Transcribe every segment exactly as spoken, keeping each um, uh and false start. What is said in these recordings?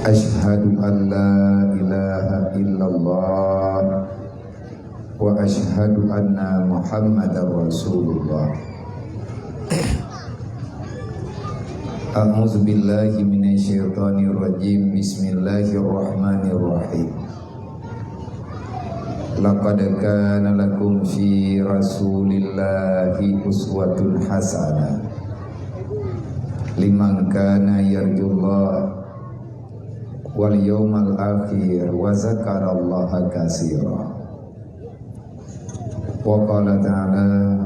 Asyhadu an la ilaha illallah wa asyhadu anna Muhammadar Rasulullah. A'udzu billahi minasyaitonir rajim. Bismillahirrahmanirrahim. Laqad kana lakum fi Rasulillahi uswatun hasanah liman kana yarjullah wal yaumal akhir wa zakarallaha katsira. Wa qala ta'ala,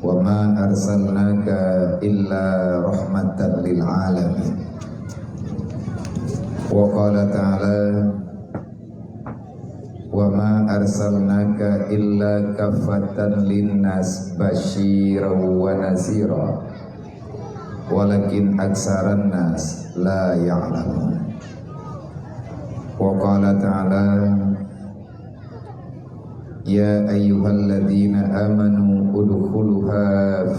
"Wa ma arsalnaka illa rahmatan lil alamin." Wa qala ta'ala, "Wa ma arsalnaka illa kaffatan linnas basyiran wa nazira, walakin aksaran nas la ya'lamun." Wa qala ta'ala, "Ya ayyuhalladzina amanu udkhuluha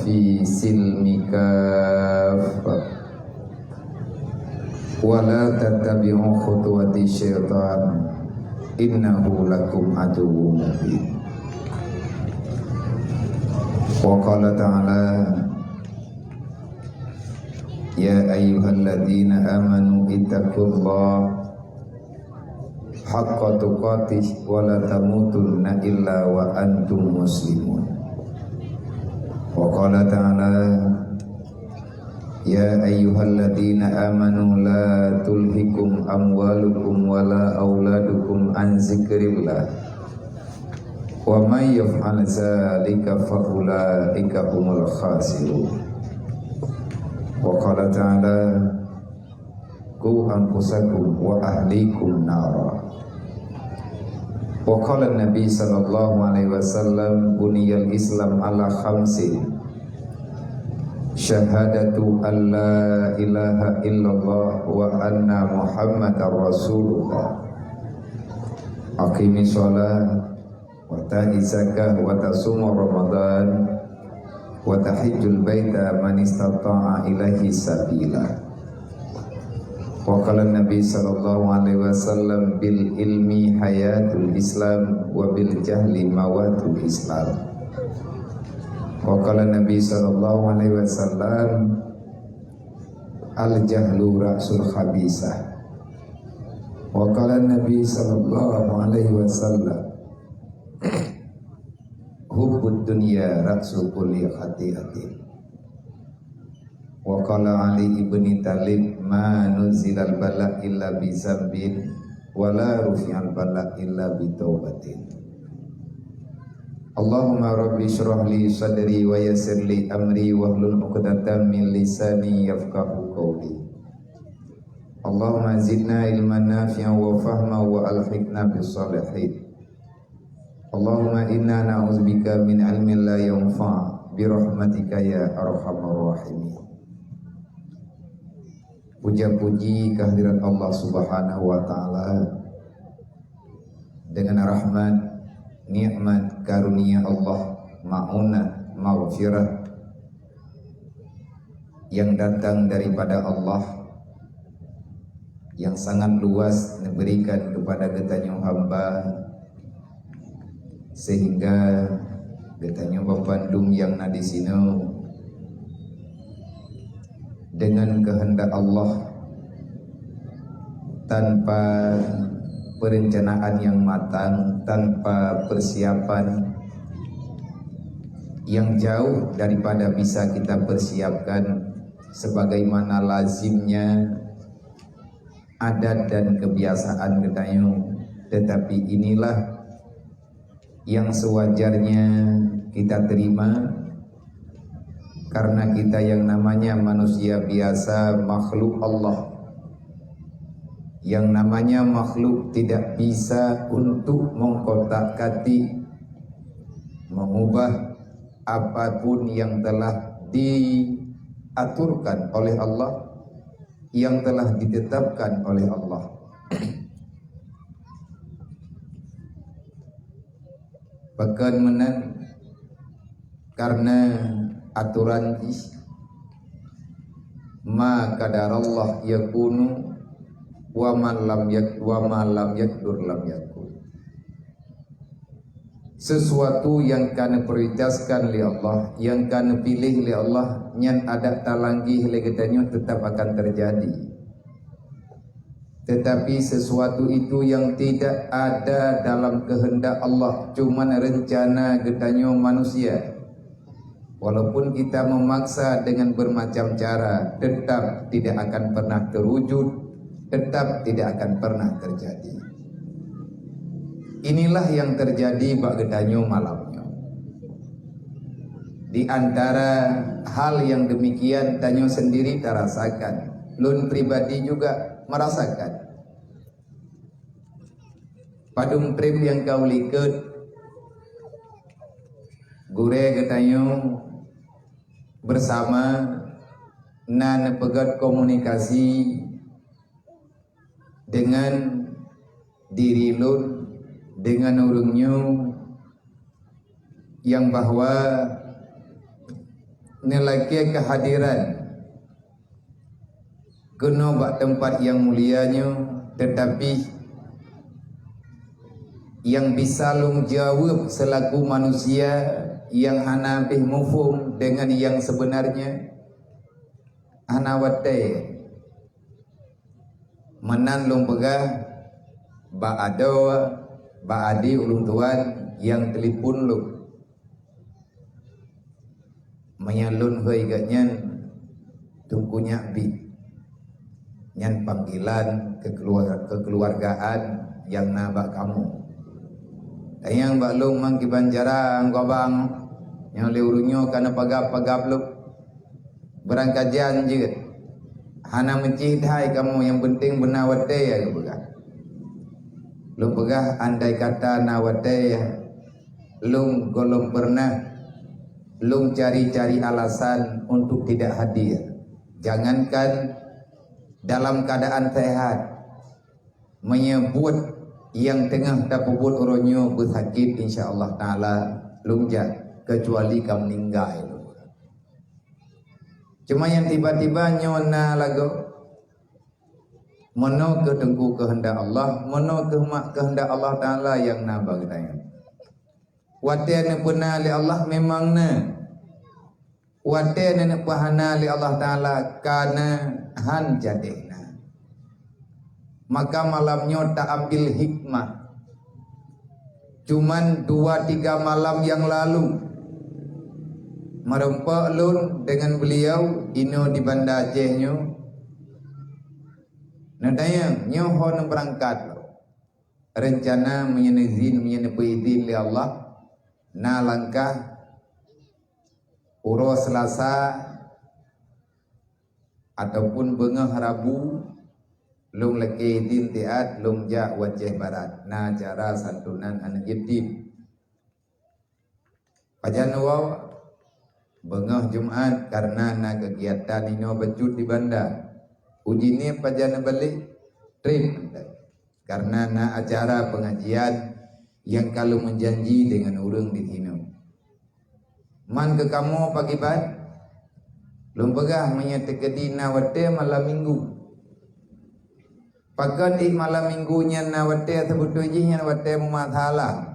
fi silmi kaffah, wa la tattabi'u khutuwati syaitan, innahu lakum aduwwum mubin." Wa qala ta'ala, "Ya ayyuhalladzina amanu ittaqullaha haqqa tuqatih wa la tamutunna illa wa antum muslimun." Wa qala ta'ala, "Ya ayyuhalladzina amanu la tulhikum amwalukum wa la auladukum an zikrillah, wa may yaf'al dzalika fa ulaika humul khasirun." Wa qala ta'ala, "Qu anfusakum wa ahlikum nara." Wa qala Nabi sallallahu alaihi wasallam, "Buniyal Islam ala khamsin, syahadatu an la ilaha illallah wa anna Muhammadar Rasulullah, aqimis shalah, wa ta'iz zakah, wa tasuma Ramadan, wa tahijjul baita man istata'a ilaihi sabila." Wa qala Nabi sallallahu alaihi wasallam, "Bil ilmi hayatul Islam, wa bil jahli mawatul Islam." Wa qala Nabi sallallahu alaihi wasallam, "Al jahlu ra'sul khabisah." Wa qala Nabi sallallahu alaihi wasallam, "Hubbud dunya ra'su kulli khati'atin." Wa qala Ali ibni Talib, "Ma nuzilal bala illa bi zambin, wa la rufi'al bala illa bi taubatin." Allahumma rabbi shrah li sadri wa yassir li amri wahlul 'uqdatam min lisani yafqahu qawli. Allahumma zidna ilman nafi'an wa fahma wa alhiqna bis salihin. Allahumma inna na'udzubika min ilmin la yanfa' bi rahmatika ya arhamar rahimin. Puja-puji kehadirat Allah Subhanahu wa Ta'ala, dengan rahmat, nikmat, karunia Allah, maunah, maghfirah yang datang daripada Allah, yang sangat luas diberikan kepada geutanyoe hamba, sehingga geutanyoe bandum nyang na di sinoe dengan kehendak Allah, tanpa perencanaan yang matang, tanpa persiapan yang jauh daripada bisa kita persiapkan sebagaimana lazimnya adat dan kebiasaan geutanyoe. Tetapi inilah yang sewajarnya kita terima, karena kita yang namanya manusia biasa, makhluk Allah. Yang namanya makhluk tidak bisa untuk mengkotak-katik, mengubah apapun yang telah diaturkan oleh Allah, yang telah ditetapkan oleh Allah. Pakon meunan, karena aturan jih Ma qadarallah yakunu, wa man lam yak-, wa ma lam yaqdur lam yakun. Sesuatu nyang ka neuprioritaskan lé Allah, nyang ka neupiléh lé Allah, nyan adak talanggeh lé geutanyoe, teutap akan teujadi. Tetapi sesuatu itu yang tidak ada dalam kehendak Allah, cuman rencana geutanyoe manusia. Walaupun kita memaksa dengan bermacam cara, tetap tidak akan pernah terwujud, tetap tidak akan pernah terjadi. Inilah yang terjadi bak geutanyoe malam nyoe. Di antara hal yang demikian, tanyoe sendiri tarasakan. Lôn pribadi juga merasakan. Padum treb nyang ka u likot, gurée geutanyoe bersama na neupeugét komunikasi dengan diri lôn, dengan ureuëng nyoe, nyang bahwa neulakée keuhadiran keunoe bak teumpat nyang mulia nyoe, teutapi nyang bisa lôn jaweueb seulaku manusia nyang hana pih muphom deungon nyang seubeunarnya, hana watée. Meunan lôn peugah bak adoe, bak adik ulôn tuan nyang telepon lôn. Meunyoe lôn hôi geuh nyan Teungku Nyak Bit, nyan panggilan kekeluarga-, kekeluargaan nyang na bak kamoe. Tanyong bak lôn mang kiban cara anggobang nyang lé ureuëng nyoe ka na pagab-pagab lôn. Beurangkajan jeuet. Hana meucih that kamoe, nyang peunteng beuna watée ya geupeugah. Lôn peugah, andai kata na watée ya, lôn gohlom pernah lôn cari-cari alasan untuk tidak hadir. Jangankan dalam keadaan sehat, meunyoe buet nyang teungoh tapeubuet uroe nyoe beusakét, insya Allah Taala lôn jak, kecuali ka meuninggai lôn. Cuma nyang tiba-tiba nyoe na lagoe, meunoe keuh teungku keuheundak Allah, meunoe keuh mak keuheundak Allah Taala nyang na bak geutanyoe. Watée neupeuna lé Allah memang na. Watée neupeuna lé Allah Taala ka na, han jadeh na. Maka malam nyoe taambil hikmah. Cuman dua tiga malam nyang lalu, meurumpok lôn deungon beliau inoe di Banda Aceh nyoe. Neutanyong, nyoe ho neubeurangkat lôn. Rencana meunyoe neuzin, meunyoe neupeuizin lé Allah, na langkah uroe Seulasa ataupun beungoh Rabu, lôn lakée izin siat lôn jak u Aceh Barat, na acara santunan aneuk yatim. Pajan woe? Beungoh Jumat, kareuna na keugiatan inoe bacut di Banda. U Jeunieb pajan neubalék? Treb mantong. Kareuna na acara peungajian nyang ka lôn meujanji deungon ureuëng di sinoe. Man keu kamoe pakriban? Lôn peugah, meunyoe teukeudi na watée malam Minggu. Pakon ék malam Minggu nyan na watée, seubeutôi jih nyan watée meumasalah.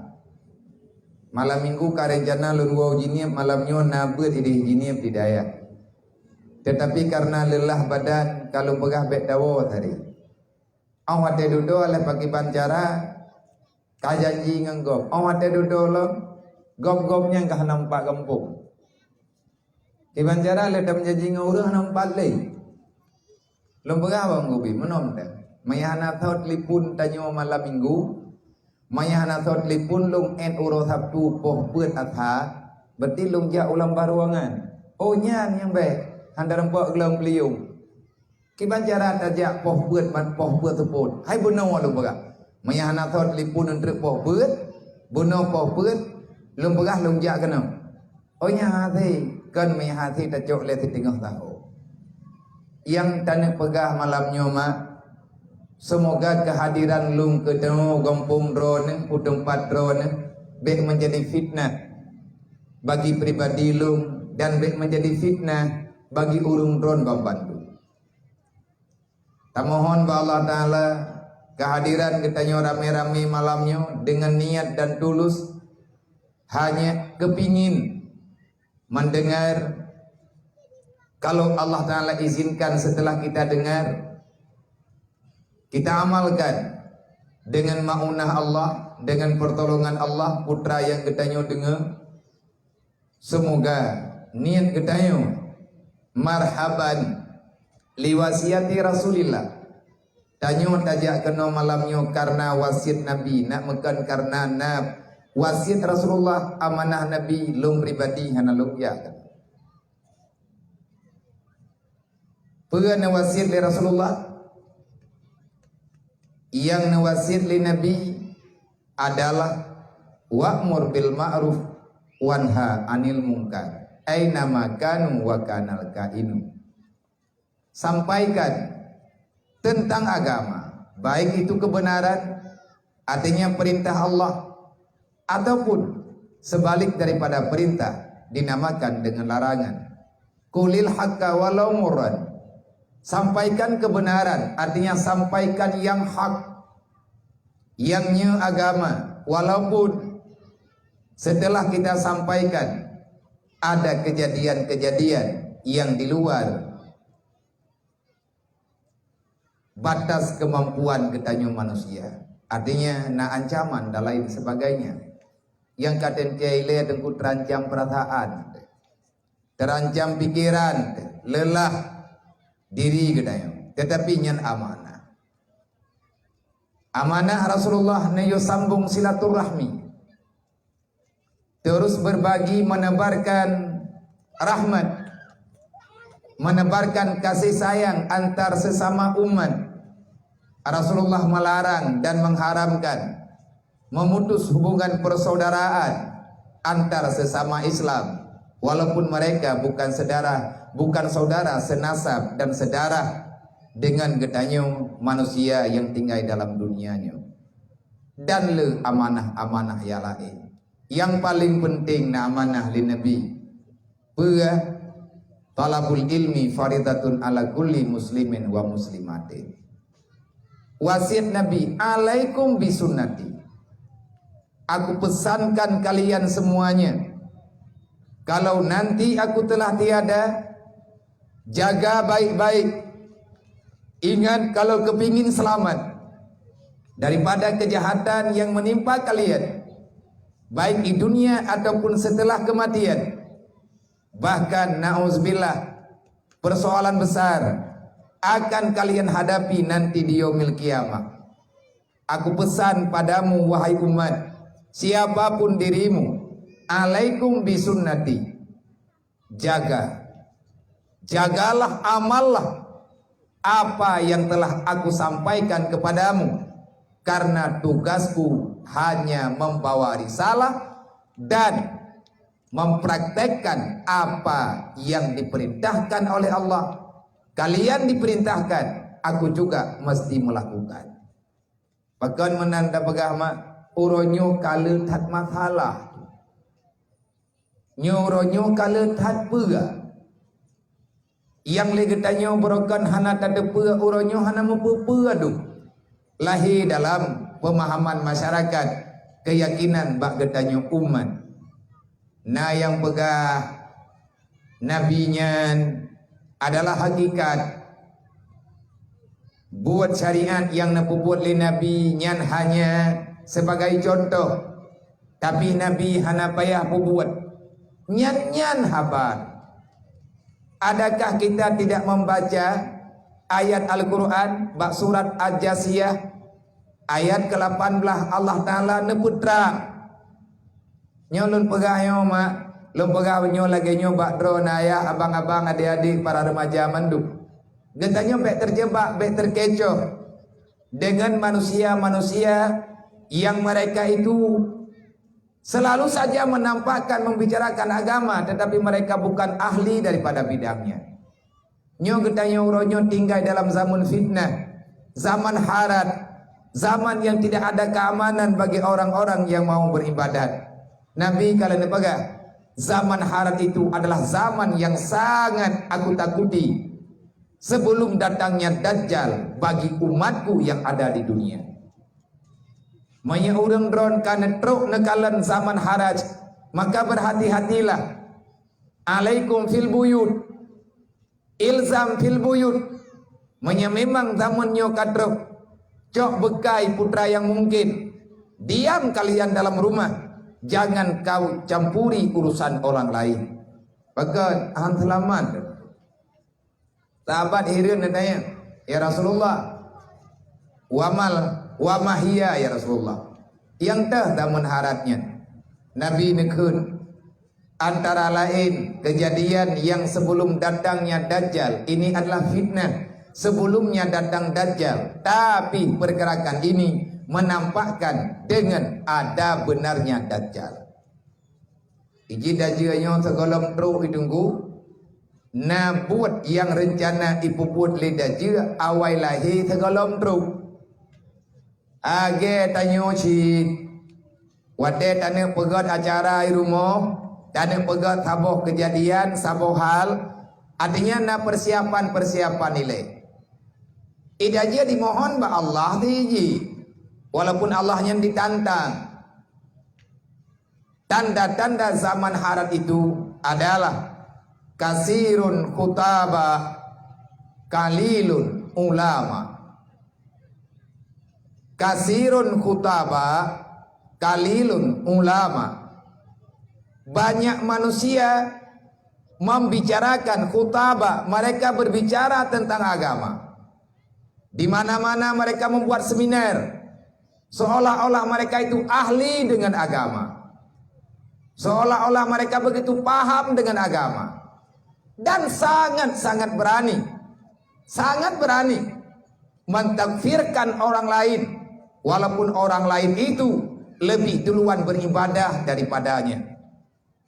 Malam Minggu ka rencana lôn woe u Jeunieb, malam nyoe na beuet ideh Jeunieb di dayah. Teutapi kareuna leulah badan, ka lôn peugah bék tawoe tadi. Óh watée dudoe lé pakriban cara, ka janji ngon gob. Óh watée dudoe lom, gob-gob nyan ka hana meupat gampông. Kiban cara lé tameujanji ngon ureuëng hana meupat lé. Lôn peugah bak Gobnyan, meunoe teuh. Meunyoe hana soe telepon tanyoe malam Minggu, meunyoe hana soe telepon lôn ék uroe Sabtu poh peuet Adha, berarti lôn jak u lam bah ruangan. Oh, nyan nyang bék, hana tarumpok geulang peuliyueng. Kiban cara tajak poh peuet ban poh peuet seupôt. Hai bunoe lôn peugah. Meunyoe hana soe telepon treuk poh peuet, bunoe poh peuet, lôn peugah lôn jak keunoe. Oh, nyan hasé, kon meuhasé tacok lé siteungoh saho. Nyang taneuk peugah malam nyoe mak, seumoga keuhadiran lôn keunoe gampông droeneuh, u teumpat droeneuh, bék meujadi fitnah bagi pribadi lôn dan bék meujadi fitnah bagi ureuëng droen banmandum. Tamohon bak Allah Taala kehadiran geutanyoe ramé-ramé malam nyoe deungon niat dan tulus hanya kepingin mendengar. Kalau Allah Taala izinkan, setelah kita dengar, kita amalkan dengan maunah Allah, dengan pertolongan Allah, putra yang geutanyoe deungoe. Semoga niat geutanyoe marhaban liwasiati Rasulillah. Tanyoe tajak keunoe malam nyoe karena wasiat Nabi, nak meukan karena na wasiat Rasulullah, amanah Nabi, lôn pribadi hana lôn piakan. Peue neuwasiat lé Rasulullah? Nyang neuwasiat lé Nabi adalah wa'mur bil ma'ruf wanha 'anil munkar, aina ma kanu wa kanal kainu. Sampaikan tentang agama, baik itu kebenaran, artinya perintah Allah, ataupun sebalik daripada perintah dinamakan dengan larangan. Qulil haqqa walau murran. Sampaikan kebenaran, artinya sampaikan yang hak, yang nyoe agama, walaupun setelah kita sampaikan ada kejadian-kejadian yang di luar batas kemampuan geutanyoe manusia. Artinya na ancaman dan lain sebagainya. Nyang ka teuntée ilée teungku terancam perasaan, terancam pikiran, lelah diri geutanyoe. Tetapi nyan amanah. Amanah Rasulullah neuyue sambung silaturahmi. Terus berbagi, menebarkan rahmat, menebarkan kasih sayang antar sesama umat. Rasulullah melarang dan mengharamkan memutus hubungan persaudaraan antar sesama Islam, walaupun mereka bukan sedarah, bukan saudara senasab dan sedarah dengan geutanyoe manusia yang tinggai dalam dunia nyoe. Dan le amanah-amanah nyang laén. Nyang paleng peunteng na amanah lé Nabi. Peue? Talabul ilmi faridatun ala kulli muslimin wa muslimatin. Wasiat Nabi, "Alaikum bisunnati." Aku pesankan kalian semuanya, kalau nanti aku telah tiada, jaga baik-baik. Ingat, kalau kepingin selamat daripada kejahatan yang menimpa kalian, baik di dunia ataupun setelah kematian, bahkan, na'udzubillah, persoalan besar akan kalian hadapi nanti di yaumil qiyamah. Aku pesan padamu, wahai umat, siapapun dirimu, alaikum bisunnati. Jaga. Jagalah, amallah apa yang telah aku sampaikan kepadamu, karena tugasku hanya membawa risalah dan mempraktekkan apa yang diperintahkan oleh Allah. Kalian diperintahkan, aku juga mesti melakukan. Pakon meunan tapeugah mak, uroe nyoe ka le that masalah. Nyoe uroe nyoe ka le that peue. Nyang lé geutanyoe beurokon hana tateupeue, uroe nyoe hana meupeue-peue dum. Lahé dalam peumahaman masyarakat keuyakinan bak geutanyoe umat. Na nyang peugah Nabi nyan adalah hakikat. Buet syariat nyang neupeubuet lé Nabi nyan hanya sebagai contoh, tapi Nabi hana payah peubuet. Nyan-nyan haba. Adakah kita tidak membaca ayat Al-Quran bak surat Al-Jasiyah ayat ke lapan belas, Allah Taala neupeutrang? Nyoe lôn peugah nyoe mak, lôn peugah nyoe lagée nyoe bak droe na ayah, abang-abang, adik-adik, para remaja mandum. Geutanyoe bék terjebak, bék terkecoh dengan manusia-manusia yang mereka itu selalu saja menampakkan membicarakan agama, tetapi mereka bukan ahli daripada bidangnya. Nyoe geutanyoe uroe nyoe tinggai dalam zaman fitnah, zaman harat, zaman yang tidak ada keamanan bagi orang-orang yang mau beribadat. Nabi ka lheueh neupeugah, zaman harat itu adalah zaman yang sangat aku takuti. sebelum datangnya Dajjal bagi umatku yang ada di dunia. Meunyoe ureuëng droen ka neutrok neukalon zaman haraj, maka berhati-hatilah. Alaikum fil buyut, ilzam fil buyut. Meunyoe memang zaman nyoe ka trok, cok beukai putra yang mungkin. Diam kalian dalam rumah, jangan kau campuri urusan orang lain. Pakon han seulamat. Sahabat hireuen neutanya, "Ya Rasulullah, wamal, wa mahia ya Rasulullah?" Nyang teuh zaman haraj nyan. Nabi neukheun, antara lain kejadian yang sebelum datangnya Dajjal, ini adalah fitnah. Sebelumnya datang Dajjal, tapi pergerakan ini menampakkan dengan ada benarnya Dajjal. Iji dajeu nyoe sigohlom trok i teungku, na buet nyang reuncana ipeubuet lé dajeu awai lahé sigohlom trok. Lagée tanyoe cit, watée taneuk peugét acara i rumoh, taneuk peugét saboh keujadian, saboh hal, artinya na persiapan-persiapan ilée. I dajeu dimohon bak Allah teuji, walaupun Allah nyan ditantang. Tanda-tanda zaman haraj itu adalah kasirun khutaba, qalilun ulama. Kasirun khutaba, qalilun ulama. Banyak manusia membicarakan khutaba, mereka berbicara tentang agama. Di mana-mana mereka membuat seminar, seolah-olah mereka itu ahli dengan agama, seolah-olah mereka begitu paham dengan agama, dan sangat-sangat berani, sangat berani mentakfirkan orang lain, walaupun orang lain itu lebih duluan beribadah daripadanya,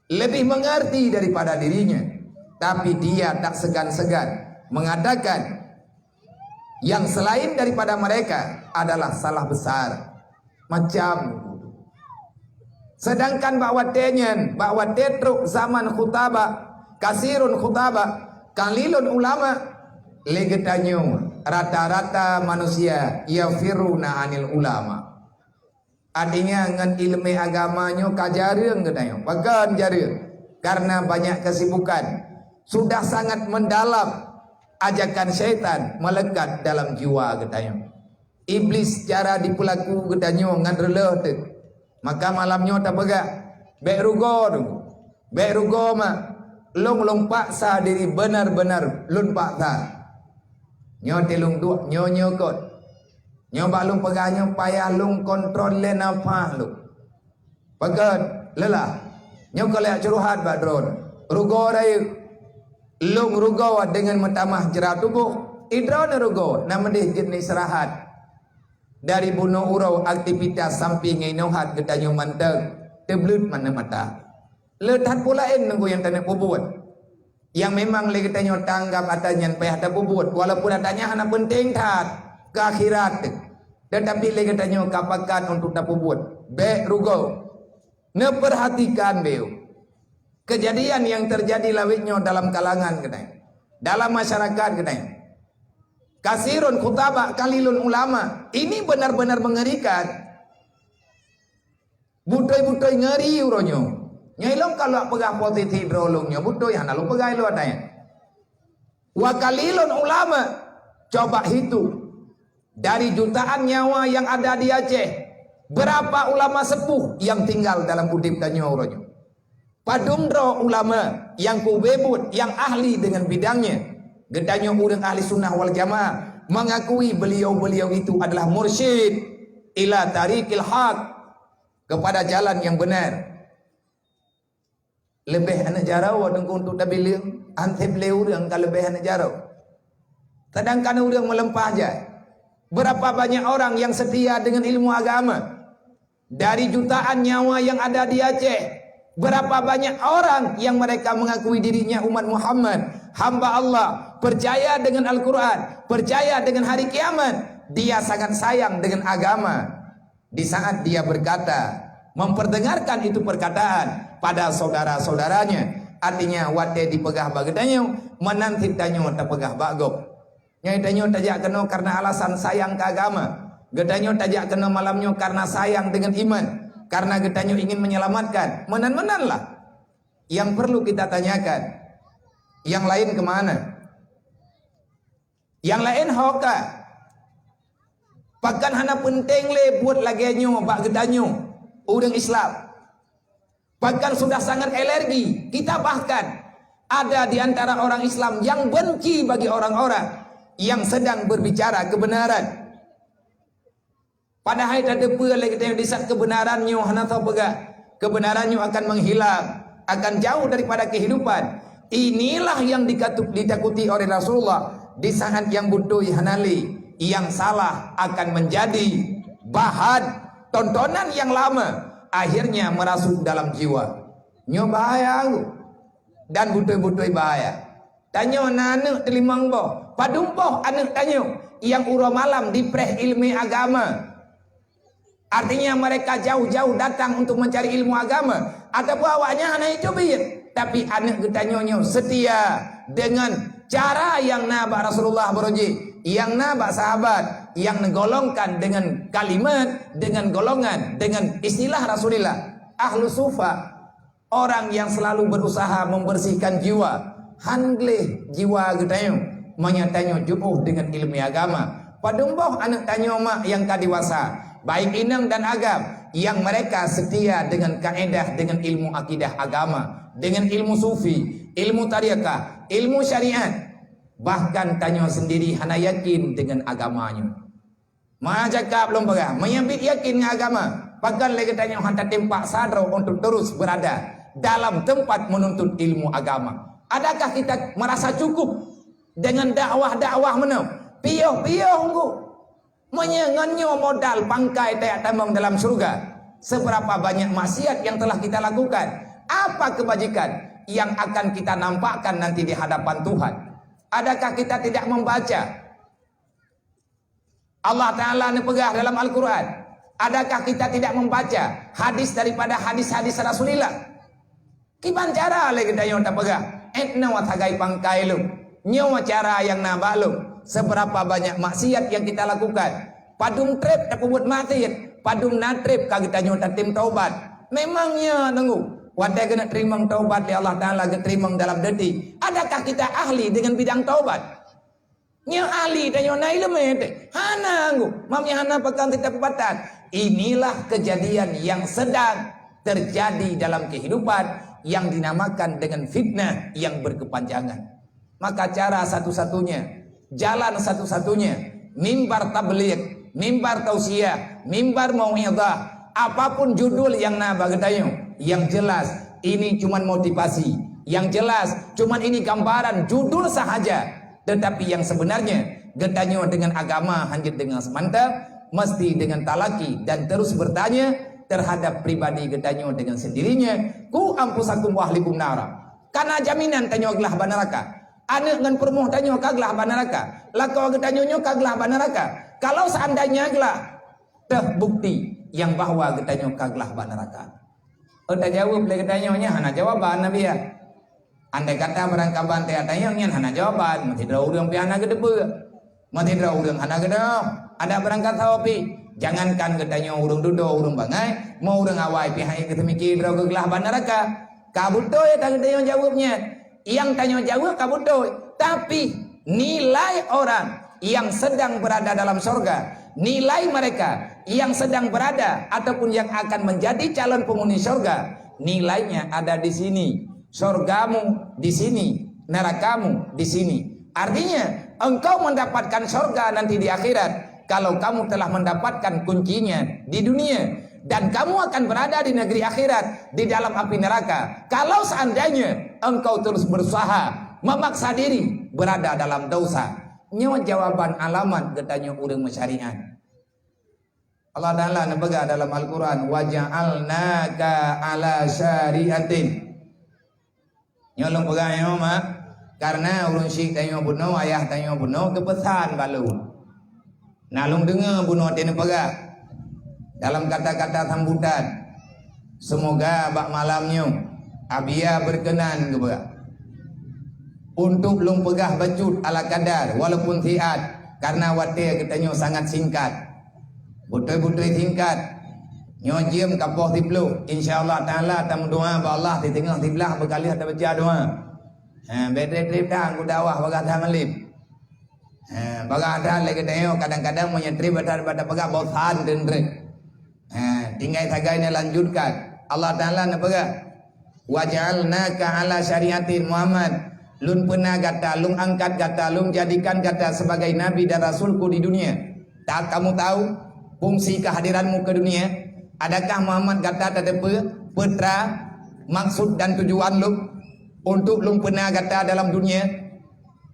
lebih mengerti daripada dirinya, tapi dia tak segan-segan mengatakan yang selain daripada mereka adalah salah besar. Macam sedangkan bak watée nyan, bak watée trok zaman khutaba, kasirun khutaba, qalilun ulama, lé geutanyoe rata-rata manusia yafiruna anil ulama. Artinya ngon ileumé agama nyoe ka jareueng geutanyoe. Pakon jareueng? Karena banyak kesibukan. Sudah sangat mendalam ajakan syaitan melekat dalam jiwa geutanyoe. Iblis cara dipeulaku geutanyoe ngon reuloh teuk. Maka malam nyoe tapeugah, bék rugoe teungku. Bék rugoe mak. Lôn, lôn paksa diri benar-benar lôn paksa. Nyoe teuh lôn duek, nyoe, nyoe kot. Nyoe bak lôn peugah nyoe payah lôn kontrol lé nafah lôn. Pakon, lelah. Nyoe ka lheueh curhat bak droeneuh. Rugoe rayeuk. Lôn rugoe deungon meutamah jra tuboh. I droeneuh rugoe, na meudeh jeuet neuistirahat. Dari bunoe uroe aktivitas sampai ngon inoe hat geutanyoe mantong teubleuet mata. Le that peue laén teungku nyang taneuk peubuet. Nyang memang lé geutanyoe tanggap ata nyan payah tapeubuet, walaupun ata nyan hana peunteng that keu akhirat teuh. Tetapi lé geutanyoe ka pakat untuk tapeubuet. Bék rugoe. Neupeurhatikan beu kejadian yang terjadi lawét nyoe dalam kalangan geutanyoe, dalam masyarakat geutanyoe. Kasirun khutaba, qalilun ulama. Ini benar-benar mengerikan. Beutôi-beutôi ngeuri uroe nyoe. Nyoe ilôn ka lôn peugah posisi droe lôn nyoe, beutôi hana lôn peugah ilôn ata nyan. Wa qalilun ulama, coba hitung, dari jutaan nyawa yang ada di Aceh, berapa ulama sepuh yang tinggal dalam udeb tanyoe uroe nyoe? Padum droe ulama nyang kubeubeuet, nyang ahli dengan bidangnya. Geutanyoe ureuëng ahli sunnah wal jamaah mengakui beliau-beliau itu adalah mursyid ila tariqil haq, kepada jalan yang benar. Leubeh aneuk jaroe teungku untuk tabileung, anseb lé ureuëng ka leubeh aneuk jaroe. Sedangkan ureuëng meuleumpah jai. Berapa banyak orang yang setia dengan ilmu agama? Dari jutaan nyawa yang ada di Aceh, berapa banyak orang yang mereka mengakui dirinya umat Muhammad, hamba Allah, percaya dengan Al-Quran, percaya dengan hari kiamat. Dia sangat sayang dengan agama. Di saat dia berkata, memperdengarkan itu perkataan pada saudara-saudaranya, artinya watée dipeugah bak geutanyoe, meunan cit tanyoe tapeugah bak gob. Nyoe tanyoe tajak keunoe karena alasan sayang ke agama. Geutanyoe tajak keunoe malam nyoe karena sayang dengan iman. Karena geutanyoe ingin menyelamatkan. Meunan-meunan lah. Yang perlu kita tanyakan, yang lain kemana? Yang lain ho ka? Pakon hana penting lé buet lagée nyoe bak geutanyoe, ureuëng Islam? Bahkan sudah sangat alergi. Kita bahkan ada di antara orang Islam yang benci bagi orang-orang yang sedang berbicara kebenaran. Padahai tateupeue lé geutanyoe di saat kebenaran nyoe hana teupeugah, kebenaran nyoe akan menghilang, akan jauh daripada kehidupan. Inilah yang dikatu-, ditakuti oleh Rasulullah di saat yang beutôi hana lé, yang salah akan menjadi bahan tontonan yang lama, akhirnya merasuk dalam jiwa. Nyoe bahaya. Dan beutôi-beutôi bahaya. Tanyoe na aneuëk teulimong boh, padum boh aneuëk tanyoe nyang uroe malam dipreh iéleumé agama. Artinya mereka jauh-jauh datang untuk mencari ilmu agama, ataupun awaknyan hana teubiet, tapi aneuëk geutanyoe nyoe setia dengan cara nyang na bak Rasulullah baroe jih, nyang na bak sahabat, nyang neugolongkan dengan kalimat, dengan golongan, dengan istilah Rasulullah, ahlu sufa. Orang yang selalu berusaha membersihkan jiwa, han gleh jiwa geutanyoe, meunyoe tanyoe jiôh deungon iéleumé agama. Padum boh aneuëk tanyoe mak nyang ka dewasa, baik inong dan agam, yang mereka setia dengan kaedah, dengan ilmu akidah agama, dengan ilmu sufi, ilmu tarekat, ilmu syariat. Bahkan tanyoe sendiri hana yakin dengan agama nyoe. Meucakap lôn peugah, meunyoe biet yakin ngon agama, pakon lé geutanyoe hana tatem paksa droe untuk terus berada dalam tempat menuntut ilmu agama? Adakah kita merasa cukup dengan dakwah-dakwah meunoe? Piôh-piôh ngon, meunyoe ngon nyoe modal pangkai tajak tamong dalam syurga, seberapa banyak maksiat yang telah kita lakukan? Apa kebajikan yang akan kita nampakkan nanti di hadapan Tuhan? Adakah kita tidak membaca? Allah Ta'ala neupeugah dalam Al-Quran, adakah kita tidak membaca hadis daripada hadis-hadis Rasulullah? Kiban cara lé geutanyoe tapeugah, "Eh, nyoe sagai pangkai lôn, nyoe cara nyang na bak lôn." Seberapa banyak maksiat yang kita lakukan? Padum treb tapeubuet maksiat, padum na treb ka geutanyoe tatem taubat? Memang nyoe nunggu watée keuneuk teurimong taubat lé Allah Ta'ala, geuteurimong dalam detik. Adakah kita ahli dengan bidang taubat? Nyoe ahli tanyoe na iéleumé teuh? Hana ngon. Meunyoe hana, pakon teutab peubatan? Inilah kejadian yang sedang terjadi dalam kehidupan yang dinamakan dengan fitnah yang berkepanjangan. Maka cara satu-satunya, jalan satu-satunya, mimbar tabligh, mimbar tausiah, mimbar mau'izah, apapun judul nyang na bak geutanyoe, yang jelas ini cuman motivasi, yang jelas cuman ini gambaran judul sahaja. Tetapi yang sebenarnya, geutanyoe deungon agama hana jeuet deungon seumanta, mesti deungon talaki dan terus bertanya terhadap pribadi geutanyoe deungon sendirinya, "Qu anfusakum wa ahlikum nara." Kana jaminan tanyoe glah bak neuraka. Aneuëk ngon peurumoh tanyoe ka glah bak neuraka. Lakoe geutanyoe nyoe ka glah bak neuraka. Kalau seandainya glah, teuh bukti nyang bahwa geutanyoe ka glah bak neuraka. Oh, tajaweueb lé geutanyoe nyan hana jawaban, na biya. Andai kata barangkaban teuh tanyoe nyan hana jawaban, meusidroe ureuëng pih hana geuteupeue. Meusidroe ureuëng hana geudeuh, ada barangkasoe pih. Jangankan geutanyoe ureuëng dudoe, ureuëng bangai, meu ureuëng awai pih hana geuteumiki droe geuglah bak neuraka. Ka beutôi that geutanyoe jaweueb nyan. Nyang tanyoe jaweueb ka beutôi, tapi nilai orang yang sedang berada dalam sorga, nilai mereka yang sedang berada ataupun yang akan menjadi calon penghuni sorga, nilainya ada di sini. Sorgamu di sini, nerakamu di sini. Artinya, engkau mendapatkan sorga nanti di akhirat kalau kamu telah mendapatkan kuncinya di dunia. Dan kamu akan berada di negeri akhirat, di dalam api neraka, kalau seandainya engkau terus berusaha memaksa diri berada dalam dosa. Nyoe jawaban alamat geutanyoe ureuëng meusyariat. Allah Ta'ala neupeugah dalam Al-Quran, "Wa ja'alnaka ala syari'atin." Nyoe lôn peugah nyoe, mak, karena ureuëng syik tanyoe bunoe, ayah tanyoe bunoe geupeusan bak lôn. Na lôn deungoe bunoe teuh neupeugah dalam kata-kata sambutan, "Semoga bak malam nyoe Abiya berkenan," geupeugah. Untuk lôn peugah bacut ala kadar, walaupun siat, karena watée geutanyoe sangat singkat. Beutôi-beutôi singkat. Nyoe jeuem ka poh siplôh. Insya Allah Taala tameudoa bak Allah, siteungoh siblaih beukaleuh tabaca doa. Ha, bék treb-treb that kudakwah bagaih that malem. Ha, bagaih that lé geutanyoe kadang-kadang meunyoe treb bak that, bak that peugah bosan teun treb. Ha, tinggai sagai neulanjutkan. Allah Taala neupeugah, "Waja'alnaka ala syariatin Muhammad." Lôn peuna gata, lôn angkat gata, lôn jadikan gata sebagai nabi dan rasulku di dunia. Tak kamu tahu fungsi kehadiranmu ke dunia? Adakah Muhammad gata tateupeue peue teuma maksud dan tujuan lôn untuk lôn peuna gata dalam dunia?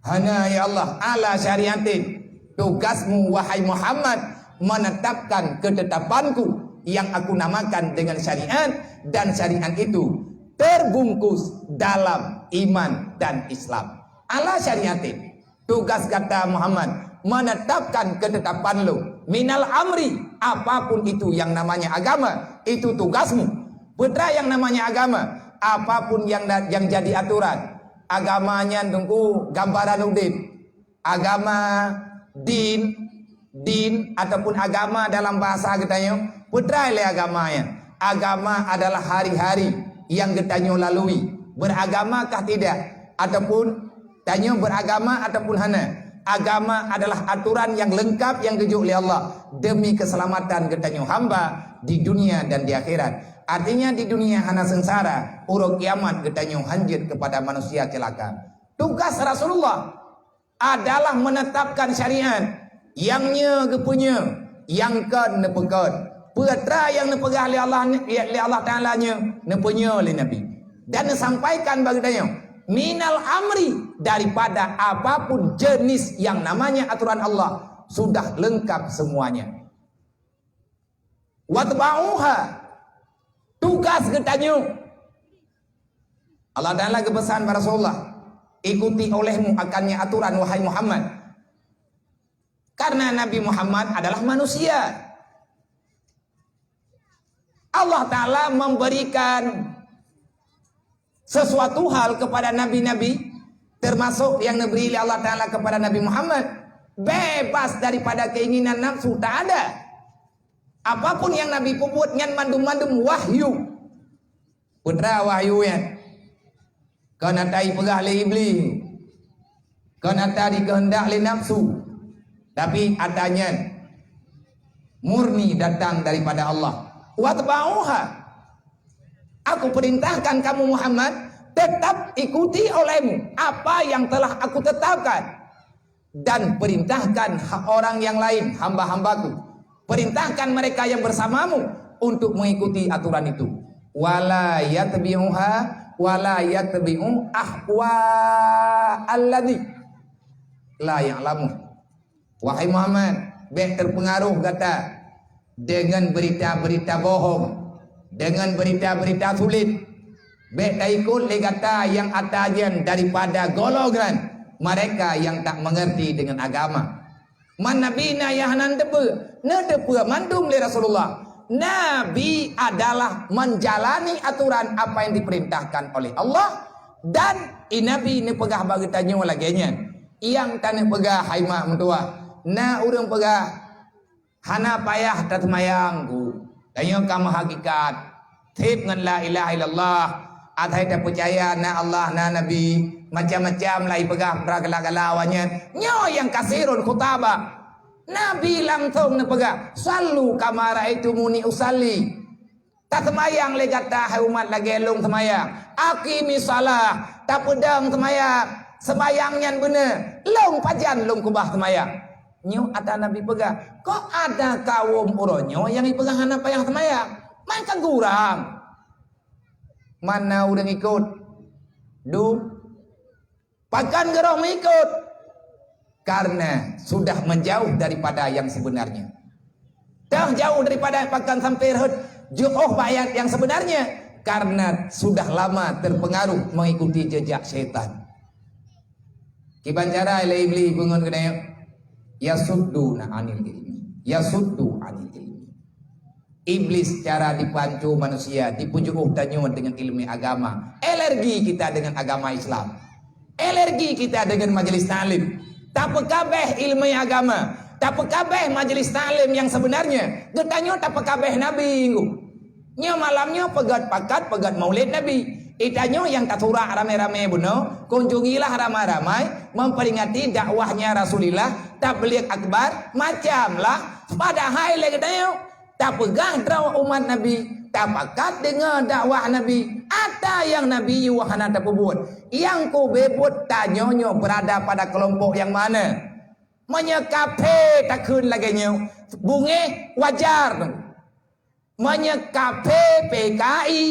Hana, ya Allah, ala syariatin. Tugasmu, wahai Muhammad, menetapkan ketetapanku yang aku namakan dengan syariat, dan syariat itu terbungkus dalam iman dan Islam. Ala syariatin. Tugas gata Muhammad menetapkan ketetapan lôn. Minal amri, apapun itu yang namanya agama, itu tugasmu. Peue teuma yang namanya agama, apapun yang da-, yang jadi aturan. Agama nyan teungku gambaran udeb. Agama, din, din ataupun agama dalam bahasa geutanyoe, peue teuma lé agama nyan. Agama adalah hari-hari yang geutanyoe lalui. Beragamakah tidak? Ataupun tanyoe beragama ataupun hana. Agama adalah aturan yang lengkap yang geujok lé Allah demi keselamatan geutanyoe hamba di dunia dan di akhirat. Artinya di dunia hana sengsara, uroe kiamat geutanyoe hanjeuet kepada manusia celaka. Tugas Rasulullah adalah menetapkan syariat nyang nyoe geupeunyoe, nyang kon neupeukon. Peue teuma nyang neupeugah lé Allah, lé Allah Taala nyoe neupeunyoe lé Nabi. Dan neusampaikan bak geutanyoe, minal amri, daripada apapun jenis yang namanya aturan Allah, sudah lengkap semuanya. Watba'uha, tugas geutanyoe. Allah Taala geupeusan bak Rasulullah, "Ikuti olehmu akannya aturan, wahai Muhammad." Karena Nabi Muhammad adalah manusia. Allah Taala memberikan sesuatu hal kepada nabi-nabi, termasuk yang diberi oleh Allah Taala kepada Nabi Muhammad, bebas daripada keinginan nafsu, tak ada. Apapun yang Nabi peubuet nyan mandum-mandum wahyu. Peue teuma wahyu nyan? Kon ata jipeugah lé Iblih. Kon ata jikeuheundak lé nafsu. Tapi ata nyan murni datang daripada Allah. Watba'uha. Aku perintahkan kamu Muhammad, tetap ikuti olehmu apa yang telah aku tetapkan. Dan perintahkan ha-, orang yang lain, hamba-hambaku. Perintahkan mereka yang bersamamu untuk mengikuti aturan itu. Wala yatbi'uha, wala yatbi'u ahwa alladzi la ya'lamu. Wahai Muhammad, bék terpengaruh gata dengan berita-berita bohong, dengan berita-berita sulit. Bék taikot lé gata nyang ata nyan daripada golongan mereka yang tak mengerti dengan agama. Man Nabi na nyang hana neuteupeue, neuteupeue mandum lé Rasulullah. Nabi adalah menjalani aturan apa yang diperintahkan oleh Allah, dan i Nabi neupeugah bak geutanyoe lagée nyan. Nyang taneuk peugah hai mak meutuwah, na ureuëng peugah, "Hana payah taseumayang, Guru. Tanyoe ka meuhakikat. Seb ngon la ilaha illallah. Asai tapeucaya na Allah, na Nabi, macam-macam lah ipeugah pra gala-gala awaknyan." Nyoe nyang kasirun khutaba. Nabi langsong neupeugah, "Sallu kama raaitumuni usalli." Taseumayang lé gata hai umat lagée lôn seumayang. Aqimis shalah, tapeudong seumayang. Seumayang nyan beuna. Lôn pajan lôn keubah seumayang. Nyoe ata Nabi peugah, kok ada kawöm uroe nyoe nyang ipeugah hana payah seumayang? Man ka gurang. Mana ureuëng ikot? Dum. Pakon geuroh mengikot? Karena sudah menjauh daripada yang sebenarnya. Dah jauh daripada pakon sampai rhot jeuet bak ayat yang sebenarnya, karena sudah lama terpengaruh mengikuti jejak syaitan. Kiban cara lé Iblih beungon keunoe, yasudduna anil ilmi. Yasuddu anil ilmi. Iblis cara dipanco manusia, dipeujuoh tanyoe dengan ilmu agama. Alergi kita dengan agama Islam. Alergi kita dengan majelis taklim. Tapeukabeh ilmu agama, tapeukabeh majelis taklim yang sebenarnya. Geutanyoe tapeukabeh Nabi, ngu. Nyoe malam nyoe peugét pakat, peugét Maulid Nabi. Geutanyoe nyang tasurak ramé-ramé bunoe, kunjungilah ramai-ramai memperingati dakwahnya Rasulullah, tabligh akbar, macam lah. Padahai lé geutanyoe tapeugah droe umat Nabi, tapakat deungoe dakwah Nabi, ata nyang Nabi yue hana tapeubuet. Nyang kube buet, tanyoe nyoe berada pada kelompok nyang mana? Meunyoe kafé takheun lagée nyoe, beungéh, wajar. Meunyoe kafé P K I,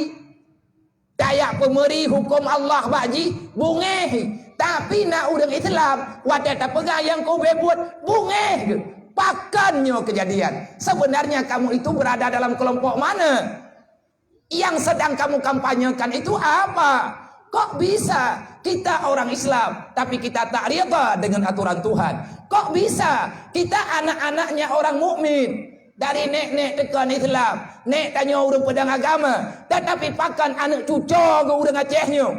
tajak peumeuri huköm Allah bak jih, beungéh. Tapi na ureuëng Islam, watée tapeugah nyang kube buet, beungéh geuh. Pakon nyoe keujadian? Sebenarnya kamu itu berada dalam kelompok mana? Yang sedang kamu kampanyekan itu apa? Kok bisa kita orang Islam, tapi kita tak rida dengan aturan Tuhan? Kok bisa kita anak-anaknya orang mukmin? Dari nék-nék teuka Islam, nék tanyoe ureuëng peudong agama, tetapi pakon aneuëk cucoe geuh ureuëng Aceh nyoe?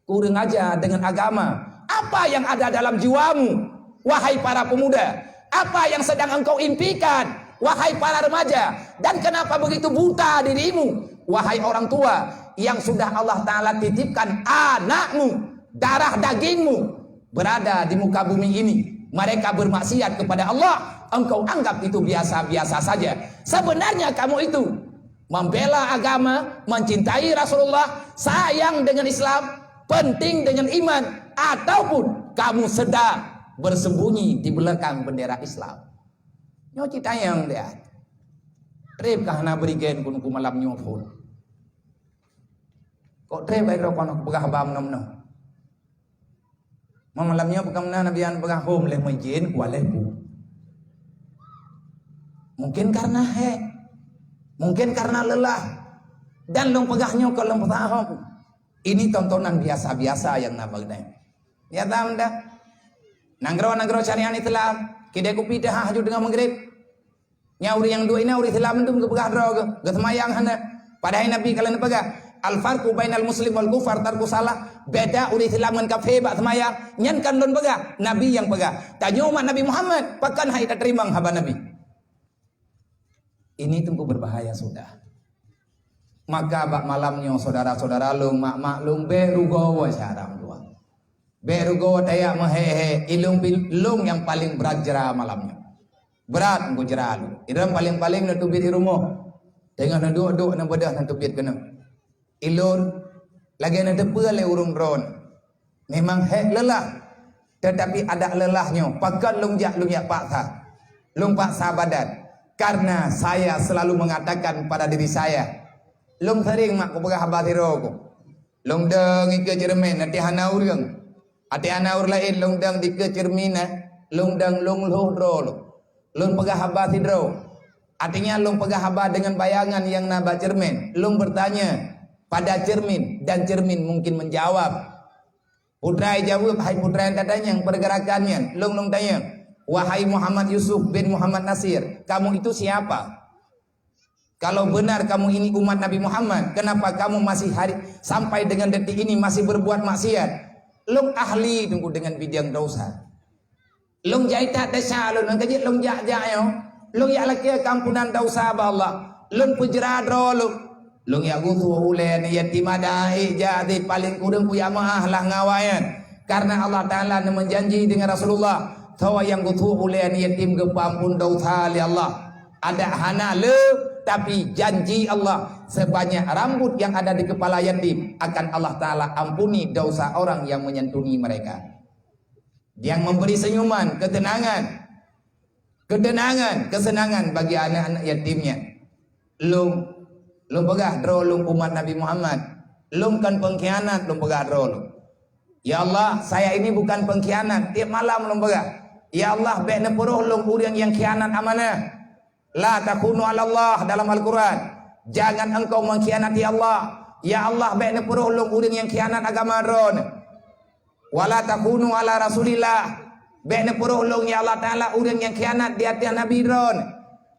Kurang ajar dengan agama. Apa yang ada dalam jiwamu, wahai para pemuda? Apa yang sedang engkau impikan, wahai para remaja? Dan kenapa begitu buta dirimu, wahai orang tua, yang sudah Allah Ta'ala titipkan anakmu, darah dagingmu, berada di muka bumi ini, mereka bermaksiat kepada Allah, engkau anggap itu biasa-biasa saja. Sebenarnya kamu itu membela agama, mencintai Rasulullah, sayang dengan Islam, penting dengan iman, ataupun kamu sedang bersembunyi di belakang bendera Islam? Nyoe cit tanyong dia. Treb kah na berigen kun ku malam nyoe phon. Kok treb ai droe kon peugah haba meunoe-meunoe? Malam nyoe peugah meunan Nabi an peugah hom leh meujin kuat leh bu. Mungkin karena hek, mungkin karena lelah, dan lôn peugah nyoe kon lôn peusahom. Ini tontonan biasa-biasa yang na bak dai. Ya tam dah. Nanggroe-nanggroe syariat Islam, kidai kupi teuhah ju teungoh maghrib. Nya ureuëng nyang duek inan ureuëng Islam mandum geupeugah droe geuh, geuseumayang hana. Padahai Nabi ka lheueh neupeugah, "Al-farqu bainal muslim wal kufar tarku salah." Beda ureuëng Islam ngon kafé bak seumayang, nyan kan lôn peugah, Nabi nyang peugah. Tanyoe umat Nabi Muhammad, pakon hai tateurimong haba Nabi? Ini teungku berbahaya sudah. Maka bak malam nyoe, saudara-saudara lôn, mak-mak lôn, bék rugoe syedara dua. Bék rugoe tajak meuhé-hé, ilôn pil-, lôn nyang paleng brat jra malam nyoe. Brat teungku jra lôn. Ilôn paleng-paleng neuteubiet di rumoh. Teungoh neuduek-duek neubeudôh neuteubiet keunoe. Ilôn lagée neuteupeue lé ureuëng droeneuh. Memang hék lelah, tetapi adak lelah nyoe pakon lôn jak, lôn jak paksa. Lôn paksa badan karena saya selalu mengatakan pada diri saya, lôn sering mak kupeugah haba sidroe ku. Lôn dong ikeue ceureumen, até hana ureuëng. Até hana ureuëng laén lôn dong dikeue ceureumen, eh, lôn dong lôn lhoh droe lôn. Lôn peugah haba sidroe. Artinya lôn peugah haba dengan bayangan nyang na bak ceureumen. Lôn bertanya pada cermin dan cermin mungkin menjawab. Putra jaweueb, hai putra nyang tatanyong peurgerakan nyan. Lôn lôn tanyong, "Wahai Muhammad Yusuf bin Muhammad Nasir, kamu itu siapa? Kalau benar kamu ini umat Nabi Muhammad, kenapa kamu masih hari sampai dengan detik ini masih berbuat maksiat?" Lôn ahli teungku dengan bidang dosa. Lôn jai that desya lôn, nyang keujeuet lôn jak-jak nyoe, lôn jak lakée keuampunan desya bak Allah. Lôn peujra droe lôn. Lôn jak gusôh ulée aneuk yatim, adak ék jak di paleng kureueng kujak meuáh lah ngon awak nyan. Karena Allah Taala neumeujanji deungon Rasulullah, soe nyang gusôh ulée aneuk yatim geupeuamphon desya lé Allah. Adak hana le, tapi janji Allah, sebanyak rambut yang ada di kepala yatim akan Allah Taala ampuni dosa orang yang menyantuni mereka. Yang memberi senyuman, ketenangan, ketenangan, kesenangan bagi anak-anak yatim nyan. Lôn, lôn peugah droe lôn umat Nabi Muhammad. Lôn kon pengkhianat, lôn peugah droe lôn. Ya Allah, saya ini bukan pengkhianat. Tiep malam lôn peugah, "Ya Allah, bék neupeuroh lôn ureuëng nyang khianat amanah." La takhunu 'alallah dalam Al-Quran. Jangan engkau mengkhianati Allah. Ya Allah, bék neupeuroh lôn ureuëng nyang khianat agama Droeneuh. Wala takhunu 'ala Rasulillah. Bék neupeuroh lôn, ya Allah Taala, ureuëng nyang khianat di ateueh Nabi Droeneuh.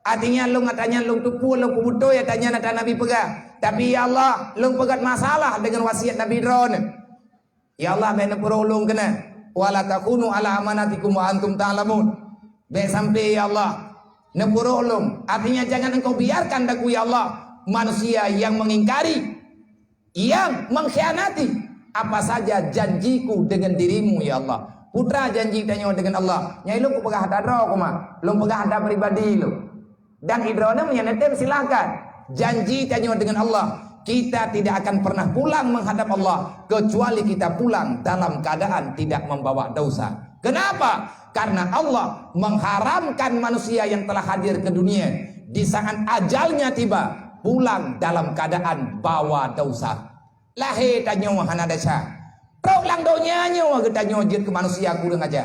Artinya lôn ata nyan lôn teupeue, lôn peubeutôi ata nyan ata Nabi peugah. Tapi ya Allah, lôn peugét masalah deungon wasiat Nabi Droeneuh. Ya Allah, bék neupeurôh lôn keunan. Wa la takunu ala amanatikum wa antum ta'lamun. Bék sampai, ya Allah, neupeurôh lôn. Artinya, jangan Engkau biarkan aku, ya Allah, manusia yang mengingkari, yang mengkhianati apa saja janjiku dengan dirimu, ya Allah. Peue teuma janji tanyoe dengan Allah? Nyai lôn kupeugah ata droe koma, lôn peugah ata pribadi lôn. Dan idroeneuh meunyoe neutem, silahkan. Janji tanyoe dengan Allah, kita tidak akan pernah pulang menghadap Allah kecuali kita pulang dalam keadaan tidak membawa dosa. Kenapa? Karena Allah mengharamkan manusia yang telah hadir ke dunia di saat ajalnya tiba pulang dalam keadaan bawa dosa. Lahé tanyoe hana desya. Trok lam donya nyoe geutanyoe jeuet keu manusia kureueng aja.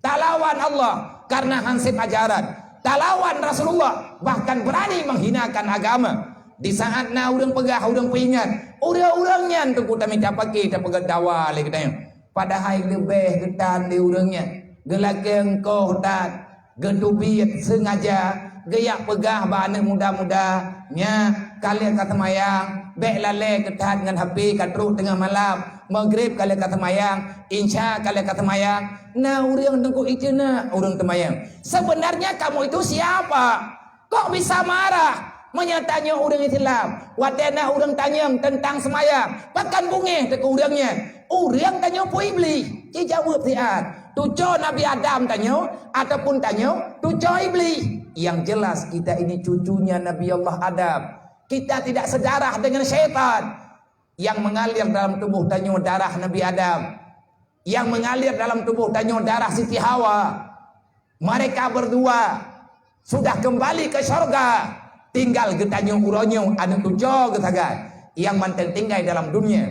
Talawan Allah karena hansép ajaran. Talawan Rasulullah, bahkan berani menghinakan agama. Di saat na ureuëng peugah, ureuëng peuingat, ureuëng-ureuëng nyan teungku tamita paké tapeugét dawa lé geutanyoe. Padahai leubeh geutan lé ureuëng nyan. Geulakée eungkoh that. Geuteubiet seungaja, geujak peugah bak aneuëk muda-muda, "Nyak, ka lheueh ka seumayang, bék lalée keuthat ngon H P ka trok teungoh malam. Maghrib ka lheueh ka seumayang, Isya ka lheueh ka seumayang." Na ureuëng teungku iceuna ureuëng seumayang. Sebenarnya kamu itu siapa? Kok bisa marah? Meunyoe tanyoe ureuëng Islam, watée na ureuëng tanyong teuntang seumayang, pakon beungéh teungku ureuëng nyan? Ureuëng tanyoe peue Iblih? Jijaweueb siat. Tuco Nabi Adam tanyoe ataupun tanyoe tuco Iblih? Yang jelas kita ini cucunya Nabi Allah Adam. Kita tidak sedarah dengan syaitan. Yang mengalir dalam tubuh tanyoe darah Nabi Adam. Yang mengalir dalam tubuh tanyoe darah Siti Hawa. Mereka berdua sudah kembali ke syurga. Tinggal geutanyoe uroe nyoe aneuëk tuco geusagai nyang mantong tinggai dalam dunia.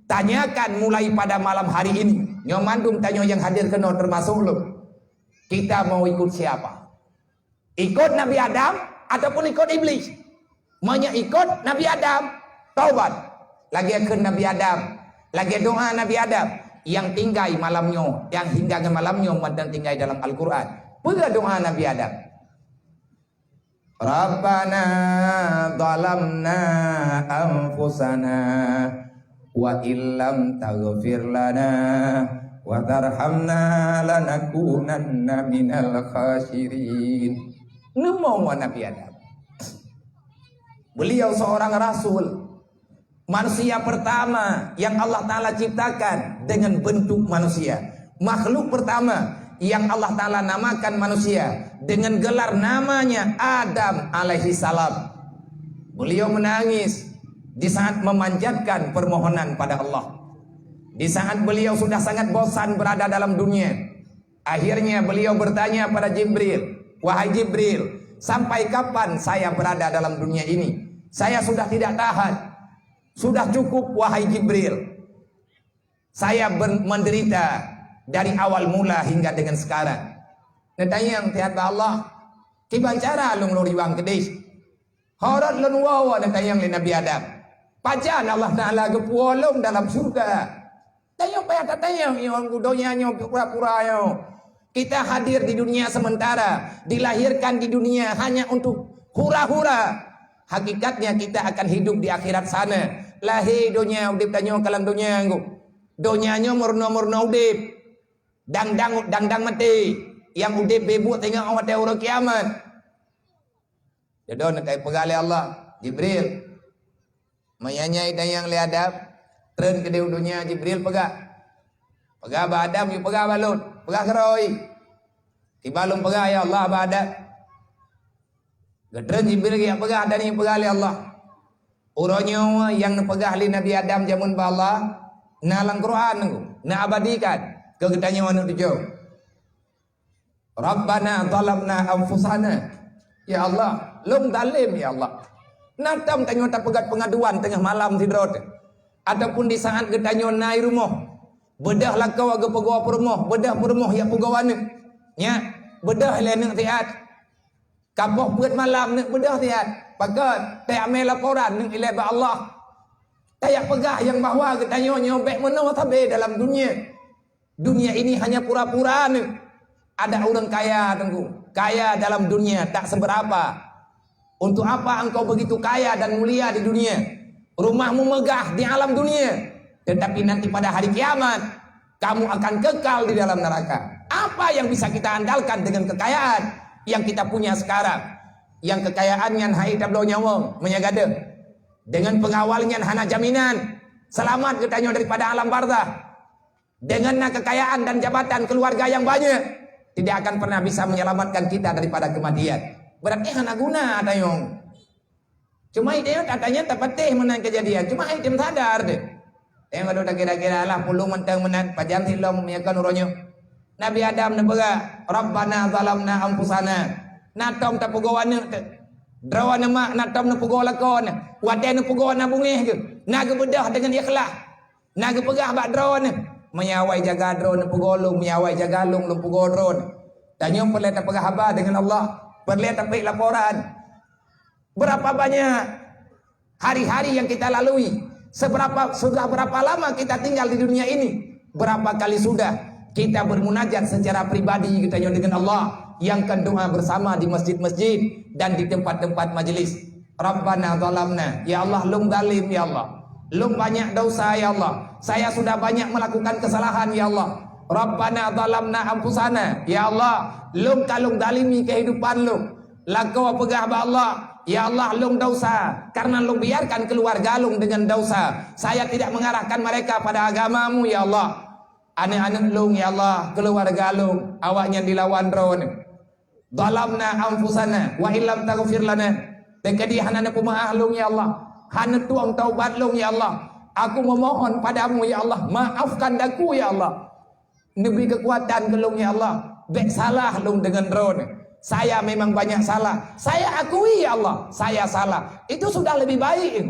Tanyakan mulai pada malam hari ini. Nyoe mandum tanyoe nyang hadir keunoe teumasok lôn. Kita mau ikut siapa? Ikut Nabi Adam ataupun ikut Iblis? Meunyoe ikut Nabi Adam, taubat. Lagée kheun Nabi Adam, lagée doa Nabi Adam nyang tinggai malam nyoe, nyang hingga ngon malam nyoe mantong tinggai dalam Al-Quran. Peue doa Nabi Adam? "Rabbana zalamna anfusana wa illam taghfir lana wa tarhamna lanakunanna minal khasirin." Neumoe Nabi Adam. Beliau seorang rasul. Manusia pertama yang Allah Ta'ala ciptakan dengan bentuk manusia. Makhluk pertama yang Allah Ta'ala namakan manusia dengan gelar namanya Adam alaihi salam. Beliau menangis di saat memanjatkan permohonan pada Allah. Di saat beliau sudah sangat bosan berada dalam dunia, akhirnya beliau bertanya pada Jibril, "Wahai Jibril, sampai kapan saya berada dalam dunia ini? Saya sudah tidak tahan. Sudah cukup, wahai Jibril. Saya ber-, menderita dari awal mula hingga dengan sekarang." Neutanyong siat bak Allah, "Kiban cara lôn lôn riwang keudeh? Horot lôn woe neutanyong lé Nabi Adam. Pajan Allah Ta'ala geupuwoe lôn dalam syurga?" Tanyoe payah tatanyong nyoe, donya nyoe pura-pura nyoe. Kita hadir di dunia sementara, dilahirkan di dunia hanya untuk hura-hura. Hakikatnya kita akan hidup di akhirat sana. Lahé donya, udeb tanyoe ka lam donya nyoe. Donya nyoe meurunoe-meurunoe udeb. Dang-dang, dang-dang maté. Nyang udeb beubuet teungoh watée uroe kiamat. Jodoh neukai peugah lé Allah, "Jibril, meunyoe nyan tanyong lé Adam, treun keudeh u donya." Jibril peugah. Peugah bak Adam, yue peugah bak lôn. Peugah keudroe. "Kiban lôn peugah, ya Allah, bak Adam." Geutreun Jibril geujak peugah dan geupeugah lé Allah. Uroe nyoe nyang neupeugah lé Nabi Adam jameun bak Allah, na lam Quran, na abadikan keu geutanyoe aneuëk tujoh. "Rabbana zalamna anfusana." Ya Allah, lôn zalem, ya Allah. Na tom tanyoe tapeugét peungaduan teungoh malam sidroe teuh, ataupun di saat geutanyoe na i rumoh, beudôh lakoe geupeugoe peurumoh, beudôh peurumoh jak peugoe aneuëk. Nyak, beudôh lé aneuëk siat. Ka poh peuet malam aneuëk beudôh siat. Pakon? Tajak mé laporan aneuëk ilée bak Allah. Tajak peugah nyang bahwa geutanyoe nyoe bék meunoe sabe dalam dunia. Dunia ini hanya pura-pura nyoe. Ada ureuëng kaya, Teungku. Kaya dalam dunia tak seberapa. Untuk apa engkau begitu kaya dan mulia di dunia? Rumahmu megah di alam dunia. Tetapi nanti pada hari kiamat, kamu akan kekal di dalam neraka. Apa yang bisa kita andalkan dengan kekayaan yang kita punya sekarang? Yang kekayaan nyan hai tabloe nyawöng, meunyo gadôh. Dengan pengawal nyan hana jaminan selamat geutanyoe daripada alam barzah. Dengan na kekayaan dan jabatan keluarga yang banyak, tidak akan pernah bisa menyelamatkan kita daripada kematian. Berarti hana guna tanyoe. Cuma idéh tatanya tapatéh meunan kejadian. Cuma hai tem sadar deh. Yang ada kira-kira lah puluh mantong meunan pajan silom meunyoe kon uroe nyoe. Nabi Adam neupeugah, "Rabbana zalamna anfusana." Na tom tapeugoe aneuk teuh. Droeneuh mak na tom neupeugoe lakoe neuh. Watée neupeugoe na beungéh geuh. Na geubeudôh deungon ikhlas. Na geupeugah bak droeneuh, "Meunyoe awai jaga droeneuh peugoe lôn, meunyoe awai jaga lôn, lôn peugoe droeneuh." Tanyoe peureulée tapeugah haba deungon Allah, peureulée tapeuék laporan. Berapa banyak hari-hari yang kita lalui, seberapa, sudah berapa lama kita tinggal di dunia ini, berapa kali sudah kita bermunajat secara pribadi geutanyoe deungon Allah, yang kan doa bersama di masjid-masjid dan di tempat-tempat majelis. Rabbana zalamna, ya Allah, lôn zalim, ya Allah. Lôn banyak dosa, ya Allah. Saya sudah banyak melakukan kesalahan, ya Allah. Rabbana zalamna anfusana, ya Allah, lôn ka lôn zalimi kehidupan lôn. Lakoe peugah bak Allah, "Ya Allah, lôn dosa, karena lôn biarkan keluarga lôn dengan dosa. Saya tidak mengarahkan mereka pada agama-Mu, ya Allah. Aneuk-aneuk lôn, ya Allah, keluarga lôn, awaknyan dilawan droeneuh. Zalamna anfusana wa illam taghfir lana." Teukeudi hana neupeumaáh lôn, ya Allah, hana tueng taubat lôn, ya Allah. Aku memohon padamu, ya Allah, maafkan aku, ya Allah. Neubri keukuatan keu lôn, ya Allah. Bék salah lôn deungon droeneuh. Saya memang banyak salah. Saya akui, ya Allah, saya salah. Itu sudah lebih baik.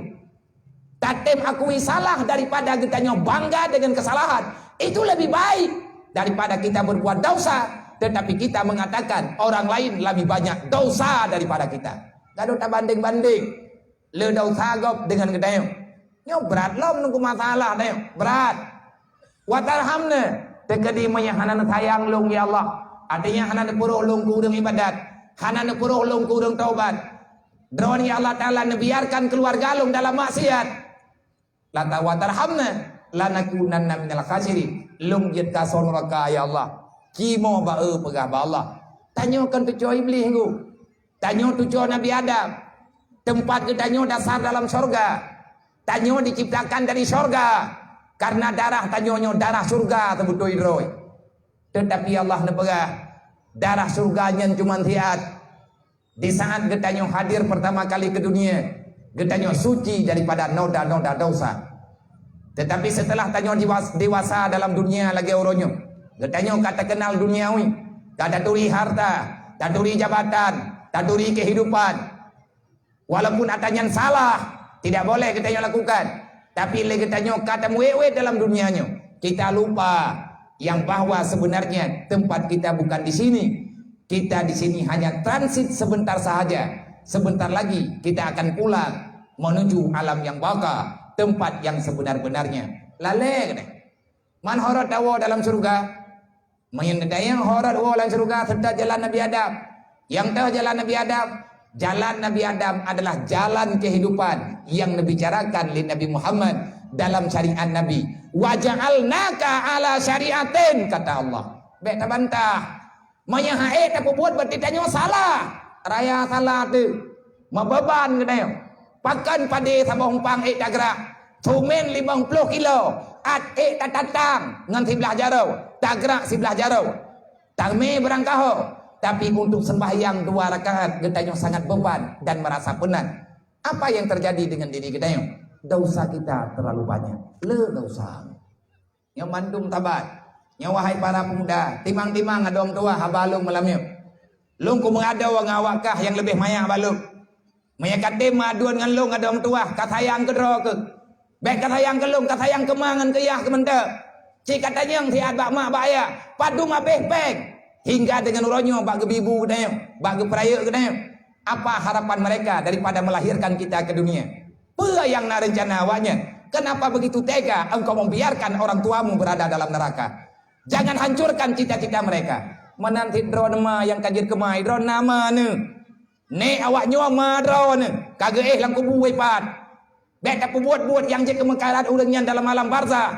Tatem akui salah daripada geutanyoe bangga dengan kesalahan. Itu lebih baik daripada kita berbuat dosa, tetapi kita mengatakan orang lain lebih banyak dosa daripada kita. Gadoh tabanding-banding. Le dosa gob deungon geutanyoe. Nyoe brat lom nunggu masalah tanyoe. Brat. Watarhamna, teukeudi meunyoe hana neusayang lôn, ya Allah. Artinya hana neupuroh lôn keu ureuëng ibadat, hana neupuroh lôn keu ureuëng taubat. Droeneuh, ya Allah Taala, neubiarkan keluarga lôn dalam maksiat. Lata watarhamna, lanakunanna minal khasirin. Lôn jeuet ka asoe nuraka, ya Allah. Cimoe ba-e peugah bak Allah. Tanyoe kon tucoe Iblih nggu. Tanyoe tucoe Nabi Adam. Teumpat geutanyoe dasar dalam syurga. Tanyoe diciptakan dari syurga. Karena darah tanyoe nyoe darah syurga teubeutôi droe. Tetapi Allah neupeugah, darah syurga nyan cuma siat. Di saat geutanyoe hadir pertama kali ke dunia, geutanyoe suci daripada noda-noda dosa. Tetapi setelah tanyoe diwas-, dewasa dalam dunia lagée uroe nyoe, geutanyoe ka takeunal duniawi, ka taturi harta, taturi jabatan, taturi kehidupan. Walaupun ata nyan salah, tidak boleh geutanyoe lakukan, tapi lé geutanyoe ka tamuwét-wét dalam dunia nyoe, kita lupa yang bahwa sebenarnya tempat kita bukan di sini. Kita di sini hanya transit sebentar sahaja. Sebentar lagi kita akan pulang menuju alam yang baka, tempat yang sebenar-benarnya. Lalée keudeh. Man horot tawoe dalam syurga? Meunyoe neutanyong horot woe lam syurga, seutôt jalan Nabi Adam. Nyang teuh jalan Nabi Adam, jalan Nabi Adam adalah jalan kehidupan yang dibicarakan oleh Nabi Muhammad dalam syariat Nabi. "Wa ja'alnaka ala syariatin," kata Allah. Bék tabantah. Meunyoe hana tapeubuet, berarti tanyoe salah. Raya salah teuh. Meubeban geutanyoe. Pakon padé saboh umpang ék tagrak, sumen limong ploh kilo, at ék tatatang ngon siblah jaroe, tagrak siblah jaroe. Tamé beurangkaho, tapi untuk sembahyang dua rakaat geutanyoe sangat beban dan merasa penat. Apa yang terjadi dengan diri geutanyoe? Dosa kita terlalu banyak. Le dosa. Nyoe mandum tabat. Nyoe wahai para pemuda, timang-timang adong tuah haba lôn malam nyoe. Lôn kumeungadoe ngon awak kah nyang leubeh manyak bak lôn. Meunyoe ka tem meuaduen ngon lôn adong tuah, ka sayang keudroe keuh. Bék ka sayang keu lôn, ka sayang keu ma ngon keu yah keuh mantong. Cit ka tanyong siat bak mak bak ayah, padum abéh péng. Hingga deungon uroe nyoe bak geubi bu geutanyoe, bak geupeurayeuk geutanyoe. Apa harapan mereka daripada melahirkan kita ke dunia? Peue nyang na reuncana awaknyan? Kenapa begitu tega engkau membiarkan orang tuamu berada dalam neraka? Jangan hancurkan cita-cita mereka. Meunan cit droeneuh ma nyang ka jeuet keumai, droeneuh na ma neuh. Nék awak nyoe ma droeneuh, ka geuéh lam kubu ipat. Bék tapeubuet-buet nyang jeuet keu meukarat ureuëng nyan dalam alam barzah.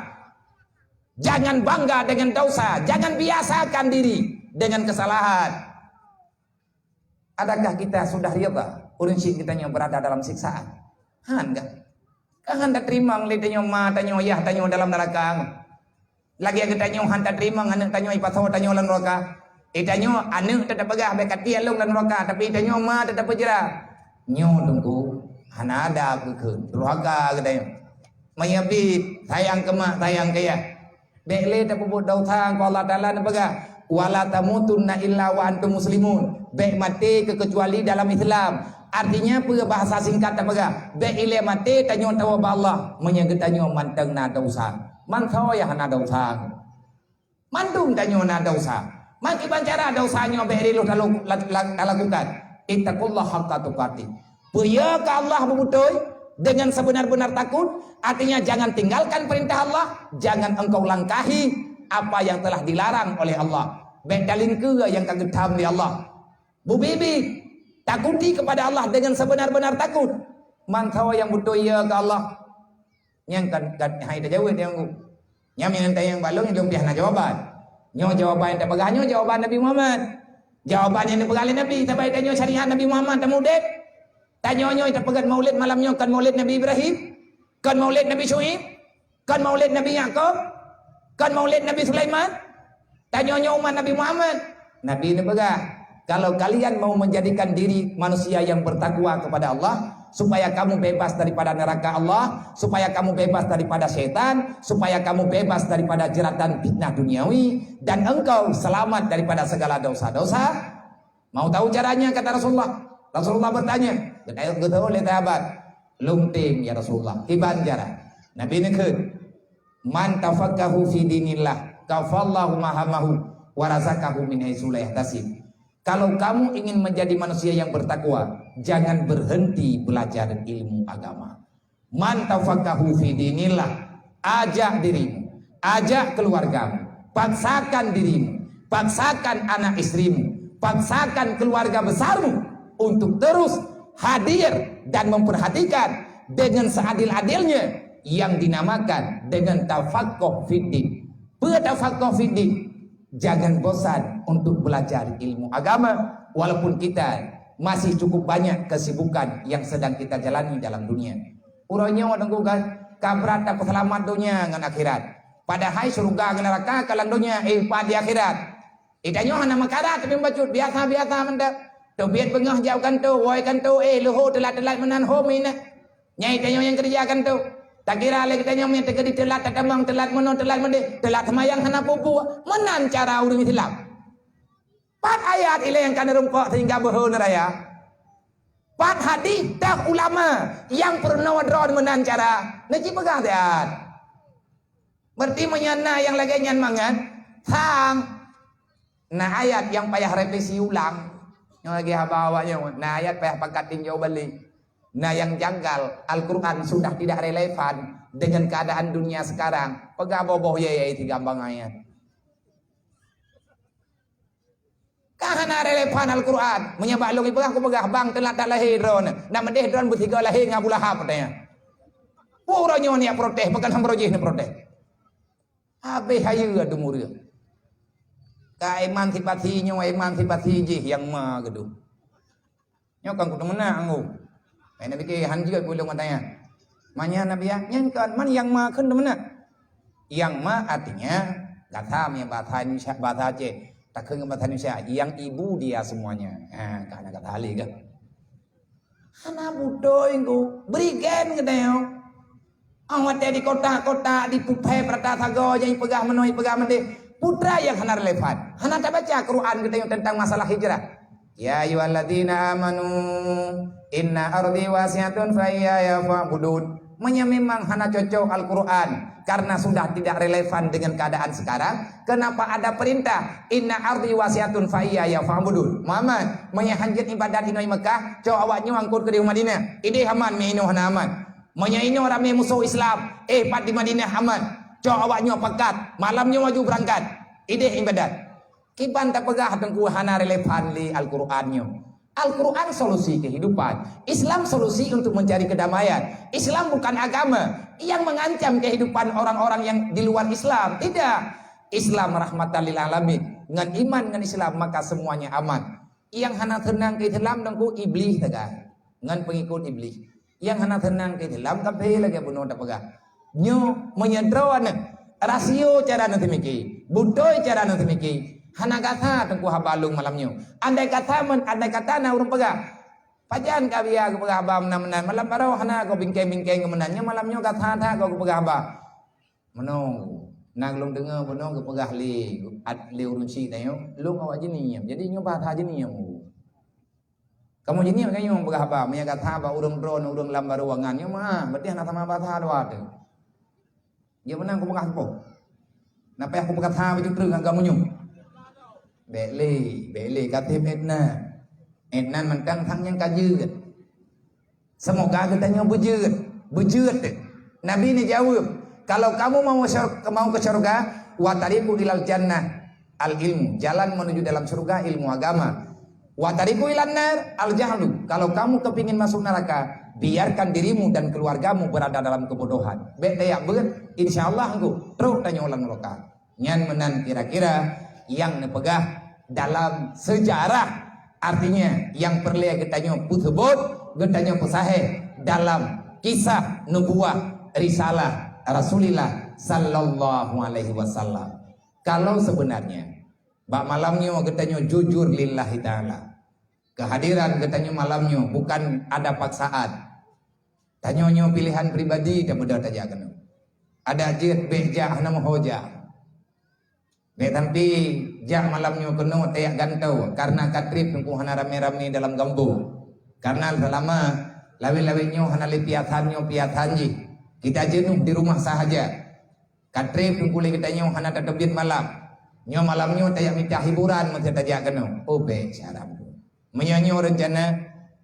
Jangan bangga dengan dosa, jangan biasakan diri dengan kesalahan. Adakah kita sudah rida ureuëng syik geutanyoe berada dalam siksaan? Han kan? Kan han tateurimong lé tanyoe ma tanyoe yah tanyoe dalam neraka. Lagée geutanyoe han tateurimong aneuëk tanyoe ipasoe tanyoe lam neraka. Eh tanyoe aneuëk teutab peugah bék katiek lôn lam neraka, tapi tanyoe ma teutab peujra. Nyoe teungku hana ada keu durhaka geutanyoe. Meunyoe bit sayang keu mak sayang keu yah. Bék lé tapeubuet desya, keu Allah Taala neupeugah, "Wala tamutunna illa wa antum muslimun." Bék maté keukecuali dalam Islam. Artinya peue bahasa singkat tapeugah, bék ilée maté tanyoe tawoe bak Allah meunyoe geutanyoe mantong na desya. Mansoe nyang hana desya. Mandum tanyoe na desya. Meukiban cara desya nyoe bék riloh talakukan. Ittaqullaha haqqa tuqatih. Peue keu Allah beutôi dengan sebenar-benar takut, artinya jangan tinggalkan perintah Allah, jangan engkau langkahi apa yang telah dilarang oleh Allah. Bék talingkeue nyang ka geutham lé Allah. Beubiet-biet takuti kepada Allah dengan sebenar-benar takut. Mansoe nyang beutôi keu Allah. Nyang kan, kan hai tajaweueb nyang ngu. Nyang meunyoe tanyong bak lôn, lôn piah na jawaban. Nyoe jawaban nyang tapeugah nyoe jawaban Nabi Muhammad. Jawaban nyang neupeugah lé Nabi, sabai tanyoe syariat Nabi Muhammad tameudeb. Tanyoe nyoe tapeugah maulid malam nyoe kon maulid Nabi Ibrahim, kon maulid Nabi Syuaib, kon maulid Nabi Yakub, kon maulid Nabi Sulaiman. Tanyoe nyoe umat Nabi Muhammad. Nabi neupeugah, "Kalau kalian mau menjadikan diri manusia yang bertakwa kepada Allah, supaya kamu bebas daripada neraka Allah, supaya kamu bebas daripada setan, supaya kamu bebas daripada jeratan fitnah duniawi, dan engkau selamat daripada segala dosa-dosa." Mau tahu caranya, kata Rasulullah. Rasulullah bertanya, geutanyong lé sahabat, "Lôn tem, ya Rasulullah, kiban cara?" Nabi neukheun, "Man tafaqahu fi dinillah, kafallahu mahamahu, wa razaqahu min haitsu la yahtasib." Kalau kamu ingin menjadi manusia yang bertakwa, jangan berhenti belajar ilmu agama. Man tafaqahu fi dinillah, ajak dirimu, ajak keluargamu, paksakan dirimu, paksakan anak istrimu, paksakan keluarga besarmu untuk terus hadir dan memperhatikan dengan seadil-adilnya yang dinamakan dengan tafaqquh fiddin. Peue tafaqquh fiddin? Jangan bosan untuk belajar ilmu agama, walaupun kita masih cukup banyak kesibukan yang sedang kita jalani dalam dunia. Uroe nyoe teungku kan, ka brat tapeuseulamat donya ngon akhirat. Padahai syeuruga ngon neuraka ka lam donya, eh, pat di akhirat. Eh, tanyoe hana meukarat tapi bacut, biasa-biasa mantap. Teubiet beungoh jak u kantô, woe kantô, eh, leuho teulat-teulat meunan ho meuinah. Nyai tanyoe nyang keureuja kantô. Takira lé geutanyoe meunan teukeudi teulat tatamong, teulat meunoe, teulat meudeh, teulat seumayang hana peue-peue. Meunan cara ureuëng Islam. Pat ayat ilée nyang ka neurumpok sehingga beuhe neuraya? Pat hadis teuh ulama nyang peurunoe droe meunan cara? Neuci peugah siat. Berarti meunyoe na nyang lagée nyan mangat, sang. Na ayat nyang payah revisi ulang. Nyoe lagée haba awak nyoe, na ayat payah pakat tinjau balik. Na nyang janggal, Al-Quran sudah tidak relevan dengan keadaan dunia sekarang. Peugah boh-boh ye-ye tigambang ayat. Ka hana relevan Al-Quran. Meunyoe bak lôn ipeugah, kupeugah bang teulat that lahé droeneuh. Nak meudeh droeneuh beusigoe lahé ngon Abu Lahab, katanya. Uroe nyoe niyak protes, pakon han barô jih neuprotes. Habéh hayeue adu mureueng. Ka emansipasi nyoe, emansipasi jih nyang ma geuduek. Nyoe kan kuteumeunak anggô. Hai Nabi ke han jeuet ulôn katanya. Manya Nabi ya, nyan kan man nyang ma kheun teumeunak. Nyang ma artinya gata meunyoe bahasa Indonesia, bahasa Aceh, takheun ngon bahasa Indonesia, yang ibu dia semuanya. Ha, ka na gata le kan. Hana beutôi ku, bri gen geutanyoe. Awak watée di kota-kota, di puphée peurata sagoe nyang ipeugah meunoe, ipeugah meudeh. Peue teuma nyang hana relevan. Hana tabaca Quran geutanyoe tentang masalah hijrah. Ya ayyuhalladzina amanu inna ardi wasi'atun fa iyaya fa'budun. Meunyoe memang hana cocok Al-Quran karena sudah tidak relevan dengan keadaan sekarang, kenapa ada perintah inna ardi wasi'atun fa iyaya fa'budun? Muhammad, meunyoe hanjeuet ibadat inoe Mekah, cok awak nyoe angkot keudeh Madinah. Ideh aman, meunyoe inoe hana aman. Meunyoe inoe ramé musoh Islam, eh, pat di Madinah aman. Cok awak nyoe pakat, malam nyoe laju beurangkat. Ideh ibadat. Kiban tapeugah teungku hana relevan lé Al-Quran nyoe. Al-Quran solusi kehidupan. Islam solusi untuk mencari kedamaian. Islam bukan agama yang mengancam kehidupan orang-orang yang di luar Islam. Tidak. Islam rahmatan lil alamin. Ngon iman ngon Islam maka semuanya aman. Nyang hana seunang keu Islam teungku Iblih sagai ngon pengikut Iblih. Nyang hana seunang keu Islam kafé lagèe bunoe tapeugah. Nyoe meunyoe droeneuh rasio cara neuh seumike, beutôi cara neuh seumike, hana gata teungku haba lôn malam nyoe. Andai kata men, andai kata na ureueng peugah, "Pajan ka biya geupeugah haba meunan-meunan, malam baroe hana kau bingkeng-bingkeng keu meunan, nyoe malam nyoe gata that kau geupeugah haba." Meunoe, na lôn deungoe bunoe geupeugah lé, lé ureueng chik tanyoe, lôn awak jih nyiam. Jadi nyoe bahasa jih nyiam. Kamoe jih nyiam tanyoe peugah haba, meunyo gata bak ureueng droeneuh, ureueng lam barô angan nyoe meu'ah, berarti hana sama bahasa dua tu. Dia meunan kupeugah saboh. Na payah kupeugah sa bacut treuk ngon kamoe nyoe. Bèk lé, bèk lé, ka tem Ednan. Ednan mantong sang nyang ka jeuet. Seumoga geutanyoe beujeuet, beujeuet. Nabi neujaweueb, "Kalau kamu mau syur-, mau ke syurga, wa tariqu ilal jannah al ilmu." Jalan menuju dalam syurga ilmu agama. "Wa tariqu ilan nar al jahlu." Kalau kamu kepingin masuk neraka, biarkan dirimu dan keluargamu berada dalam kebodohan. Bèk tajak beuet, insya Allah engkau trok tanyoe lam neraka. Nyan meunan kira-kira nyang neupeugah dalam sejarah. Artinya, nyang peureulèe geutanyoe peuseubut, geutanyoe peusahe dalam kisah nubuwah risalah Rasulillah sallallahu alaihi wasallam. Kalau sebenarnya, bak malam nyoe geutanyoe jujur lillahi ta'ala. Kehadiran geutanyoe malam nyoe bukan ada paksaan. Tanyoe nyoe pilehan pribadi tabeudôh tajak keunoe. Ada jeuet bèk jak hana meuho jak. Bèk sampai jak malam nyoe keunoe tajak gantoe karena ka trép teungku hana ramé-ramé dalam gampông. Karena selama lawét-lawét nyoe hana lé piasan nyoe piasan jih. Kita jenuh di rumah sahaja. Ka trép teungku lé geutanyoe hana tateubiet malam. Nyoe malam nyoe tajak mita hiburan meusé tajak keunoe. Oh bèk syarab. Meunyoe nyoe reuncana,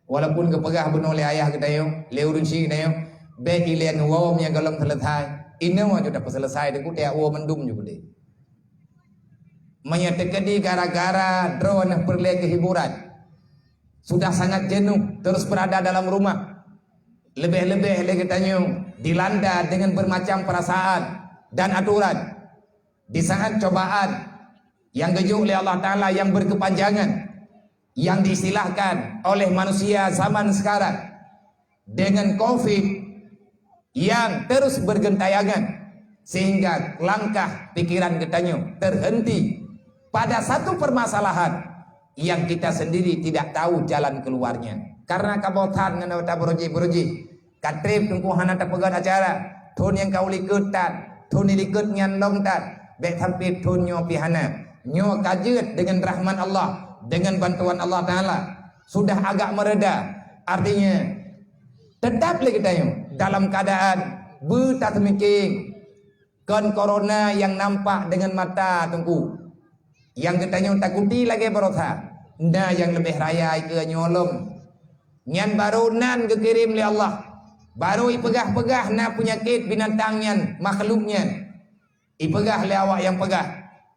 walaupun geupeugah bunoe lé ayah geutanyoe, lé ureueng chik geutanyoe, bèk ilèe neuwoe meunyoe gohlom seuleusai. Inoe aju tapeuseuleusai teungku tajak woe mandum ju keudéh. Meunyoe teukeudi gara-gara droeneuh peureulèe keu hiburan, sudah sangat jenuh terus berada dalam rumah. Leubeh-leubeh lé geutanyoe dilanda dengan bermacam perasaan dan aturan. Di saat cobaan yang geujok lé Allah Ta'ala yang berkepanjangan, yang diistilahkan oleh manusia zaman sekarang dengan covid yang terus bergentayangan, sehingga langkah pikiran geutanyoe terhenti pada satu permasalahan yang kita sendiri tidak tahu jalan keluarnya. Karena kaboh that ngon ata beurojih-beurojih, ka trép teungku hana tapeugöt acara, thon nyang ka u likot that, thon di likot nyan lom that, bèk sampai thon nyoe pih hana. Nyoe ka jeuet dengan rahmat Allah, dengan bantuan Allah Ta'ala. Sudah agak mereda, artinya tetap lé geutanyoe dalam keadaan beutateumiké kon corona nyang nampak deungon mata teungku. Nyang geutanyoe takuti lagèe baroesa, na nyang leubeh raya ikeue nyoe lom. Nyan barô nan geukirém lé Allah. Barô ipeugah-peugah na peunyakét binatang nyan, makhluk nyan. Ipeugah lé awak nyang peugah,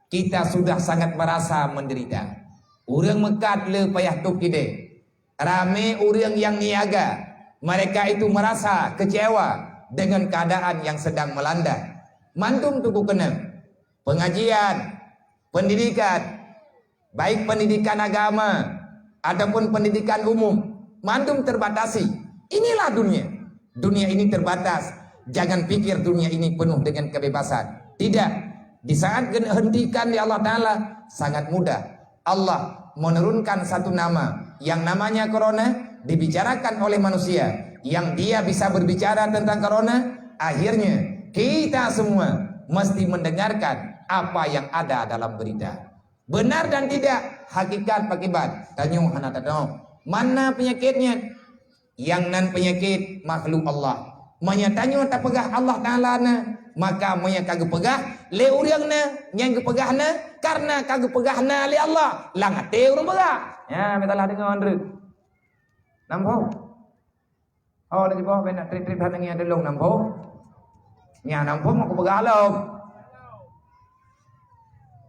kita sudah sangat merasa menderita. Ureueng meukat le payah tôb idéh. Ramé ureueng nyang niaga, mereka itu merasa kecewa dengan keadaan yang sedang melanda. Mandum teungku keunong, pengajian, pendidikan, baik pendidikan agama ataupun pendidikan umum, mandum terbatasi. Inilah dunia. Dunia ini terbatas. Jangan pikir dunia ini penuh dengan kebebasan. Tidak. Di saat dihentikan di Allah Ta'ala, sangat mudah. Allah menurunkan satu nama yang namanya corona dibicarakan oleh manusia, yang dia bisa berbicara tentang corona, akhirnya kita semua mesti mendengarkan apa yang ada dalam berita. Benar dan tidak, hakikat pakiban, tanyoe hana tadong. Mana penyakitnya? Nyang nan peunyakét makhluk Allah. Meunyoe tanyoe tapeugah Allah Ta'ala na, maka meunyoe ka geupeugah lé ureueng na, nyang geupeugah na, kareuna ka geupeugah na lé Allah, lam até ureueng peugah. Nyan, beusalah deungoe, Andrew. Nampak? Oh, lagi bawah, bèk nak trép-trép that nangis ada long, nampak? Nyan, nampak, mau kupeugah lom.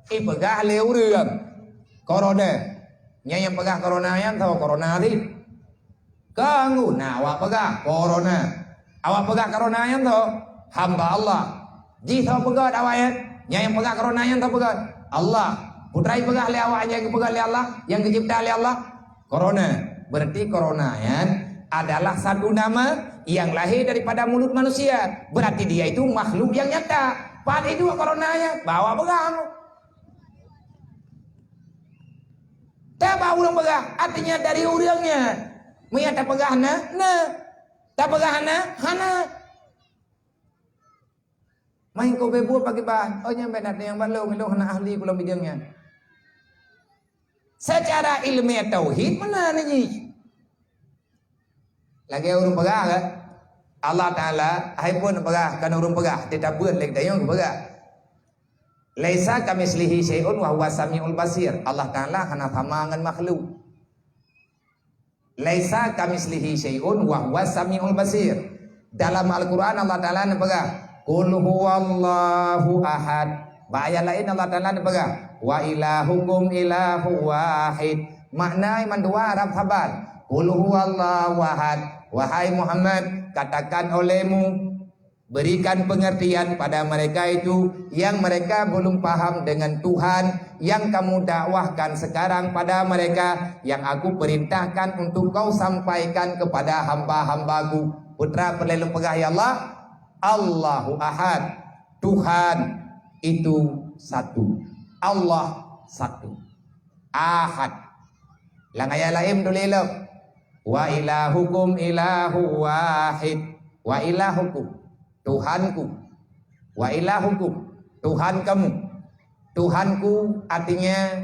Ipeugah lé ureueng. Corona. Nyan nyang peugah corona nyan tho corona cit. Kanggu na awak peugah corona. Awak peugah corona nyan tho hamba Allah. Jih tho peugah awak nyan. Nyan nyang peugah corona nyan tho peugah Allah. Peue teuma peugah lé awak nyang geupeugah lé Allah, nyang geucipta lé Allah. Corona. Berarti corona nyan adalah satu nama yang lahir daripada mulut manusia. Berarti dia itu makhluk yang nyata. Padahai itu corona nyan bawa peugah. Taba ureuëng peugah, artinya dari ureuëng nyan. Meunyo tapeugah na, na. Tapeugah hana, hana. Main kau bebot pakai bahan. Oh, nyan benar nyang balong, ilong hana ahli pulang bidang nyan. Secara ilmiah tauhid mana ni? Lagée ureuëng peugah kan? Allah Taala, hai pun peugah, kan ureuëng peugah, teutabeuet lé geutanyoe peugah. "Laisa kamitslihi syai'un wa huwa samiul basir." Allah Taala hana sama ngon makhluk. "Laisa kamitslihi syai'un wa huwa samiul basir." Dalam Al-Quran Allah Taala neupeugah, "Qul huwallahu ahad." Bak ayat laén Allah Taala neupeugah, "Wa ilahukum ilahu wahid." Makna iman dua Arab saban. "Qul huwallahu ahad." Wahai Muhammad, katakan olehmu, berikan pengertian pada mereka itu yang mereka belum paham dengan Tuhan yang kamu dakwahkan sekarang pada mereka, yang aku perintahkan untuk kau sampaikan kepada hamba-hambaku. Peue teuma peureulée lôn peugah, ya Allah? Allahu Ahad. Tuhan itu satu. Allah satu. Ahad. Lam ayat laén tuléh lom, "Wa ilahukum ilahu wahid." Wa ilahukum, Tuhanku. Wa ilahukum, Tuhan kamu. Tuhanku artinya,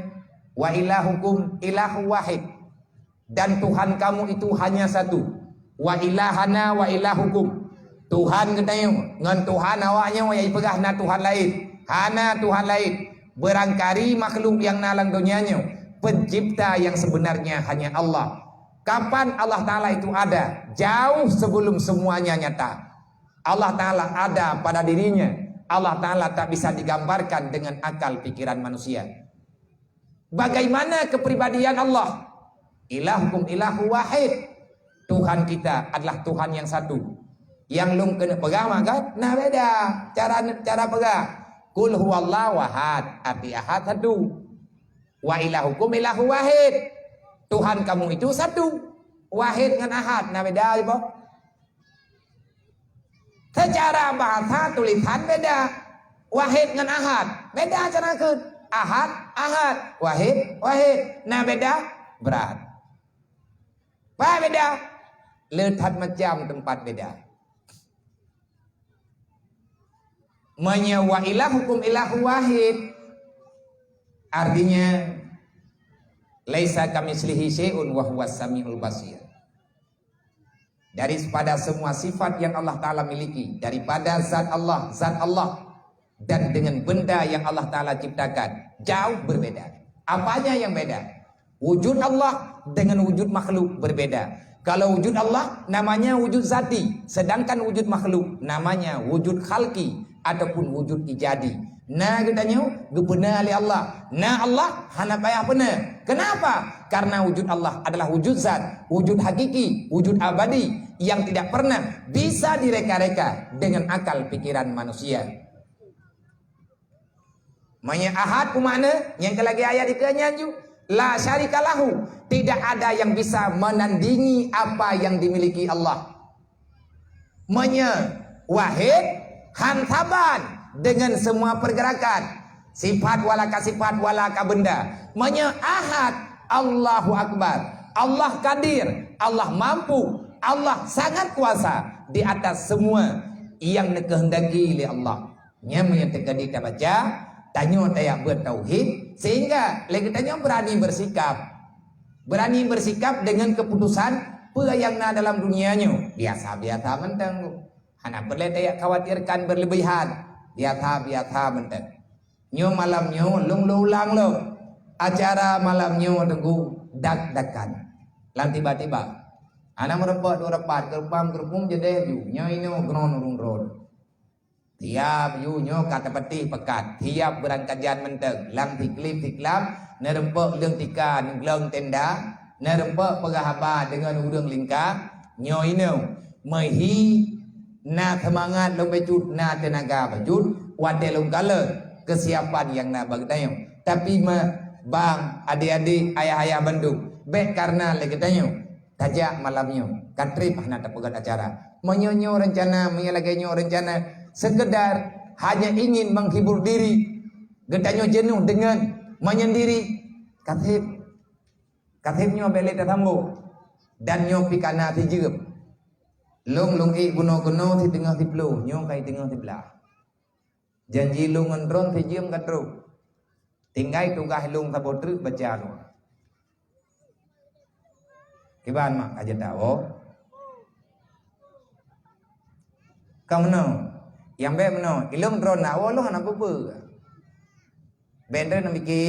wa ilahukum ilahu wahid. Dan Tuhan kamu itu hanya satu. Wa ilahana wa ilahukum. Tuhan geutanyoe ngon Tuhan awaknyoe nyang jipeugah na Tuhan laén. Hana Tuhan laén. Beurangkali makhluk nyang na lam donya nyoe, pencipta yang sebenarnya hanya Allah. Kapan Allah Taala itu ada? Jauh sebelum semuanya nyata. Allah Taala ada pada dirinya. Allah Taala tak bisa digambarkan dengan akal pikiran manusia. Bagaimana kepribadian Allah? Ilahukum ilahu wahid. Tuhan kita adalah Tuhan yang satu. Nyang lôn keuneuk peugah maka na beda cara, cara peugah. Qul huwallahu ahad, arti ahad satu. Wa ilahukum ilahu wahid. Tuhan kamu itu satu. Wahid ngon ahad na beda apa? Secara bahasa tulisan beda. Wahid ngon ahad. Beda cara kheun. Ahad, ahad. Wahid, wahid. Na beda? Brat. Bah beda? Le that macam teumpat beda. Meunyoe wa ilahukum ilahu wahid, artinya, "Laisa kamitslihi syai'un wa huwas samiul basir." Daripada semua sifat yang Allah Taala miliki, daripada zat Allah, zat Allah, dan dengan benda yang Allah Taala ciptakan, jauh berbeda. Apanya yang beda? Wujud Allah dengan wujud makhluk berbeda. Kalau wujud Allah namanya wujud zati, sedangkan wujud makhluk namanya wujud khalqi ataupun wujud ijadi. Na geutanyoe geupeuna lé Allah. Na Allah hana payah peuna. Kenapa? Karena wujud Allah adalah wujud zat, wujud hakiki, wujud abadi yang tidak pernah bisa direka-reka dengan akal pikiran manusia. Meunyoe ahad peue makna? Nyang keu lagée ayat dikeue nyan ju, la syarika lahu, tidak ada yang bisa menandingi apa yang dimiliki Allah. Meunyoe wahid, han saban dengan semua pergerakan, sifat wala ka sifat wala ka benda. Meunyoe ahad, Allahu Akbar, Allah kadir, Allah mampu, Allah sangat kuasa di atas semua yang dikehendaki lé Allah. Nyan meunyoe teukeudi tabaca, tanyoe tajak beuet tauhid, sehingga lé geutanyoe beurani bersikap. Beurani bersikap dengan keputusan peue nyang na dalam dunia nyoe. Biasa-biasa mantong. Hana peureulée tajak khawatirkan berlebihan. Biasa-biasa mantong. Nyoe malam nyoe lôn ulang lom. Acara malam nyoe teungku dak-dakan. Lam tiba-tiba. Hana meurumpok dua rapat, geureumpang geureumpung jadeh ju. Nyoe inoe geunon ureuëng rot. Tiab ju nyoe ka teupeutih peukat, tiab beurangkajan mantong, lam siklib siklam, Neureumpok leueng tika, neugleueng tenda, neureumpok peugah haba deungon ureuëng lingka, nyoe inoe meuhi na seumangat lom bacut, na teunaga bacut, watée lom kalon keusiapan nyang na bak geutanyoe. Tapi ma-, bang, adik-adik, ayah-ayah bandum, bék kareuna lé geutanyoe tajak malam nyoe, ka treb hana tapeugét acara. Meunyoe nyoe reuncana, meunyoe lagée nyoe reuncana, sekedar hanya ingin menghibur diri, geutanyoe jeuneuh deungon menyendiri, ka treb. Ka treb nyoe bék lé tasambong. Dan nyoe pih ka na sijeuem. Lôn, lôn ék bunoe keunoe siteungoh siploh, nyoe ka siteungoh siblaih. Janji lôn ngon droeneuh sijeuem ka trok. Tinggai tugaih lôn saboh treuk baca doa. Kiban mak ka jeuet tawoe? Ka meunoe. Nyang bék meunoe, ilôn droeneuh na woe lôn hana peue-peue. Bék droeneuh na pike,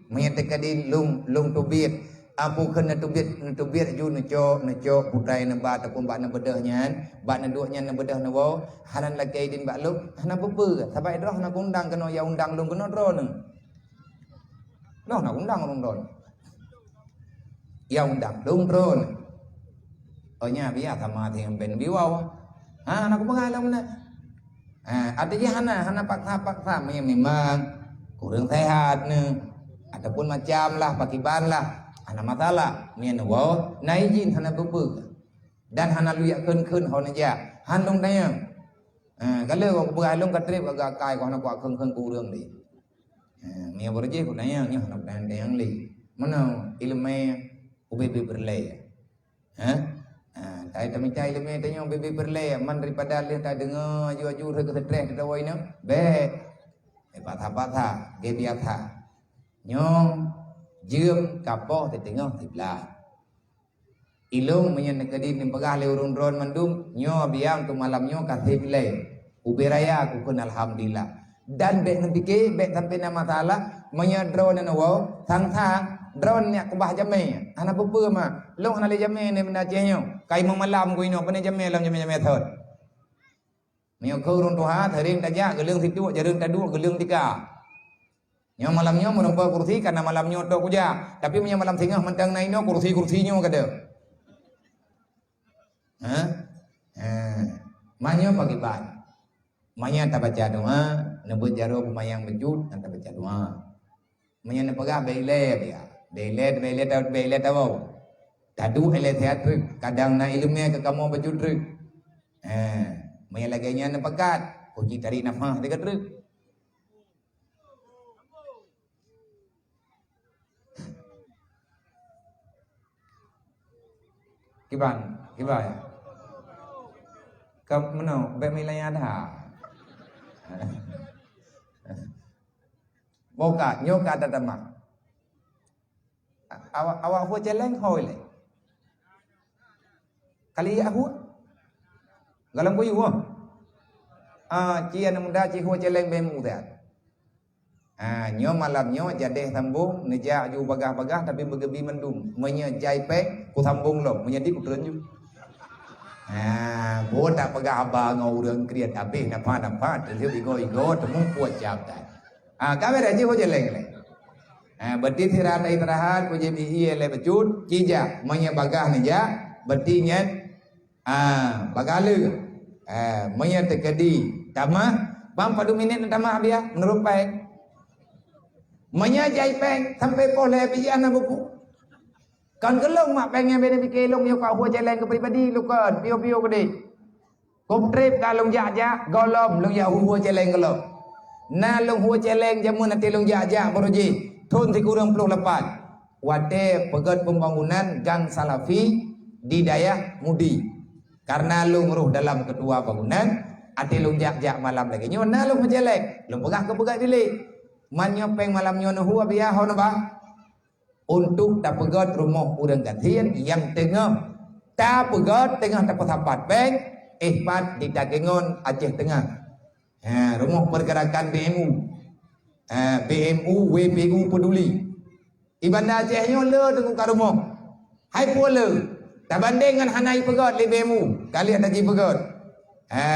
meunyoe teuka di lôn, lôn teubiet. Apu kheun neuteubiet, neuteubiet ju neucok, neucok putai neuba ataupun bak neubeudôh nyan, bak neuduek nyan neubeudôh neuwoe, hana lakée idin bak lôn, hana peue-peue. Sabab droeneuh hana kuundang keunoe, nyang undang lôn keunoe droeneuh. Noh na undang ureuëng droeneuh. Nyang undang lôn droeneuh. Oh nya biasa mati ngon ben biwau. Ha, na kupeugah lom na. Ha, ada je hana, hana paksa-paksa, memang kurang sehat ni. Ataupun macam lah, pakiban lah. Hana masalah. Nyan wow, na izin hana peue-peue. Dan hana luyak kheun-kheun ho neujak. Han lôn tanyong. Ha, kalau kupeugah lôn ka treb agak akai, ko hana kuat kheun-kheun ku ureuëng deh. Ha, meunyoe beureujeih ku tanyong, nyoe hana tanyong-tanyong lé. Meunoe iéleumé ubé-bé peureulée. Ha? Ha, tai tamita iéleumé tanyoe ubé-bé peureulée, man daripada lheueh tadeungoe aju-aju rhot keu seutreh teudawa inoe. Bék. Bék patha-patha, gét biasa. Nyoe jeuem ka poh siteungoh siblaih. Ilôn meunyoe neukeudi neupeugah lé ureuëng droen mandum, nyoe biang untuk malam nyoe ka seb ilée. Ubé raya kukheun alhamdulillah. Dan bék neupike, bék sampai na masalah, meunyoe droeneuh neuwoe, sang-sang, droeneuh nyak keubah jamé. Hana peue-peue mak, lôn hana lé jamé nibak Aceh nyoe. Kai meumalam ku inoe, pane jamé lom jamé-jamé thon. Meunyoe keu ureuëng tuha, sering tajak geuleueng situek, jareueng taduek geuleueng tika. Nyoe malam nyoe meureumpok kursi, karena malam nyoe tok kujak. Tapi meunyoe malam singoh mantong na inoe, kursi-kursi nyoe kada. Ha? Ha. Manyoe pakiban. Manyang tabaca doa, neubeuet jaroe peumayang beujeuet, dan tabaca doa. Meunyoe neupeugah bék ilée biya. Bék ilée, bék ilée, bék ilée tawoe. Taduek ilée siat treuk, kadang na iéleumé keu kamoe bacut treuk. Ha. Meunyoe lagée nyan neupakat, kunci tarék nafah teuka treuk. Kiban, kiban. Ka meunoe, bék meulaya that. Boh ka, nyoe ka tatamah. Awak, awak hue céléng hôi lé. Kali ya hue. Galam kuyu hue. Ah, cia aneuk muda ci hue céléng bemu that. Ah, nyoe malam nyoe jadeh sambong, neujak ju bagah-bagah tapi beugeubi mandum. Meunyoe jai péng, kusambong lom. Meunyoe di kutreun ju. Ah, bo tak peugah haba ngon ureuëng kriet habéh napa-napa, teulheueh igo-igo, teumeupuat cap that. Ah, ka beres ji ho jeleng lé. Ah, berarti sirat istirahat, kujéb ie lé bacut, cijak, meunyoe bagah neujak, berarti nyan, ah, bagah lé. Ah, meunyoe teukeudi tamah, bang padum minit neutamah biya, meunurot péng. Meunyoe jai péng, sampai poh lhée pih hana buku. Kon keu lôn mak péng nyang beda pike lôn yoh ka hue céléng keu pribadi lôn kon, piôh-piôh keudeh. Kop treb ka lôn jak-jak, gohlom lôn jak hue-hue céléng gohlom. Na lôn hue céléng jameun até lôn jak-jak baroe jih, thon sikureueng ploh lapan. Watée peugét pembangunan gang Salafi di dayah Mudi. Karena lôn roh dalam ketua bangunan, até lôn jak-jak malam lagée nyoe na lôn hue céléng, lôn peugah keu peugét bilék. Man nyoe péng malam nyoe neuhue biya ho neuba. Untuk tapeugét rumoh ureuëng gasien nyang teungoh tapeugét teungoh tapeusapat bank, eh, pat di Takengon Aceh Teungoh. Ha, rumoh pergerakan B M U. Ha, B M U, W P U peduli. Di Banda Aceh nyoe le teungoh ka rumoh. Hai pue le. Tabandeng ngon hana ipeugét lé B M U, ka lheueh tajipeugét. Ha,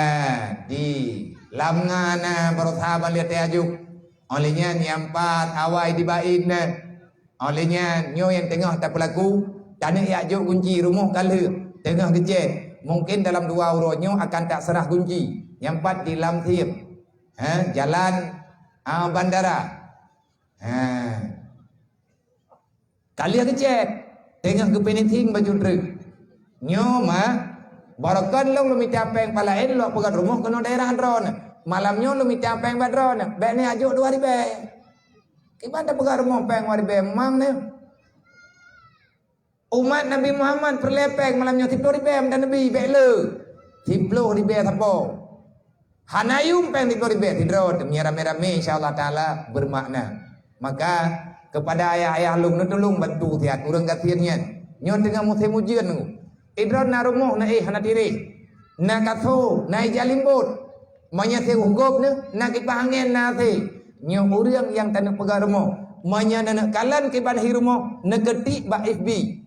di lam ngana berusaha ban lheueh tajuk. Oleh nyan nyang pat awai di Bain na. Oleh nyan, nyoe nyang teungoh tapeulaku, taneuk jak jok gunci rumoh ka lheueh, teungoh geucet. Mungkin dalam dua uroe nyoe akan taseurah gunci nyang pat di Lam Thiem, ha, jalan, ha, bandara. Ha. Ka lheueh geucet, teungoh geufinishing baju treuk. Nyoe ma, barokon lôn, lôn mita péng palaén lôn peugöt rumoh keunoe daerah droeneuh. Malam nyoe lôn mita péng bak droeneuh, bék neujak jok dua ribèe. Kiban tapeugöt rumoh péng dua ribèe memang nyoe. Umat Nabi Muhammad peureulèe péng malam nyoe siploh ribèe meunan Nabi, bék le. Siploh ribèe sapo. Hana yum péng siploh ribèe sidroe teuh, meunyo ramé-ramé, insya Allah Taala bermakna. Maka, kepada ayah-ayah lôn, neutulông bantu siat ureueng gasien nyan. Nyoe teungoh musém ujeuen nyoe. Idroen na rumoh na éh hana tireh. Na kaso, na ija limbot. Meunyo seuhugop nyoe, na kipah angén na asé. Nyoe ureueng nyang taneuk peugah rumoh. Meunyo na neuk kalon kiban hi rumoh, neukeutik bak F B.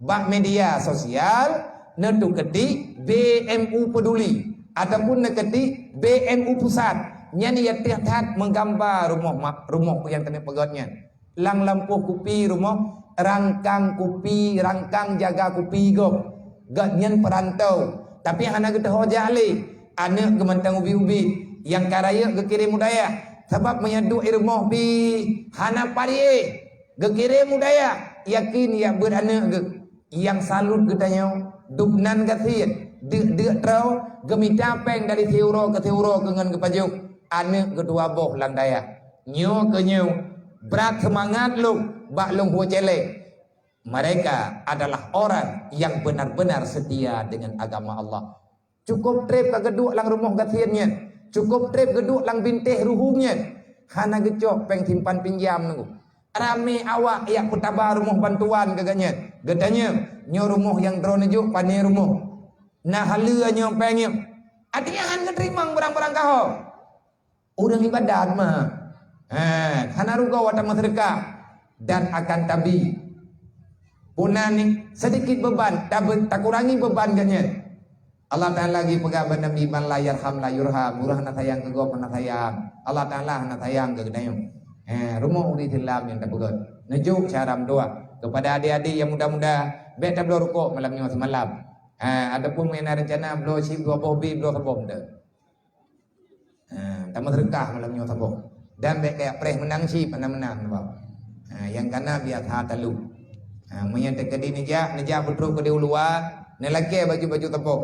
Bak media sosial, neutuketik B M U Peduli ataupun neuketik B M U Pusat. Nyan ya tiep that meugamba rumoh ma-, rumoh nyang taneuk peugöt nyan. Lam lampôh kupi rumoh, rangkang kupi, rangkang jaga kupi gob. Gobnyan peurantau, tapi hana geuteuho jak lé. Aneuk geuh mantong ubit-ubit, nyang ka rayeuk geukirém u dayah. Sabab meunyo duek i rumoh pih hana parieh, geukirém u dayah, yakin jak beuet aneuk geuh. Nyang salut geutanyoe, dubnan gasien, deuk-deuk troe, geumita péng dari siuroe keu siuroe keu ngon geupajoh aneuk geuh dua boh lam dayah. Nyoe keuh nyoe, brat seumangat lôn bak lôn hue céléng. Mereka adalah orang yang benar-benar setia dengan agama Allah. Cukôp trép ka geuduek lam rumoh gasien nyan, cukôp trép geuduek lam bintéh ruhueng nyan, hana geucok péng simpan pinjam nunggu. Ramé awak jak peutaba rumoh bantuan keu gobnyan. Geutanyoe, nyoe rumoh nyang droeneuh jok pané rumoh. Na haleue nyoe péng nyoe. Artinya hana geuteurimong barang-barang kaho. Ureueng ibadat mah, ha, hana rugoe watèe meuseudeukah dan akan tabi. Puna ni, sedikit beban, tabe-, takurangi beban gobnyan. Allah Taala lagi peugah bak Nabi, "Man la yarham la yurham." Ureueng hana sayang keu gob, hana sayang. Allah Taala hana sayang keu geutanyoe. Eh, rumoh ureueng Islam nyang tapeugöt. Neujok cara meudoa. Kepada adik-adik yang muda-muda, bèk tabloe rukok malam nyoe semalam. Ha, ataupun meunyo na rencana bloe chip dua boh bi, bloe saboh meunan. Ha, tameuseudeukah malam nyoe saboh. Dan bèk kajak preh meunang chip, hana meunang, nampak. Ha, nyang kana biasa talu. Ha, meunyo teukeudi neujak, neujak beutrok keudéh u luwa, neulakèe baju-baju saboh.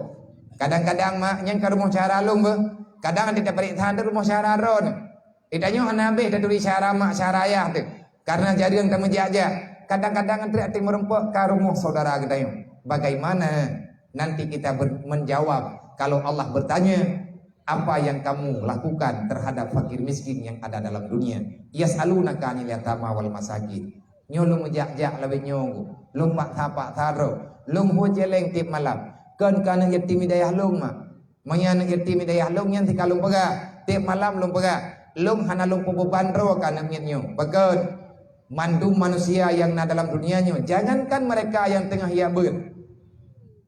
Kadang-kadang mak nyan ka rumoh syara lôn beuh. Kadang até tapareksa teuh rumoh syara droeneuh. Geutanyoe hana habéh taturi syara mak syara ayah teuh. Karena jareueng tameujak-jak. Kadang-kadang treuk até meureumpok ka rumoh saudara geutanyoe. Bagaimana nanti kita ber-, menjawab kalau Allah bertanya, "Apa yang kamu lakukan terhadap fakir miskin yang ada dalam dunia?" "Yas'alunaka 'anil yatama wal masakin." Nyoe lôn meujak-jak lawét nyoe, lôn paksa-paksa droe, lôn hue céléng tiep malam. Kon keu aneuk yatim di dayah lôn mak. Meunyo aneuk yatim di dayah lôn nyan sika lôn peugah, tiep malam lôn peugah, lôn hana lôn peubeuban droe keu aneuk miet nyoe. Pakon? Mandum manusia nyang na dalam dunia nyoe, jangankan mereka nyang teungoh jak beuet.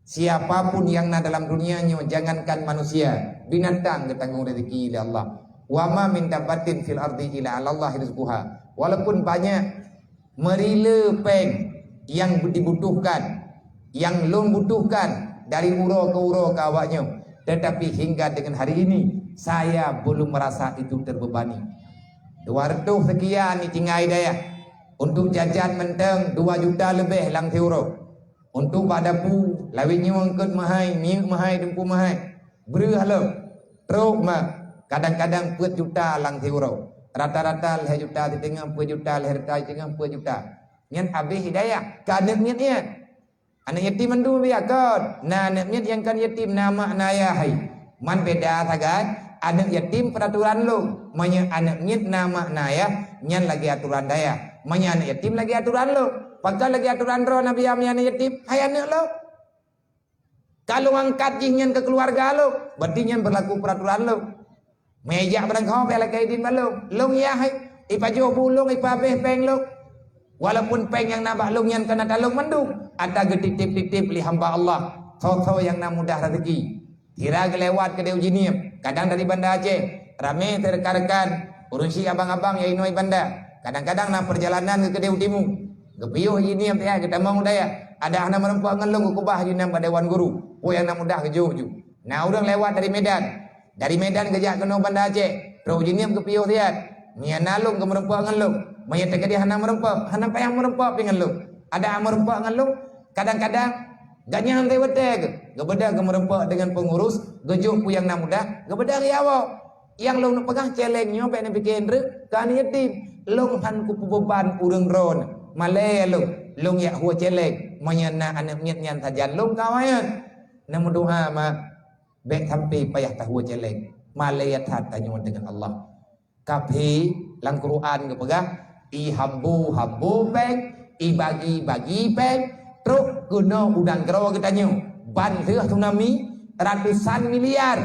Siapa pun nyang na dalam dunia nyoe, jangankan manusia, binatang geutanggong rezeki lé Allah. "Wa ma min dabbatin fil ardi illa 'alallahi rizquha." Walaupun banyak meurila péng nyang dibutuhkan, nyang lôn butuhkan dari uroe keu uroe keu awak nyoe, tetapi hingga dengan hari ini, saya belum merasa itu terbebani. Dua reutôh seukian ni tinggai dayah. Untuk jajan mantong dua juta leubeh lam siuroe. Untuk bak dapu, lawét nyoe eungkôt meuhai, minyeuk meuhai, teumpu meuhai. Breueh lom. Trok mak, kadang-kadang peuet juta lam siuroe. Rata-rata lhèe juta siteungoh, peuet juta, lhèe juta siteungoh, peuet juta. Nyan habéh di dayah, keu aneuk miet nyan. Aneuk yatim mandum biakon. Na aneuk miet nyang kon yatim, na mak na ayah hai. Man beda sagai, aneuk yatim peraturan lôn. Meunyoe aneuk miet na mak na ayah, nyan lagèe aturan dayah. Meunyoe aneuk yatim lagèe aturan lôn. Pakon lagèe aturan droe Nabi Yahya aneuk yatim? Hai aneuk lôn. Ka lôn angkat jih nyan keu keuluwarga lôn, berarti nyan berlaku peraturan lôn. Meujak barangkaho pih lakèe idin bak lôn. Lôn yah, ipajoh bu lôn, ipabéh péng lôn. Walaupun péng nyang na bak lôn nyan ka na talôn mandum, ata geutitip-titip lé hamba Allah. Soe-soe nyang na mudah rezeki. Sira geulewat keudéh u Jeunieb, kadang dari Banda Aceh. Ramé teurekan-rekan, ureueng chik abang-abang nyang inoe i Banda. Kadang-kadang na peurjalanan geuh keudéh u timu. Geupiôh Haji Niem siat geutamong u dayah. Adak hana meurumpok ngon lôn geukeubah Haji Niem bak Dewan Guru. Peue nyang na mudah geujok ju. Na ureuëng lewat dari Medan. Dari Medan geujak keunoe Banda Aceh. Trok Haji Niem geupiôh siat. Meunyo na lôn geumeurumpok ngon lôn. Meunyo teukeudi hana meurumpok, hana payah meurumpok pih ngon lôn. Adak meurumpok ngon lôn, kadang-kadang gobnyan watée-watée geuh geubeudôh geumeurumpok deungon peungurus, geujok peue nyang na mudah, geubeudôh geujaweueb. Nyang lôn peugah celeng nyoe bék neupike treuk, keu aneuk yatim. Lôn hán kupeubeuban ureuëng droeneuh. Malée lôn, lôn jak hue celeng. Meunyo na aneuk miet nyan sajan lôn ka awai nyan. Neumeudoá mak, bék sampai payah tahue celeng. Malée that tanyoe deungon Allah. Kaphé lam Quran geupeugah, "Ihambo-hambo péng, ibagi-bagi péng, trok keunoe u nanggroe geutanyoe, ban lheueh tsunami, ratusan miliar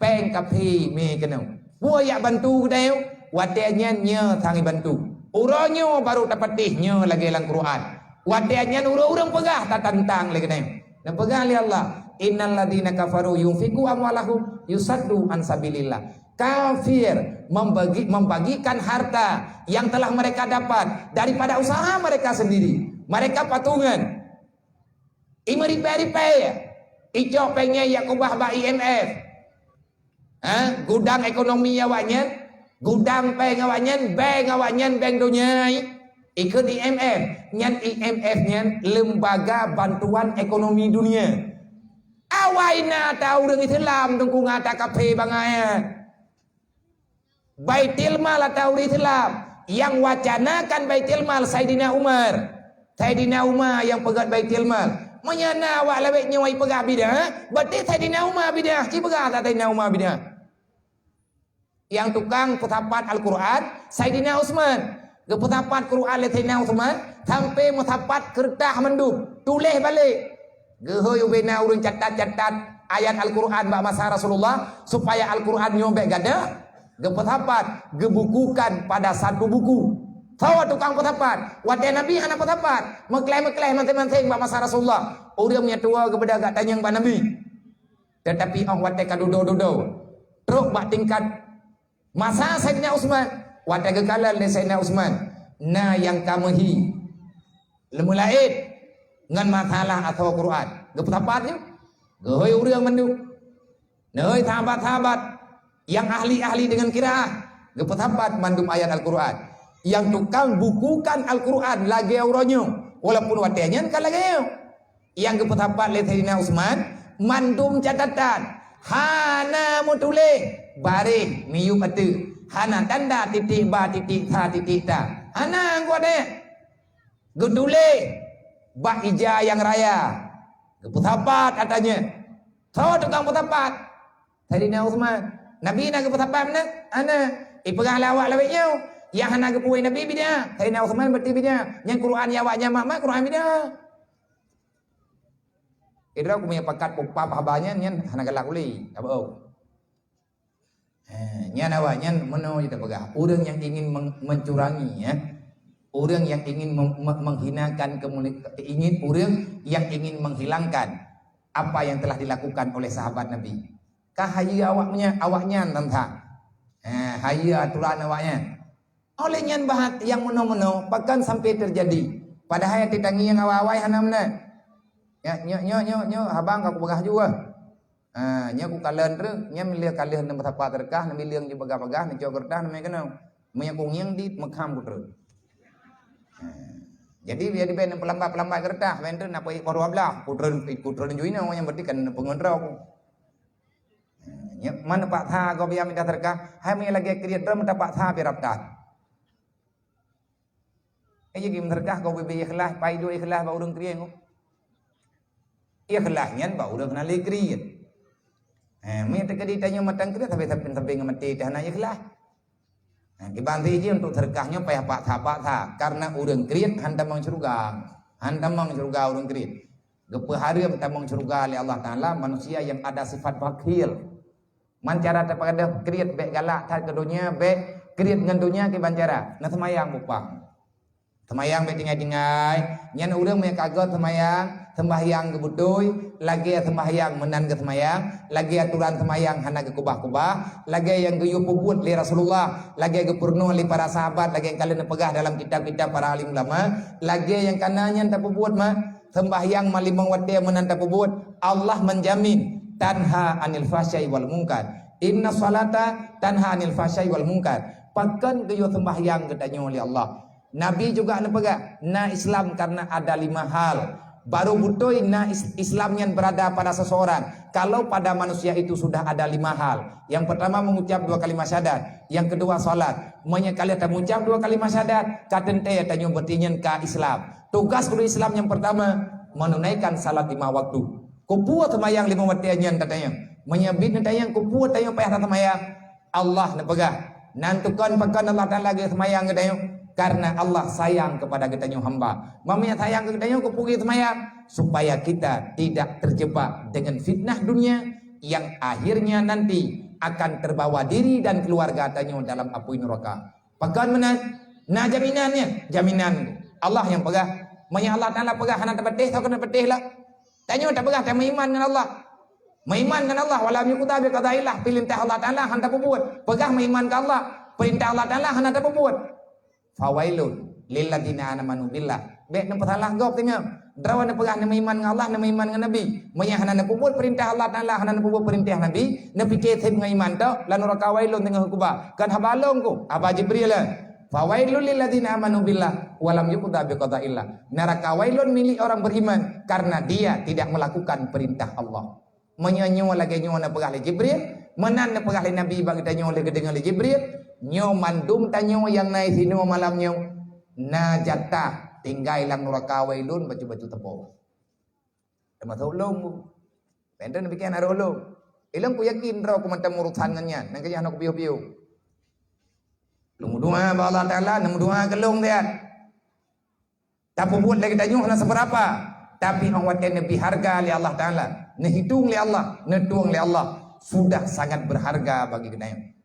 péng kaphé mé keunoe." Peue jak bantu geutanyoe? Watée nyan nyoe sang ibantu. Uroe nyoe barô tapatéh nyoe lagée lam Quran. Watée nyan ureuëng-ureuëng peugah tatantang lé geutanyoe. Neupeugah lé Allah, "Innal ladzina kafaru yunfiqu amwalahum yusaddu an sabilillah." Kafir membagi, membagikan harta yang telah mereka dapat daripada usaha mereka sendiri. Mereka patungan. Imeuripée-ripée, icok péng nyan jak keubah bak I M F. Ha? Gudang ekonomi awaknyan, gudang péng awaknyan, bank awaknyan, bank donya. Ikheun I M F, nyan I M F nyan Lembaga Bantuan Ekonomi Dunia. Awai na ata ureuëng Islam dukung ata kaphé bangai. Baitul Mal ata ureuëng Islam nyang wacanakan Baitul Mal Saidina Umar. Saidina Umar nyang peugét Baitul Mal. Meunyo na awak lawét nyoe peugah bidah, berarti Saidina Umar bidah. Ci peugah ata Saidina Umar bidah. Nyang tukang peusapat Al-Quran, Saidina Utsman. Geupeusapat Quran lé Saidina Utsman sampai meusapat keureutah mandum, tuléh balek. Geuhôi ubena ureuëng catat-catat ayat Al-Quran bak masa Rasulullah supaya Al-Quran nyoe bék gadôh. Geupeusapat, geubukukan pada satu buku. Soe tukang peusapat? Watée Nabi hana peusapat, meukleh-meukleh maséng-maséng bak masa Rasulullah. Ureuëng nyang tuwoe geubeudôh gak tanyong bak Nabi. Teutapi óh watée ka dudoe-dudoe, trok bak tingkat masa Saidina Utsman, watée geukalon lé Saidina Utsman, na nyang ka meuhi leumulaét ngon masalah asoe Quran. Geupeusapat nyoe, geuhôi ureuëng mandum. Neuhôi sahabat-sahabat nyang ahli-ahli deungon qiraah, geupeusapat mandum ayat Al-Quran. Nyang tukang bukukan Al-Quran lagée uroe nyoe, walaupun watée nyan ka lagée nyoe. Nyang geupeusapat lé Saidina Utsman, mandum catatan, hana meutuléh baréh miyueb ateueh, hana tanda titik ba, titik sa, titik ta. Hana anggota. Geutuléh bak ija nyang raya. Geupeusapat ata nyan. Soe tukang peusapat? Saidina Utsman. Nabi na geupeusapat meunan? Hana. Ipeugah lé awak lawét nyoe, nyang hana geupuwoe Nabi bidah. Saidina Utsman berarti bidah. Nyang Quran nyang awak nyan mat-mat Quran bidah. Idroe kumeupakat pupap haba nyan, nyan hana galak ulée. Apa? Ha, nyan awaknyan meunoe jipeugah, ureuëng nyang ingin meng-, mencurangi, ya. Ureuëng nyang ingin mem-, me-, menghinakan kemuli-, ingin, ureuëng nyang ingin menghilangkan apa yang telah dilakukan oleh sahabat Nabi. Ka hayeue awaknya, awaknyan teuntang. Ha, hayeue aturan awaknyan. Oleh nyan bahat nyang meunoe-meunoe bahkan sampai terjadi. Padahai ati tangieng awai-awai hana meunan. Nyoe, nyoe, nyoe, nyoe, nyoe, habang ka kupeugah jua. Ha, nyoe kukalon treuk, nyan miléng kalon neumeusapat teureukah, neumiléng jih bagah-bagah, neucok keureutah, neumé keunoe. Meunyoe kungieng di meukham kutrön. Ha. Jadi, biar dibék neupeulambat-peulambat keureutah, ben treuk na peuék poh dua blaih, kutrön, kutrön ju inoe, nyang berarti kan neupeungon droe ku. Ha, nyoe, man neupaksa gob ya mita teureukah, hai meunyoe lagée kriet droe meuta paksa pih rab that. Eh, jadi meuseudeukah keu ubé-bé ikhlas, pai dua ikhlas bak ureuëng kriet. Ikhlas nyan bak ureuëng hana lé kriet. Eh, meunyoe teukeudi tanyoe mantong kriet, sabe-sabe, sabe ngon maté teuh hana ikhlas. Nah, kiban si jih untuk seudeukah nyoe payah paksa-paksa, karena ureuëng kriet han tamong syeuruga. Han tamong syeuruga ureuëng kriet. Geupeuhareuem tamong syeuruga lé Allah Taala manusia yang ada sifat bakhil. Man cara tapagadeuh kriet, bék galak that keu donya, bék kriet ngon donya kiban cara. Neuseumayang bupang. Seumayang bék tinggai-tinggai. Nyan ureuëng meunyo ka göt seumayang, Seumbahyang geubeutôi, lagée seumbahyang meunan geuseumayang, lagée aturan seumbahyang hana geukubah-kubah, lagée nyang geuyue peubuet lé Rasulullah, lagée geupeurunoe lé para sahabat, lagée nyang ka lheueh neupeugah dalam kitab-kitab para alim ulama, lagée nyang kana nyan tapeubuet ma, seumbahyang ma limong watée meunan tapeubuet, Allah menjamin, tanha anil fahsyai wal munkar. Inna salata tanha anil fahsyai wal munkar. Pakon geuyue seumbahyang geutanyoe lé Allah? Nabi juga neupeugah, na Islam karena ada lima hal. Baru beutôi na is-, Islam nyan berada pada seseorang, kalau pada manusia itu sudah ada lima hal. Yang pertama mengucap dua kalimat syahadat, yang kedua salat. Meunyoe ka lheueh tamucap dua kalimat syahadat, ka teuntée tanyoe beutinyan ka Islam. Tugas ureuëng Islam yang pertama, menunaikan salat lima waktu. Kupeue seumbahyang lima watée nyan tatanyong? Meunyoe bit neutanyong, kupeue tanyoe payah taseumbahyang? Allah neupeugah, nan tukon pakon Allah Taala geuseumayang geutanyoe, karena Allah sayang kepada geutanyoe hamba. Meunyoe sayang keu geutanyoe, keupeue geuseumayang? Supaya kita tidak terjebak dengan fitnah dunia yang akhirnya nanti akan terbawa diri dan keluarga tanyoe dalam apui neraka. Pakon meunan? Na jaminan nyan, jaminan Allah nyang peugah. Meunyoe Allah Taala peugah hana tapatéh, soe keuneuk patéh lah. Tanyoe tapeugah tameuiman ngon Allah. Meuiman ngon Allah, walam yuqda bi qadaillah, peurintah Allah Taala hana tapeubuet. Peugah meuiman keu Allah, peurintah Allah Taala hana tapeubuet. Fawailun lilladzina amanu billah. Bék neupeusalah gob teungoh. Droe neupeugah neumeuiman ngon Allah, neumeuiman ngon Nabi. Meunyoe hana neupeubuet peurintah Allah Taala, hana neupeubuet peurintah Nabi, neupike seb ngon iman tok, lam nuraka wailun teungoh kuba. Kon haba lôn ku, haba Jibril lah. Fawailul lilladzina amanu billah walam yuqda bi qadaillah. Neraka wailun milik orang beriman karena dia tidak melakukan perintah Allah. Meunyoe nyoe lagée nyoe neupeugah lé Jibril, meunan neupeugah lé Nabi bak geutanyoe lé geudeungoe lé Jibril, nyoe mandum tanyoe nyang na sinoe malam nyoe na jatah tinggai lam nuraka wailun bacut-bacut teupeu. Teumasok lôn ku. Benteng neupiké na roh lôn. Ilôn kuyakin droe ku mantong urosan ngon nyan, nyang keu nyan hana kupiôh-piôh. Lôn meudoá bak Allah Taala, neumeudoá keu lôn siat. Tapeubuet lagée tanyoe hana sibeurapa, tapi 'oh watée neubi hareuga lé Allah Taala, neuhitong lé Allah, neutueng lé Allah, sudah sangat berharga bagi geutanyoe.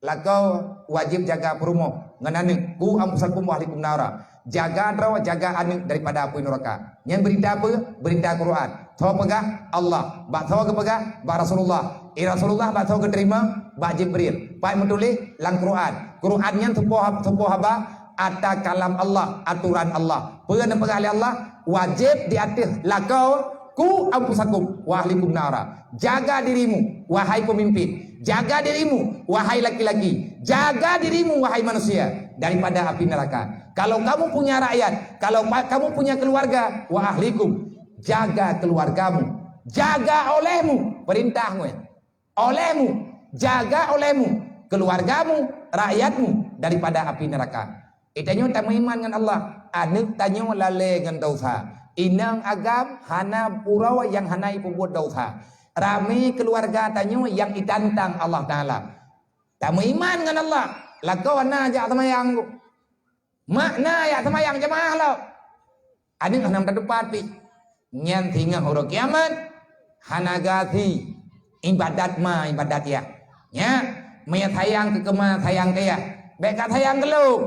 Lakoe wajéb jaga peurumoh ngon aneuk, ku anfusakum wa ahlikum nara. Jaga droe, jaga aneuk daripada apui nuraka. Nyan beurintah peue? Beurintah Quran. Soe peugah? Allah. Bak soe geupeugah? Bak Rasulullah. Eh, Rasulullah bak soe geuteurimong? Bak Jibril. Pat meutuléh? Lam Quran. Quran nyan soe po, soe po haba? Ata kalam Allah, aturan Allah. Peue neupeugah lé Allah? Wajéb di ateueh lakoe, ku anfusakum wa ahlikum nara. Jaga dirimu, wahai pemimpin. Jaga dirimu, wahai laki-laki. Jaga dirimu, wahai manusia, daripada api neraka. Kalau kamu punya rakyat, kalau pa-, kamu punya keluarga, wa ahlikum, jaga keluargamu. Jaga olehmu, perintah ngue. Olehmu, jaga olehmu, keluargamu, rakyatmu daripada api neraka. Geutanyoe tameuiman ngon Allah, aneuk tanyoe lalée ngon desya. Inong agam hana uroe nyang hana ipeubuet desya. Ramé keuluwarga tanyoe nyang itantang Allah Taala. Tameuiman ngon Allah, lakoe na jak seumayang. Mak na jak seumayang jeumaah lom. Aneuk hana meutateupat pih. Nyan singoh uroe kiamat, hana gasi ibadat ma ibadat yah. Nyak, meunyo sayang keu keuma sayang keu yah, bék ka sayang keu lôn.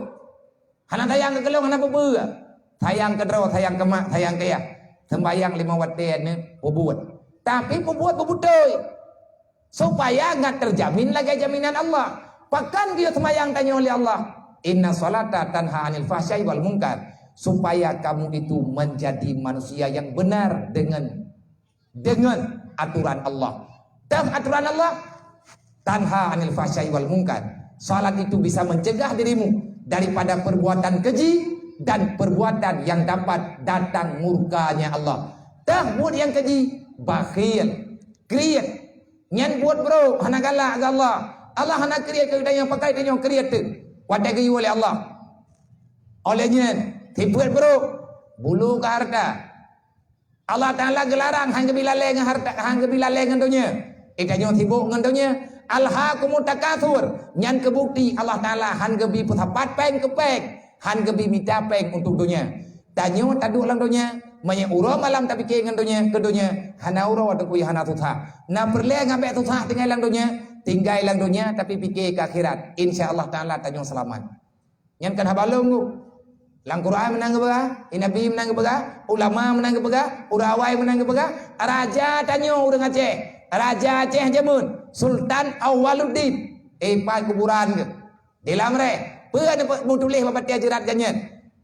Hana sayang keu lôn hana peue-peue. Sayang keu droe, sayang keu mak, sayang keu yah. Seumbayang limong watée aneuk peubuet. Tapi peubuet beubeutôi. Supaya ngat terjamin lagée jaminan Allah. Pakon geuyue seumayang tanyoe lé Allah? Inna salata tanha 'anil fahsya'i wal munkar. Supaya kamu itu menjadi manusia yang benar dengan, dengan aturan Allah. Dan aturan Allah, tanha 'anil fahsya'i wal munkar. Salat itu bisa mencegah dirimu daripada perbuatan keji dan perbuatan yang dapat datang murkanya Allah. Tah buet nyang keji, bakhil, kriet, nyan buet brok, hana galak keu Allah. Allah hana kriet keu geutanyoe, pakon tanyoe kriet teuk watée geuyue lé Allah. Oleh nyan, sifeuet brok, bulu keu hareuta. Allah Taala geularang han geubi lalée ngon hareuta, han geubi lalée ngon donya. Geutanyoe sibok ngon donya. Alhaakumut takatsur, nyan keu bukeuti Allah Taala han geubi peusapat péng keu péng, han geubi mita péng untuk donya. Tanyoe taduek lam donya, meunyo uroe malam tapike ngon donya, keu donya, hana uroe teungku nyang hana susah. Na peureulée ngon bék susah tinggai lam donya, tinggai lam donya tapi pike keu akhirat. Insya Allah Taala tanyoe seulamat. Nyan kan haba lôn ku. Lam Quran meunan geupeugah, di Nabi meunan geupeugah, ulama meunan geupeugah, ureueng awai meunan geupeugah, raja tanyoe ureueng Aceh, raja Aceh jameun, Sultan Awaluddin, eh, pat kuburan geuh. Di lam rèh, peue neupe-, meutuléh bak batèe jeurat geuh nyan?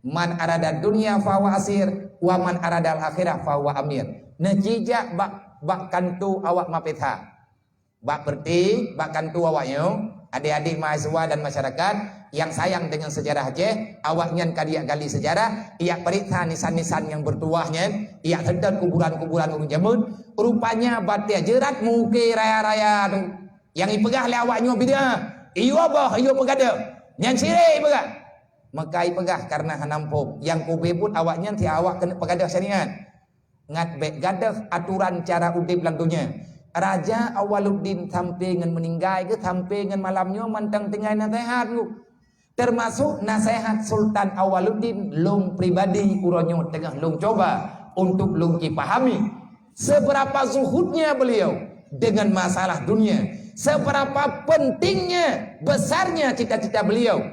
"Man arada dunya fahuwa asir, wa man aradal akhirah fahuwa amir." Neucijak bak, bak kantô awak mapétha. Bak peureuté, bak kantô awaknyoe, adék-adék mahasiswa dan masyarakat nyang sayang deungon seujarah Aceh, awaknyan ka jijak gali seujarah, jijak peuriksa nisan-nisan nyang beutuwah nyan, jijak seutôt kuburan-kuburan ureueng jameun. Rupanya batèe jeurat meuke raya-raya tu. Nyang jipeugah lé awaknyoe bid'ah, jiyue boh, jiyue peugadôh. Nyan syirik jipeugah. Meuka jipeugah kareuna hana muphom. Nyang keubeubeuet awaknyan si awak keuneuk peugadôh syariat. Ngat bèk gadôh atoran cara udép lam donya. Raja Awaluddin sampoe ngon meuninggai geuh, sampoe ngon malam nyoe mantong tinggai naseuhat geuh. Teumasok naseuhat Sultan Awaluddin lôn pribadi uroe nyoe teungoh lôn cuba untuk lôn cit pahami. Seberapa zuhudnya beliau dengan masalah dunia, seberapa pentingnya, besarnya cita-cita beliau.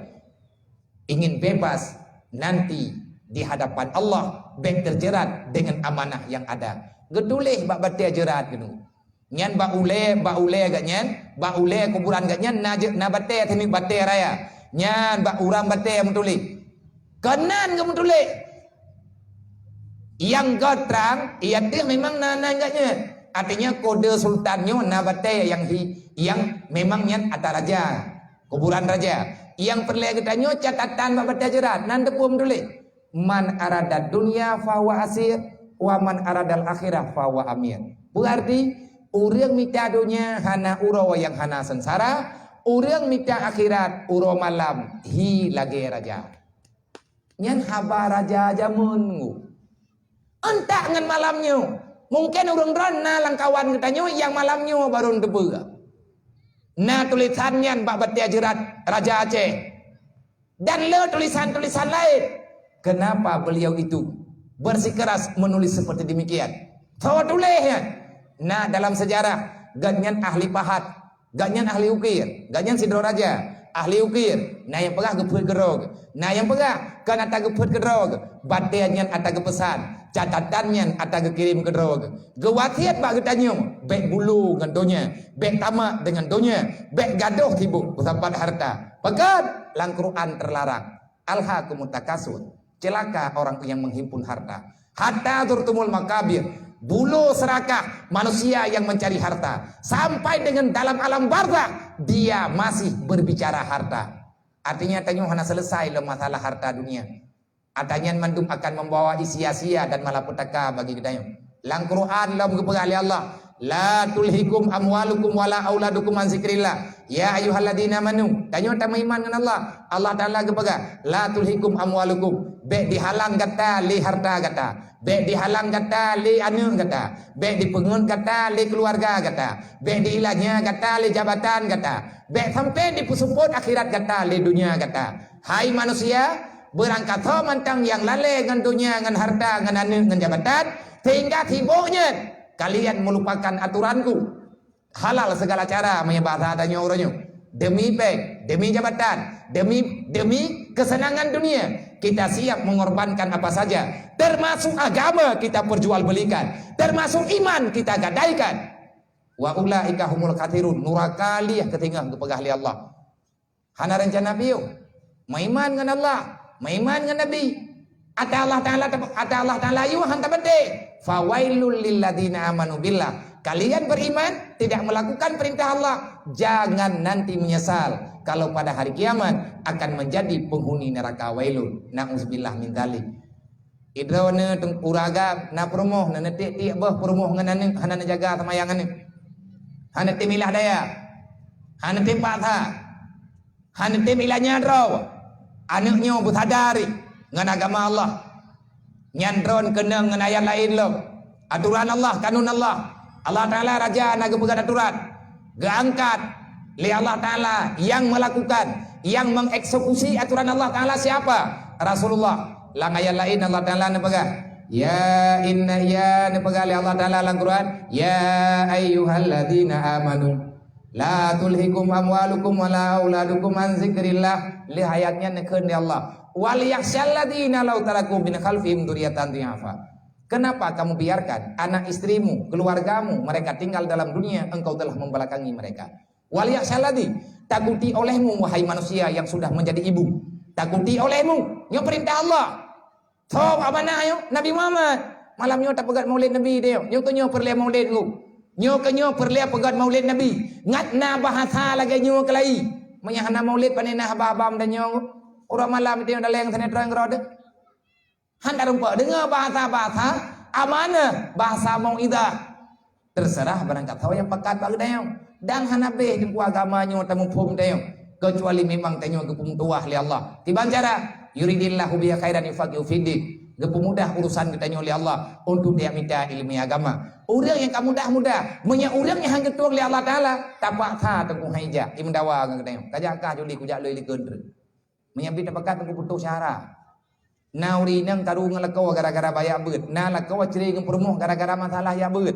Ingin bebas nanti di hadapan Allah, bèk terjerat dengan amanah yang ada. Geutuléh bak batèe jeurat geuh. Nyan bak ulèe, bak ulèe geuh nyan, bak ulèe kuburan geuh nyan na je-, na batèe, teungoh batèe raya. Nyan bak uram batèe meutuléh. Keunan geuh meutuléh. Nyang göt trang, i ateueh memang na, na geuh nyan. Artinya kode sultan nyoe na batèe nyang hi, nyang memang nyan ata raja. Kuburan raja. Nyang peureulèe geutanyoe catatan bak batèe jeurat, nan teupeue meutuléh, "Man arada dunya fahuwa asir, wa man aradal akhirah fahuwa amir." Berarti, ureueng mita donya hana uroe nyang hana seungsara, ureueng mita akhirat uroe malam hi lagèe raja. Nyan haba raja jameun nyoe. Euntak ngon malam nyoe. Mungken ureueng droen na lam kawan geutanyoe nyang malam nyoe barô teupeue. Na tulisan nyan bak batèe jeurat Raja Aceh. Dan le tulisan-tulisan laén. Kenapa beliau itu bersikeras menulis seperti demikian? Soe tuléh nyan? Na dalam sejarah, gobnyan ahli pahat. Gobnyan ahli ukir, gobnyan sidroe raja, ahli ukir. Na nyang peugah geupeuet keudroe geuh. Na nyang peugah kon ata geupeuet keudroe geuh, batèe nyan ata geupeusan, catatan nyan ata geukirém keudroe geuh. Geuwasiet bak geutanyoe, bèk bulo ngon donya, bèk tamak deungon donya, bèk gadôh sibôk peusapat hareuta. Pakon? Lam Quran teularang. "Alhakumut takasur." Celaka orang yang menghimpun harta. "Hatta zurtumul makabir." Bulo seurakah manusia yang mencari harta. Sampai dengan dalam alam barzakh, dia masih berbicara harta. Artinya, tanyoe hana selesai lom masalah harta dunia. Ata nyan mandum akan membawa sia-sia dan malapetaka bagi geutanyoe. Lam Quran lom geupeugah lé Allah, "La tulhikum amwalukum wala auladukum an zikrillah." Ya ayyuhalladzina amanu, tanyoe tameuiman ngon Allah. Allah Taala geupeugah, "La tulhikum amwalukum." Bèk dihalang gata lé harta gata. Bèk dihalang gata lé aneuk gata. Bèk dipeungeut gata lé keuluwarga gata. Bèk diilanya gata lé jabatan gata. Bèk sampoe dipeuseupôt akhirat gata lé donya gata. Hai manusia, beurangkasoe mantong nyang lalè ngon donya, ngon harta, ngon aneuk, ngon jabatan, sehingga sibôk nyan kalian melupakan aturan-Ku. Halal segala cara, meunyoe bahasa tanyoe uroe nyoe. Demi péng, demi jabatan, demi, demi kesenangan dunia, kita siap mengorbankan apa saja, termasuk agama kita perjualbelikan, termasuk iman kita gadaikan. "Wa ulaika humul khasirun." Nuraka lheueh keuteungoh geupeugah lé Allah. Hana reuncana piôh. Meuiman ngon Allah, meuiman ngon Nabi. Ata Allah Taala, ata Allah Taala yue han tapatéh. "Fawailul lilladzina amanu billah." Kalian beriman, tidak melakukan perintah Allah, jangan nanti menyesal kalau pada hari kiamat akan menjadi penghuni neraka wailun. Na'udzubillah min dzalik. Idroeneuh teung-, ureueng agam na peurumoh, na neutiek-tiek boh peurumoh ngon aneuk, hana neujaga seumayang aneuk. Hana tem ilah daya. Hana tem paksa. Hana tem ilanya droe. Aneuk nyoe beusadari ngon agama Allah. Nyan droen keunong ngon ayat laén lom. Aturan Allah, kanun Allah. Allah Taala raja na geupeugah aturan. Geuangkat lé Allah Taala nyang melakukan, nyang mengeksekusi aturan Allah Taala siapa? Rasulullah. Lam ayat laén Allah Taala neupeugah, "Ya inna ya," neupeugah lé Allah Taala lam Quran, "Ya ayyuhalladzina amanu, la tulhikum amwalukum wala auladukum an zikrillah." Lheueh ayat nyan neukheun lé Allah, "Wal yakhsyalladzina law taraku min khalfihim dzurriyyatan dhi'afa." Kenapa kamu biarkan anak istrimu, keluargamu, mereka tinggal dalam dunia, engkau telah membelakangi mereka? "Wal yakhsyalladzi," takuti olehmu, wahai manusia yang sudah menjadi ibu. Takuti olehmu. Nyoe perintah Allah. Soe amanah nyoe? Nabi Muhammad. Malam nyoe tapeugét maulid Nabi teuh. Nyoe keuh nyoe peureulée maulid nyoe. Nyoe keuh nyoe peureulée peugét maulid Nabi. Ngat na bahasa lagée nyoe keulai. Meunyo hana maulid, pane na haba-haba meutanyoe. Uroe malam teuh daleng sinetron keudroe teuh. Han tarumpok deungoe bahasa-bahasa amanah, bahasa mauidhah. Terserah barang kasoe nyang pakat bak geutanyoe. Dan hana béh teungku agama nyoe tamuphom tanyoe, keucuali memang tanyoe geupeumudah lé Allah. Kiban cara, "Yuridillahu bihi khairan yufaqihu fiddin." Geupeumudah urusan geutanyoe lé Allah untuk tajak mita ileumé agama. Ureuëng nyang ka mudah-mudah, meunyo ureuëng nyang han geutueng lé Allah Taala, tapaksa teungku han jijak, imeudawa ngon geutanyoe. Kajak kah juli kujak loi likot. Meunyo bit tapakat teungku putôh syara. Na ureuëng inong karu ngon lakoe gara-gara bak jak beuet. Na lakoe cre ngon peurumoh gara-gara masalah jak beuet.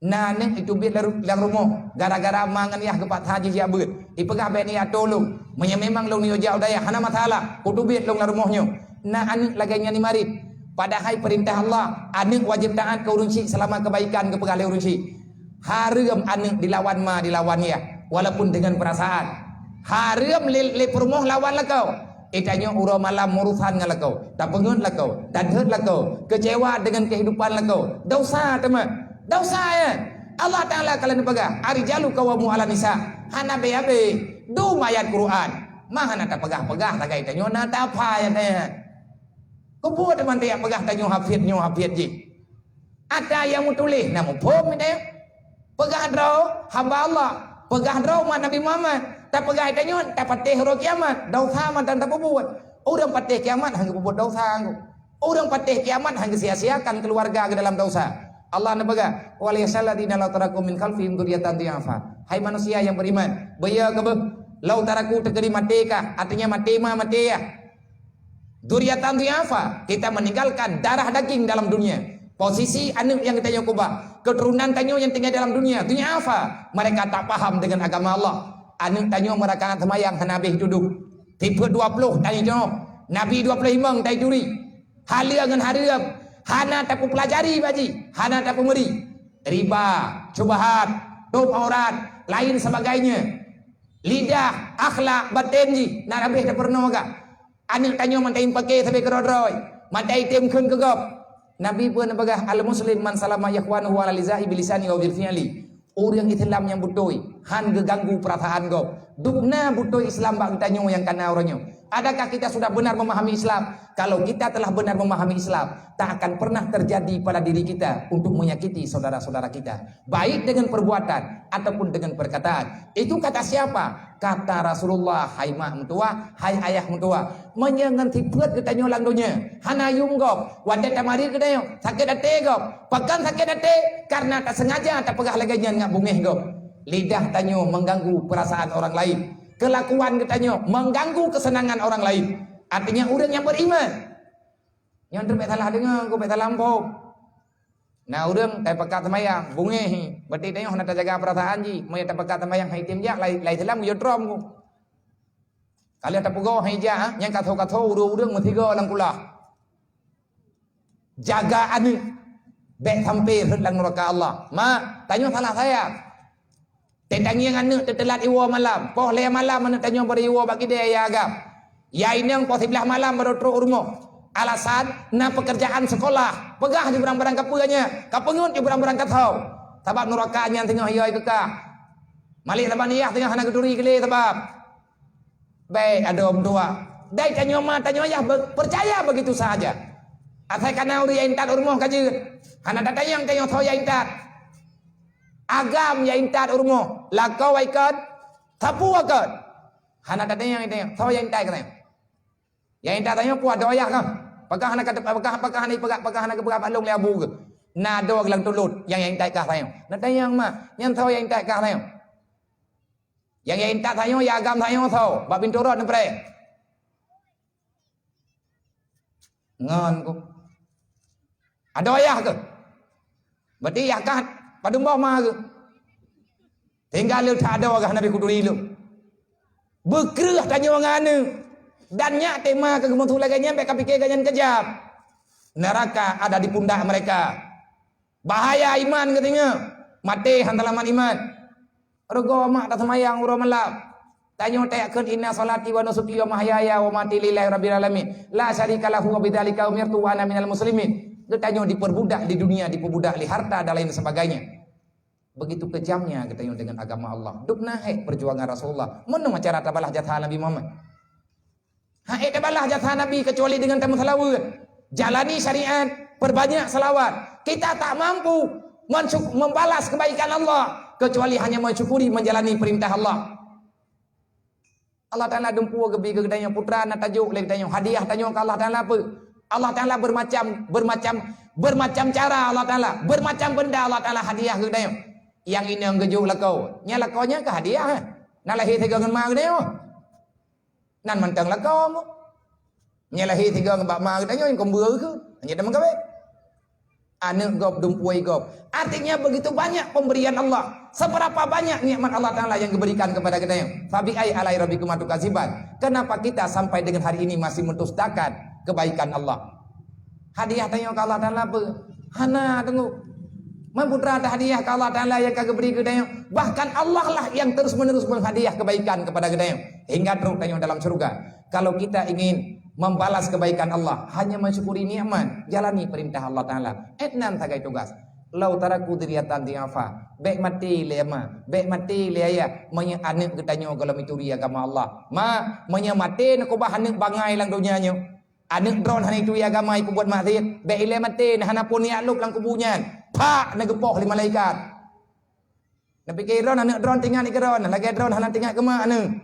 Na aneuëk iteubiet lam ru-, lam rumoh gara-gara ma ngon yah geupaksa jih jak beuet. Ipeugah bék neujak atô lôn. Meunyo memang lôn neujak u dayah, hana masalah. Kuteubiet lôn lam rumoh nyoe. Na aneuëk lagée nyan imarit. Padahai peurintah Allah, aneuëk wajéb taát keu ureuëng syik seulama keubaikan geupeugah lé ureuëng syik. Hareuem aneuëk dilawan ma, dilawan yah, walaupun deungon peurasaan. Hareuem lé, lé peurumoh lawan lakoe. Itanyoe uroe malam meurusan ngon lakoe, tapeungeuet lakoe, tadheuet lakoe, keucewa deungon keuhidupan lakoe. Dosa teuma. Dosa, ya. Allah Taala ka lheueh neupeugah, "Ar-rijalu qawwamu 'alan nisa." Hana bé-bé. Dum ayat Quran. Ma hana tapeugah-peugah sagai tanyoe na tapa ayat nyan. Keupeue teuma tajak peugah tanyoe hafid, nyoe hafid jih? Ata nyang meutuléh na muphom tanyoe. Peugah droe hamba Allah, peugah droe umat Nabi Muhammad, tapeugah tanyoe tapatéh uroe kiamat, dosa mantong tapeubuet. Ureuëng patéh kiamat han geupeubuet dosa. Ureuëng patéh kiamat han geusia-siakan keuluwarga geuh dalam dosa. Allah neupeugah, "Wal yakhsyalladzina law taraku min khalfihim dzurriyyatan dhi'afa." Hai manusia nyang beriman, beuyo keuh beuh, law taraku teukeudi maté kah, artinya maté ma maté yah. Dzurriyyatan dhi'afa, kita meninggalkan darah daging dalam dunia. Posisi aneuëk nyang geutanyoe keubah, keuturonan tanyoe nyang tinggai dalam dunia, dhi'afa, mereka tak paham dengan agama Allah. Aneuëk tanyoe meurakaat seumayang hana habéh dudoe. Tipeuet dua ploh tanyoe, Nabi dua ploh limong taturi. Halal ngon hareuem, hana tapeupelajari bak jih, hana tapeumuri. Riba, syubhat, tôb aurat, lain sebagainya. Lidah, akhlak, baten jih, na habéh tapeurunoe gah. Aneuëk tanyoe mantong paké sabe keudroe-droe, mantong item kheun keu gob. Nabi pun neupeugah, "Al-muslim man salama ikhwanuhu ala lizahi bilisani wa bil fi'li." Ureuëng Islam nyang beutôi han geuganggu peurasaan gob. Dubna beutôi Islam bak geutanyoe nyang kana uroe nyoe. Adakah kita sudah benar memahami Islam? Kalau kita telah benar memahami Islam, tak akan pernah terjadi pada diri kita untuk menyakiti saudara-saudara kita, baik dengan perbuatan ataupun dengan perkataan. Itu kata siapa? Kata Rasulullah, "Hai mak meutuwah, hai ayah meutuwah, meunyoe ngon sifeuet geutanyoe lam donya, hana yuem gob, watée tamarit geutanyoe, sakét até gob, pakon sakét até? Karena tasengaja tapeugah lagée nyan ngat beungéh gob. Lidah tanyoe mengganggu perasaan orang lain, kelakuan geutanyoe mengganggu kesenangan orang lain." Artinya ureuëng nyang beriman. Nyan teuh bék salah deungoe, bék salah muphom. Na ureuëng tapakat seumayang, beungéh, berarti tanyoe hana tajaga peurasaan jih. Meunyoe tapakat seumayang hai tem jak, lai, lai Islam geuyue trom ku. Kalau tapeugoe hai jak, nyang kaso-kaso ureuëng-ureuëng meusigoe lam kulah. Jaga aneuëk, bék sampai rhot lam nuraka Allah. Mak, tanyoe salah sayang. Teutangieng aneuëk teuteulat iwoe malam, poh lhée malam aneuëk tanyoe bri iwoe bak kidée ya agam. Ya inong poh siblaih malam barô trok u rumoh. Alasan na peukeurjaan seukolah. Peugah ju barang-barang kapeue nyan, kapeungeut ju barang-barang kathau. Sabab nuraka nyan teungoh yoi keukah. Malik saban yah teungoh hana geuturi keu lé sabab. Bék adoe meutuwah. Dai tanyoe ma tanyoe yah be-, peucaya begitu sahaja. Asai kana ureuëng nyang intat u rumoh ka jeuet. Hana tatanyong tanyoe soe nyang intat. Agam nyang intat u rumoh, lakoe ikot, sapeue ikot. Hana tatanyong, tanyong, soe nyang intat katanyong. Nyang intat tanyoe peue adoe yah kah? Pakon hana ka, pakon, pakon hana ipeugah, pakon hana geupeugah bak lôn lé abu keuh? Na adoe lam tulôt nyang, nyang intat kah tanyoe. Na tanyong mak, nyan soe nyang intat kah tanyoe. Nyang, nyang intat tanyoe, ya agam tanyoe soe, bak pintoe rot neupreh. Ngon ku. Adoe yah keuh. Berarti yah kah padum boh ma keuh. Tinggai leueh that adoe gah Nabi kuturi lôn. Beukreueh tanyoe ngon aneuëk. Dan nyak tema keu geumeusu lagée nyan bék kapike gobnyan keujam. Neraka ada di pundak mereka. Bahaya iman geutanyoe, maté hana talamat iman. Reugoe mak taseumayang uroe malam. Tanyoe tayakin, "Inna salati wa nusuki wa mahyaya wa mati lillahi rabbil alamin. La syarika lahu wa bidzalika umirtu wa ana minal muslimin." Geutanyoe diperbudak di dunia, diperbudak lé harta dan lain sebagainya. Begitu kejamnya geutanyoe dengan agama Allah. Dubna hék perjuangan Rasulullah. Meunoe cara tabalah jasa Nabi Muhammad. Hana tabalah jasa Nabi kecuali dengan tameuseulaweuet. Jalani syariat, perbanyak selawat. Kita tak mampu mensyuk-, membalas kebaikan Allah kecuali hanya mensyukuri, menjalani perintah Allah. Allah Taala dumpeue geubi keu geutanyoe, putra na tajok lé geutanyoe. Hadiah tanyoe keu Allah Taala peue? Allah Taala bermacam, bermacam, bermacam cara Allah Taala, bermacam benda Allah Taala hadiah keu geutanyoe. Nyang inong geujok lakoe, nyan lakoe nyan ka hadiah, eh. Na lahé sigoe ngon ma geutanyoe. Nan mantong lakoe. Nyan lahé sigoe ngon bak ma geutanyoe nyang keumbeu keu, hana teumeugabe. Aneuk gob, dumpeue gob. Artinya begitu banyak pemberian Allah. Seberapa banyak nikmat Allah Taala yang diberikan kepada kita. Fabi ai alai rabbikum tukadziban. Kenapa kita sampai dengan hari ini masih mendustakan kebaikan Allah? Hadiah tanyoe keu Allah Taala peue? Hana teungku. Man putra ta hadiah keu Allah Taala yang ka geubri keu tanyoe. Bahkan Allah lah yang terus-menerus menghadiah kebaikan kepada geutanyoe hingga trok tanyoe dalam syurga. Kalau kita ingin membalas kebaikan Allah, hanya mensyukuri nikmat, jalani perintah Allah Taala. Etnan sagai tugas. Lau taraku dzurriatan dhi'afa, bék maté lé ma, bék maté lé ayah, meunyoe aneuk geutanyoe gohlom ituri agama Allah. Ma, meunyoe maté neukeubah aneuk bangai lam donya nyoe, aneuk droen hana ituri agama, ipeubuet maksiat, bék ilée maté, na hana phon jak lôb lam kubu nyan. Phak, neugeupoh lé malaikat. Neupike droen, aneuk droen teuingat keu droen, lagée droen hana teuingat keu ma aneuk.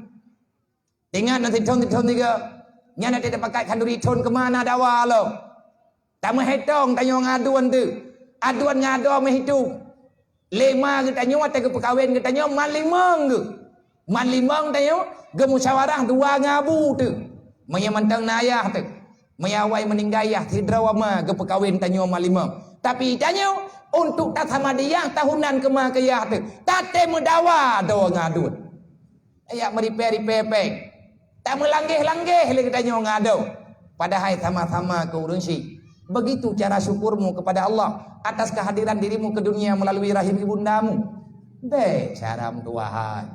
Teuingat nan sithon-sithon tiga. Nyan até tapakat khanduri thon keu ma na dawa lom. Tameuhitong tanyoe ngon aduen teuh. Aduen ngon adoe meuhitong. Lé ma geutanyoe watée geupeukawen geutanyoe man limong geuh. Man limong tanyoe geumusyawarah dua ngon abu teuh. Meunyoe mantong na ayah teuh. Meunyoe awai meuninggai yah sidroe ma geupeukawen tanyoe ma limong. Tapi tanyoe untuk tasama diyah tahunan keu ma keu yah teuh, tatem meudawa droe ngon aduen. Yak meuripée-ripée péng, tameulangéh-langéh lé geutanyoe ngon adoe, padahai sama-sama keu ureuëng syik. Begitu cara syukurmu kepada Allah atas kehadiran dirimu ke dunia melalui rahim ibundamu. Bék cara meutuwah hai.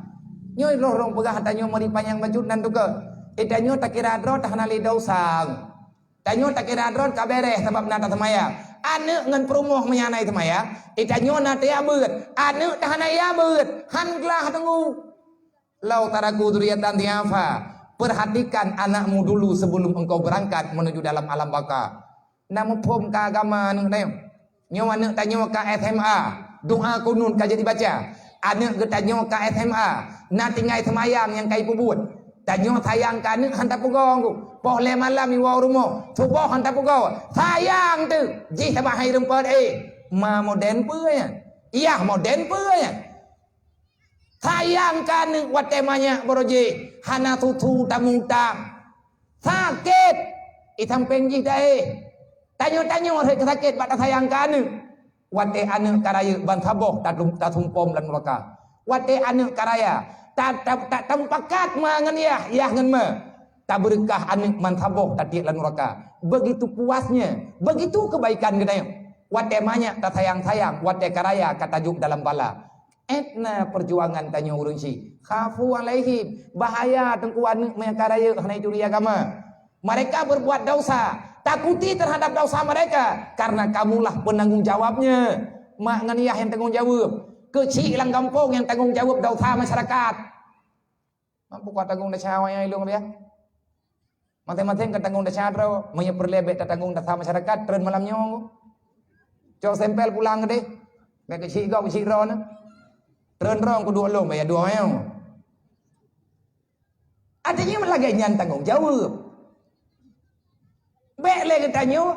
Nyoe roh-roh peugah tanyoe meuri panyang bacut nan teuka. Eh, tanyoe takira droe tahana lé desya. Tanyoe takira droe ka beres sabab na taseumayang. Aneuk ngon peurumoh meunyan na seumayang, eh, tanyoe na teuyak beuet. Aneuk tahana yak beuet, han glah teungku. Lau taraku dzurriatan dhi'afa, perhatikan anakmu dulu sebelum engkau berangkat menuju dalam alam baka. Na muphom ka agama aneuk tanyoe? Nyoe aneuk tanyoe ka S M A, doa kunut ka jadi baca. Aneuk geutanyoe ka S M A, na tinggai seumayang nyang ka ipeubuet. Tanyoe sayang keu aneuk han tapeugoe, poh lhée malam iwoe u rumoh, suboh han tapeugoe. Sayang teuh, jih sabab hai rumpot, eh, ma modern peue nyan? Yah modern peue nyan? Sayang keu aneuk watée manyak baroe jih, hana susu tamutang. Sakét! Di sampéng jih daéh. Tanyoe-tanyoe rhot sakét bak tasayang keu aneuk. Watée aneuk ka rayeuk ban saboh tatum-, tasumpom lam nuraka. Watée aneuk ka raya, ta-, ta-, ta-, tamupakat ma ngon yah, yah ngon ma. Tabeureukat aneuk ban saboh tatiek lam nuraka. Begitu puasnya, begitu kebaikan geutanyoe. Watée manyak tasayang-sayang, watée ka raya ka tajok dalam bala. Etna perjuangan tanyoe ureuëng syik. Khafu alaihim. Bahaya teungku aneuk meunyo ka rayeuk hana ituri agama. Mereka berbuat dosa. Takuti terhadap dosa mereka karena kamulah penanggung jawabnya. Mak ngon yah nyang tanggong jaweueb. Keuchik lam gampông nyang tanggong jaweueb dosa masyarakat. Mampu ka tanggong desya awak nyang ilong dia. Maséng-maséng ka tanggong desya droe, meunyoe peureulée bék tatanggong desya masyarakat, treun malam nyoe. Cok sampel pulang keudeh. Bék keuchik gob, keuchik droe na. Treun droe kuduek lom, baya dua nyoe. Artinya lagée nyan tanggong jaweueb. Bék lé geutanyoe,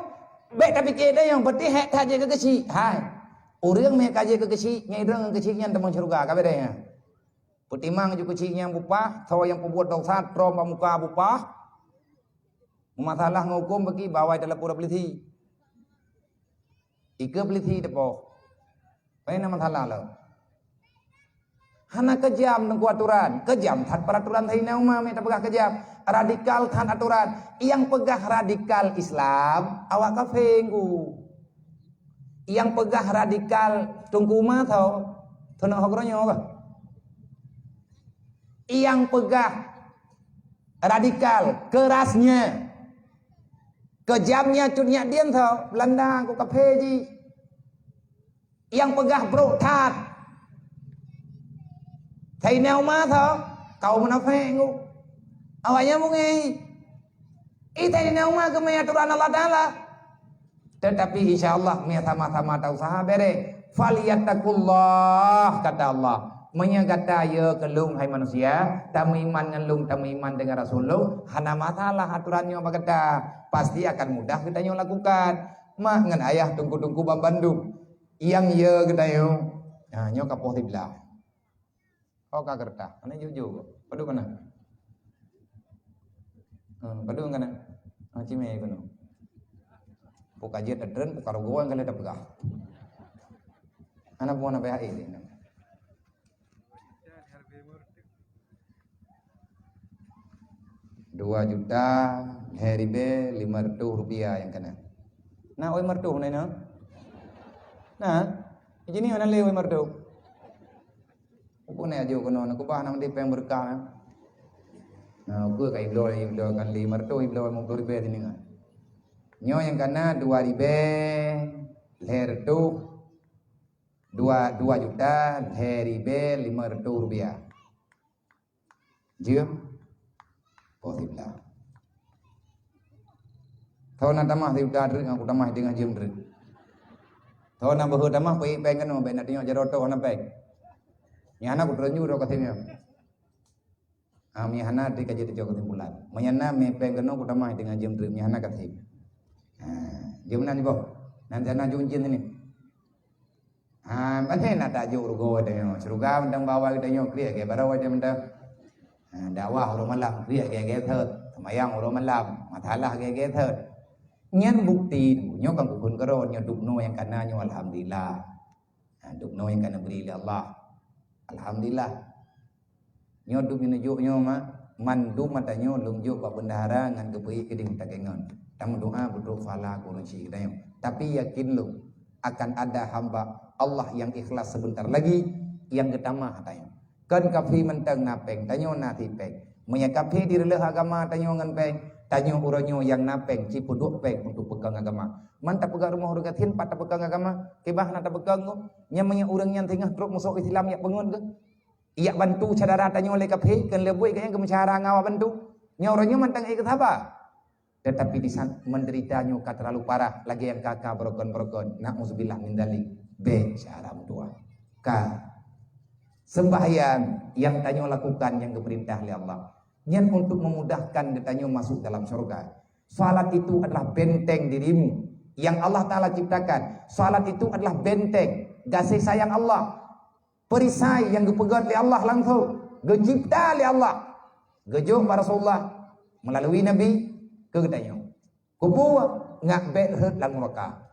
bék tapike deh nyang penting hék that jeuet keu keuchik. Hai. Ureuëng mé ka jeuet keu keuchik, nyan droe ngon keuchik nyan teuma syeuruga, ka beudeh nyan. Peutimang ju keuchik nyang bupah, soe nyang peubuet desya, trom bak muka bupah. Meumasalah ngon huköm bagi bawai teulapor polisi. Ikeue polisi teupoh. Pai na masalah lom. Hana keujam Teungku aturan, keujam that peuraturan Saidina Umar meuh tapeugah keujam. Radikal that aturan. Nyang peugah radikal Islam, awak kafé Teungku. Nyang peugah radikal Teungku Umar tho, teuneuk hok roh nyoe kah? Nyang peugah radikal, keurasnya, keujamnya cut nyak dien tho, Beulanda ku kafé jih. Nyang peugah brok that. Saidina Umar tho, kaum munafék ngu. Awaknyan beungéh. Ih, Saidina Umar geumé aturan Allah Taala. Teutapi insya Allah, meuiya sama-sama tausaha béré. "Falyattaqullah," kata Allah. Meunyoe gata yö keu lôn, hai manusia, tameuiman ngon lôn, tameuiman deungon Rasul lôn, hana masalah aturan nyoe bak gata. Pasti akan mudah geutanyoe lakukan. Mak ngon ayah, teungku-teungku banmandum. Nyang yö geutanyoe. Ha, nyoe ka poh siblaih. Oh, ka keureutah. Aneuk jujur. Padum kana? Hmm, padum kana? Ah, cimé keunoe. Pue ka jeuet treun, pue ka rugoe nyang ka lheueh tapeugah. Hana pue na P H I. Dua juta lhèe ribèe limè reutôh rupiah nyang kana. Na oi meureutoh na inoe? Na? Jih nyoe hana lé oi meureutoh. Ukeue na ajoh keunoe, na keubah na meundi péng beureukat na. Na ukeue ka ibloe, ibloe kan limè reutôh, ibloe limè ploh ribèe sininga. Nyoe nyang kana dua ribèe lhèe reutôh, dua, dua juta lhèe ribèe limè reutôh rupiah. Jeuem? Poh siblaih. Thon na tamah sijuta treuk, aku tamah teungoh jeuem treuk. Thon na beuhe tamah, peuék péng keunoe, bèk na tunyok jaroe toh hana péng. Nyang hana kutreun ju droe ka sém nyoe. Ah, meuhana di ka jeuet teucok keusimpulan. Meunyoe na mè péng keunoe, kutamah teungoh jeuem treuk, meuhana ka sém. Ah, jeuem meunan boh. Nan jana jeuem jeuem ni. Ha, pané na tajok rugoe tanyoe. Syeuruga mantong bak awai geutanyoe kriek gèt baroe watèe mantong. Ha, dakwah uroe malam kriek gèt-gèt thot. Seumayang uroe malam, masalah gèt-gèt thot. Nyan bukti nyoe kan kukheun keudroe nyoe dubnoe nyang kana nyoe alhamdulillah. Ha, dubnoe nyang ka neubri lé Allah. Alhamdulillah. Nyoe dum neujok nyoe ma, mandum mata nyoe lôn jok bak bendahara ngon geupeuék keudéh meutakèngon. Tameudoa beutrok pahala keu ureueng syik geutanyoe. Tapi yakin lôn, akan ada hamba Allah nyang ikhlas sebentar lagi nyang geutamah tanyoe. Kon kafé mantong na péng, tanyoe na sit péng. Meunyoe kafé direuleuh agama tanyoe ngon péng, tanyoe uroe nyoe nyang na péng, cit peuduek péng untuk peukong agama. Man tapeugah rumoh ureueng gasien pat tapeukong agama, kibah na tapeukong nyoe. Nyan meunyoe ureueng nyan singoh trok musôk Islam jak peungon geuh. Jak bantu syedara tanyoe lé kafé, kheun lé buet geuh nyang geumeusyedara ngon awak bantu. Nyoe uroe nyoe mantong ék geusaba. Teutapi disan menderita nyoe ka terlalu parah, lagèe nyang ka-ka beurokon-beurokon. Na'udzubillah min dzalik. Bèk syedara meutuah. Ka. Sembahyang nyang tanyoe lakukan nyang geupeurintah lé Allah. Nyan untuk memudahkan geutanyoe masuk dalam syurga. Salat itu adalah benteng dirimu yang Allah Taala ciptakan. Salat itu adalah benteng gaséh sayang Allah. Perisai nyang geupeugöt lé Allah langsông, geucipta lé Allah, geujok bak Rasulullah meulalui Nabi keu geutanyoe. Keupeue? Ngat bèk rhöt lam nuraka.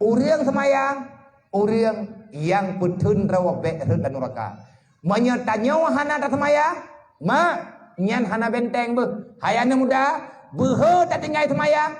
Ureueng seumayang, ureueng nyang peutheun droe bèk rhöt lam nuraka. Meunyoe tanyoe hana taseumayang, ma, nyan hana benteng beuh. Hai aneuk muda, beuhe tatinggai seumayang,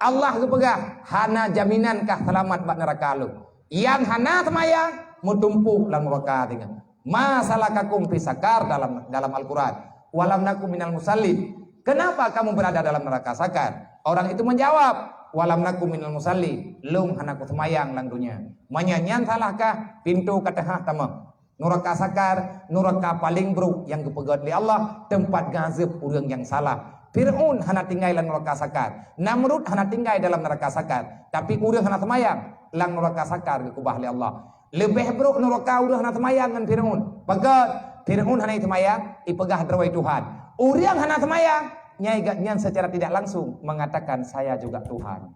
Allah geupeugah, "Hana jaminan kah seulamat bak nuraka Lôn." Nyang hana seumayang, meutumpôk lam nuraka singoh. "Ma salakakum fi saqar?" dalam, dalam Al-Quran. "Wa lam naku minal musallin." Kenapa kamu berada dalam neraka Sakar? Orang itu menjawab, "Wa lam naku minal musallin." Lôn hana kuseumayang lam dunia. Meunyoe nyan salah kah, pintoe ka teuhah tamong. Nuraka Sakar, nuraka paleng brôk nyang geupeugöt lé Allah, teumpat geuazeueb ureueng nyang salah. Fir'aun hana tinggai lam nuraka Sakar. Namrud hana tinggai dalam nuraka Sakar. Tapi ureueng hana seumayang, lam nuraka Sakar geukeubah lé Allah. Leubeh brôk nuraka ureueng hana seumayang ngon Fir'aun. Pakon? Fir'aun hana seumayang, ipeugah droe Tuhan. Ureueng hana seumayang, nyan gobnyan secara tidak langsung mengatakan, "Saya juga Tuhan."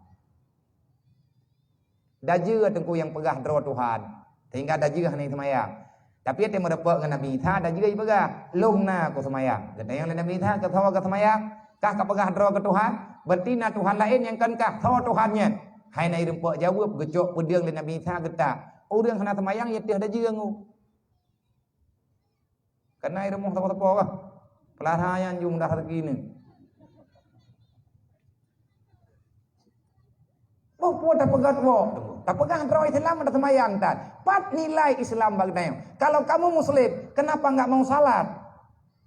Dajeu teungku nyang peugah droe Tuhan, sehingga dajeu hana seumayang. Tapi watèe meurumpok ngon Nabi Isa, dajeu jipeugah, "Lôn na kuseumayang." Geutanyong lé Nabi Isa, "Keu soe kaseumayang? Kah kapeugah droe keu Tuhan? Berarti na Tuhan laén nyang kon kah. Soe Tuhan nyan?" Hai na jirumpok jaweueb, geucok peudeueng lé Nabi Isa geutak. Ureueng hana seumayang, ya teuh dajeu ngu. Kana i rumoh sapo-sapo kah? Peulahra nyan ju mudah rezeki ni. Boh peue tapeugah woe, tapeugah droe Islam dan seumayang tan. Pat nilai Islam bak geutanyoe? Kalau kamu muslim, kenapa enggak mau salat?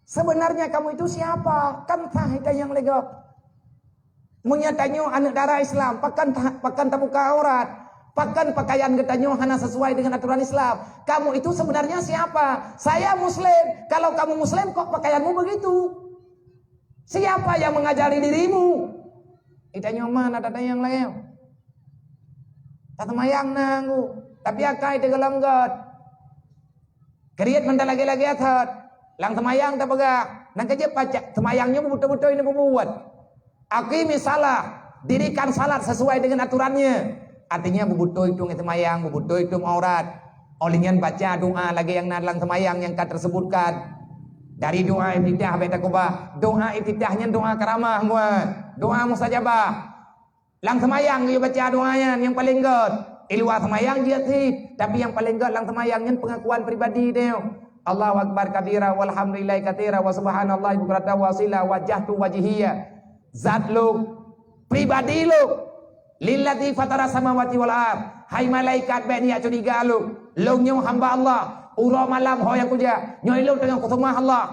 Sebenarnya kamu itu siapa? Kan sah geutanyoe lé gob. Meunyoe tanyoe aneuk dara Islam, pakon ta-, pakon tabuka aurat, pakon pakaian geutanyoe hana sesuai dengan aturan Islam. Kamu itu sebenarnya siapa? Saya muslim. Kalau kamu muslim, kok pakaianmu begitu? Siapa yang mengajari dirimu? Geutanyoe mana ada yang lain? Taseumayang na nggu, tapi akai teugohlom göt. Kriet mantong lagée-lagée that. Lam seumayang tapeugah, nyang keujeuet pacak seumayang nyoe beutôi-beutôi neupeubuet. Aqimis shalah, dirikan salat sesuai dengan aturannya. Artinya, beutôi tueng seumayang, beutôi tueng aurat. Óh lheueh nyan baca doa lagée nyang na lam seumayang nyang ka teusebutkan. Dari doa iftitah bak takeubah, doa iftitah nyan doa karamah, buet doa mustajabah. Lam seumayang geuyue baca doa nyan nyang paleng göt. Di luwa seumayang jeuet cit, tapi nyang paleng göt lam seumayang nyan peungakuan pribadi teuh. Allahu akbar kabira, walhamdulillahi katsira, wa subhanallahi bukratan wa asila, wajjahtu wajhiya. Zat lôn, pribadi lôn, lilladzi fatara samawati wal ard. Hai malaikat, bék neujak curiga lôn. Lôn nyoe hamba Allah. Uroe malam ho nyang kujak, nyoe lôn teungoh kuseumah Allah.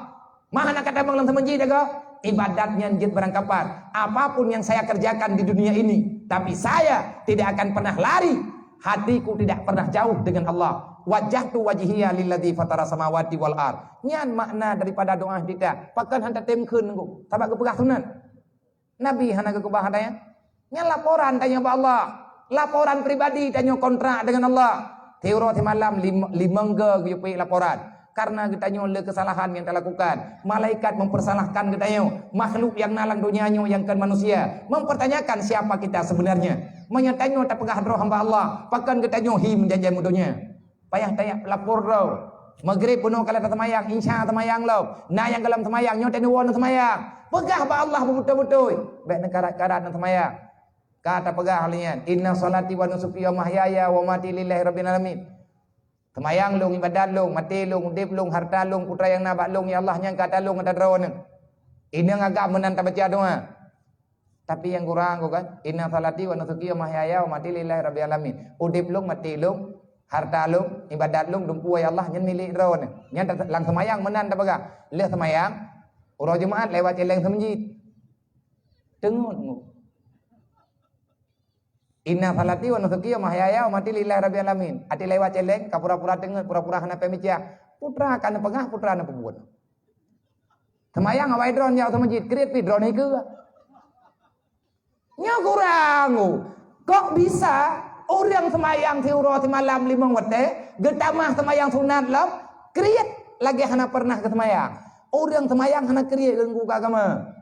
Mah hana ka tamong lam seumeujid, jaga ibadat nyan jeuet barangkapat. Apapun yang saya kerjakan di dunia ini, tapi saya tidak akan pernah lari. Hatiku tidak pernah jauh dengan Allah. Wajjahtu wajhiya lilladzi fatara samawati wal ard. Nyan makna daripada doa iftitah. Pakon hana tatem kheun nunggu, sabab geupeugah sunat. Nabi hana geukeubah ata nyan. Nyan laporan tanyoe bak Allah. Laporan pribadi tanyoe kontrak dengan Allah. Tiuroe timalam lim-, limong go geuyue peuék laporan. Karena geutanyoe le keusalahan nyang talakukan, malaikat mempersalahkan geutanyoe. Makhluk nyang na lam donya nyoe nyang kon manusia mempertanyakan siapa kita sebenarnya. Meunyoe tanyoe tapeugah droe hamba Allah, pakon geutanyoe hi meujanji meudonya. Payah tajak lapor droe. Maghrib bunoe ka lheueh taseumayang, Isya seumayang lom. Na nyang gohlom seumayang, nyoe teuneuk woe seumayang. Peugah bak Allah beubeutôi-beutôi. Bék neukarat-karat seumayang. Ka tapeugah lé nyan, "Inna sholati wa nusuki wa mahyaya wa mamati lillahi rabbil alamin." Seumayang lôn, ibadat lôn, maté lôn, udeb lôn, hareuta lôn, peue nyang na bak lôn, ya Allah, nyan ka ata lôn ata droeneuh. Inong agam meunan tabaca doa. Tapi nyang kurang, kan? "Inna sholati wa nusuki wa mahyaya wa mamati lillahi rabbil alamin." Udeb lôn, maté lôn, hareuta lôn, ibadat lôn, dumpeue, ya Allah, nyan milék droeneuh. Nyan ta-, lam seumayang meunan tapeugah. Lheueh seumayang, uroe Jumaat lewat céléng seumeujid. Teungeut ngu. "Inna sholati wa nusuki wa mahyaya wa mamati lillahi rabbil alamin." Até lewat céléng, ka pura-pura teungeut, pura-pura hana peumica. Putra ka neupeugah, putra neupeubuet. Seumayang awai droeneuh jak u seumeujid, kriet pih droeneuh ikeue. Nyoe kurang, oh. Kok bisa ureuëng seumayang siuroe simalam limong watée, geutamah seumayang sunat lom, kriet lagée hana pernah geuseumayang? Ureuëng seumayang hana kriet geuganggu agama.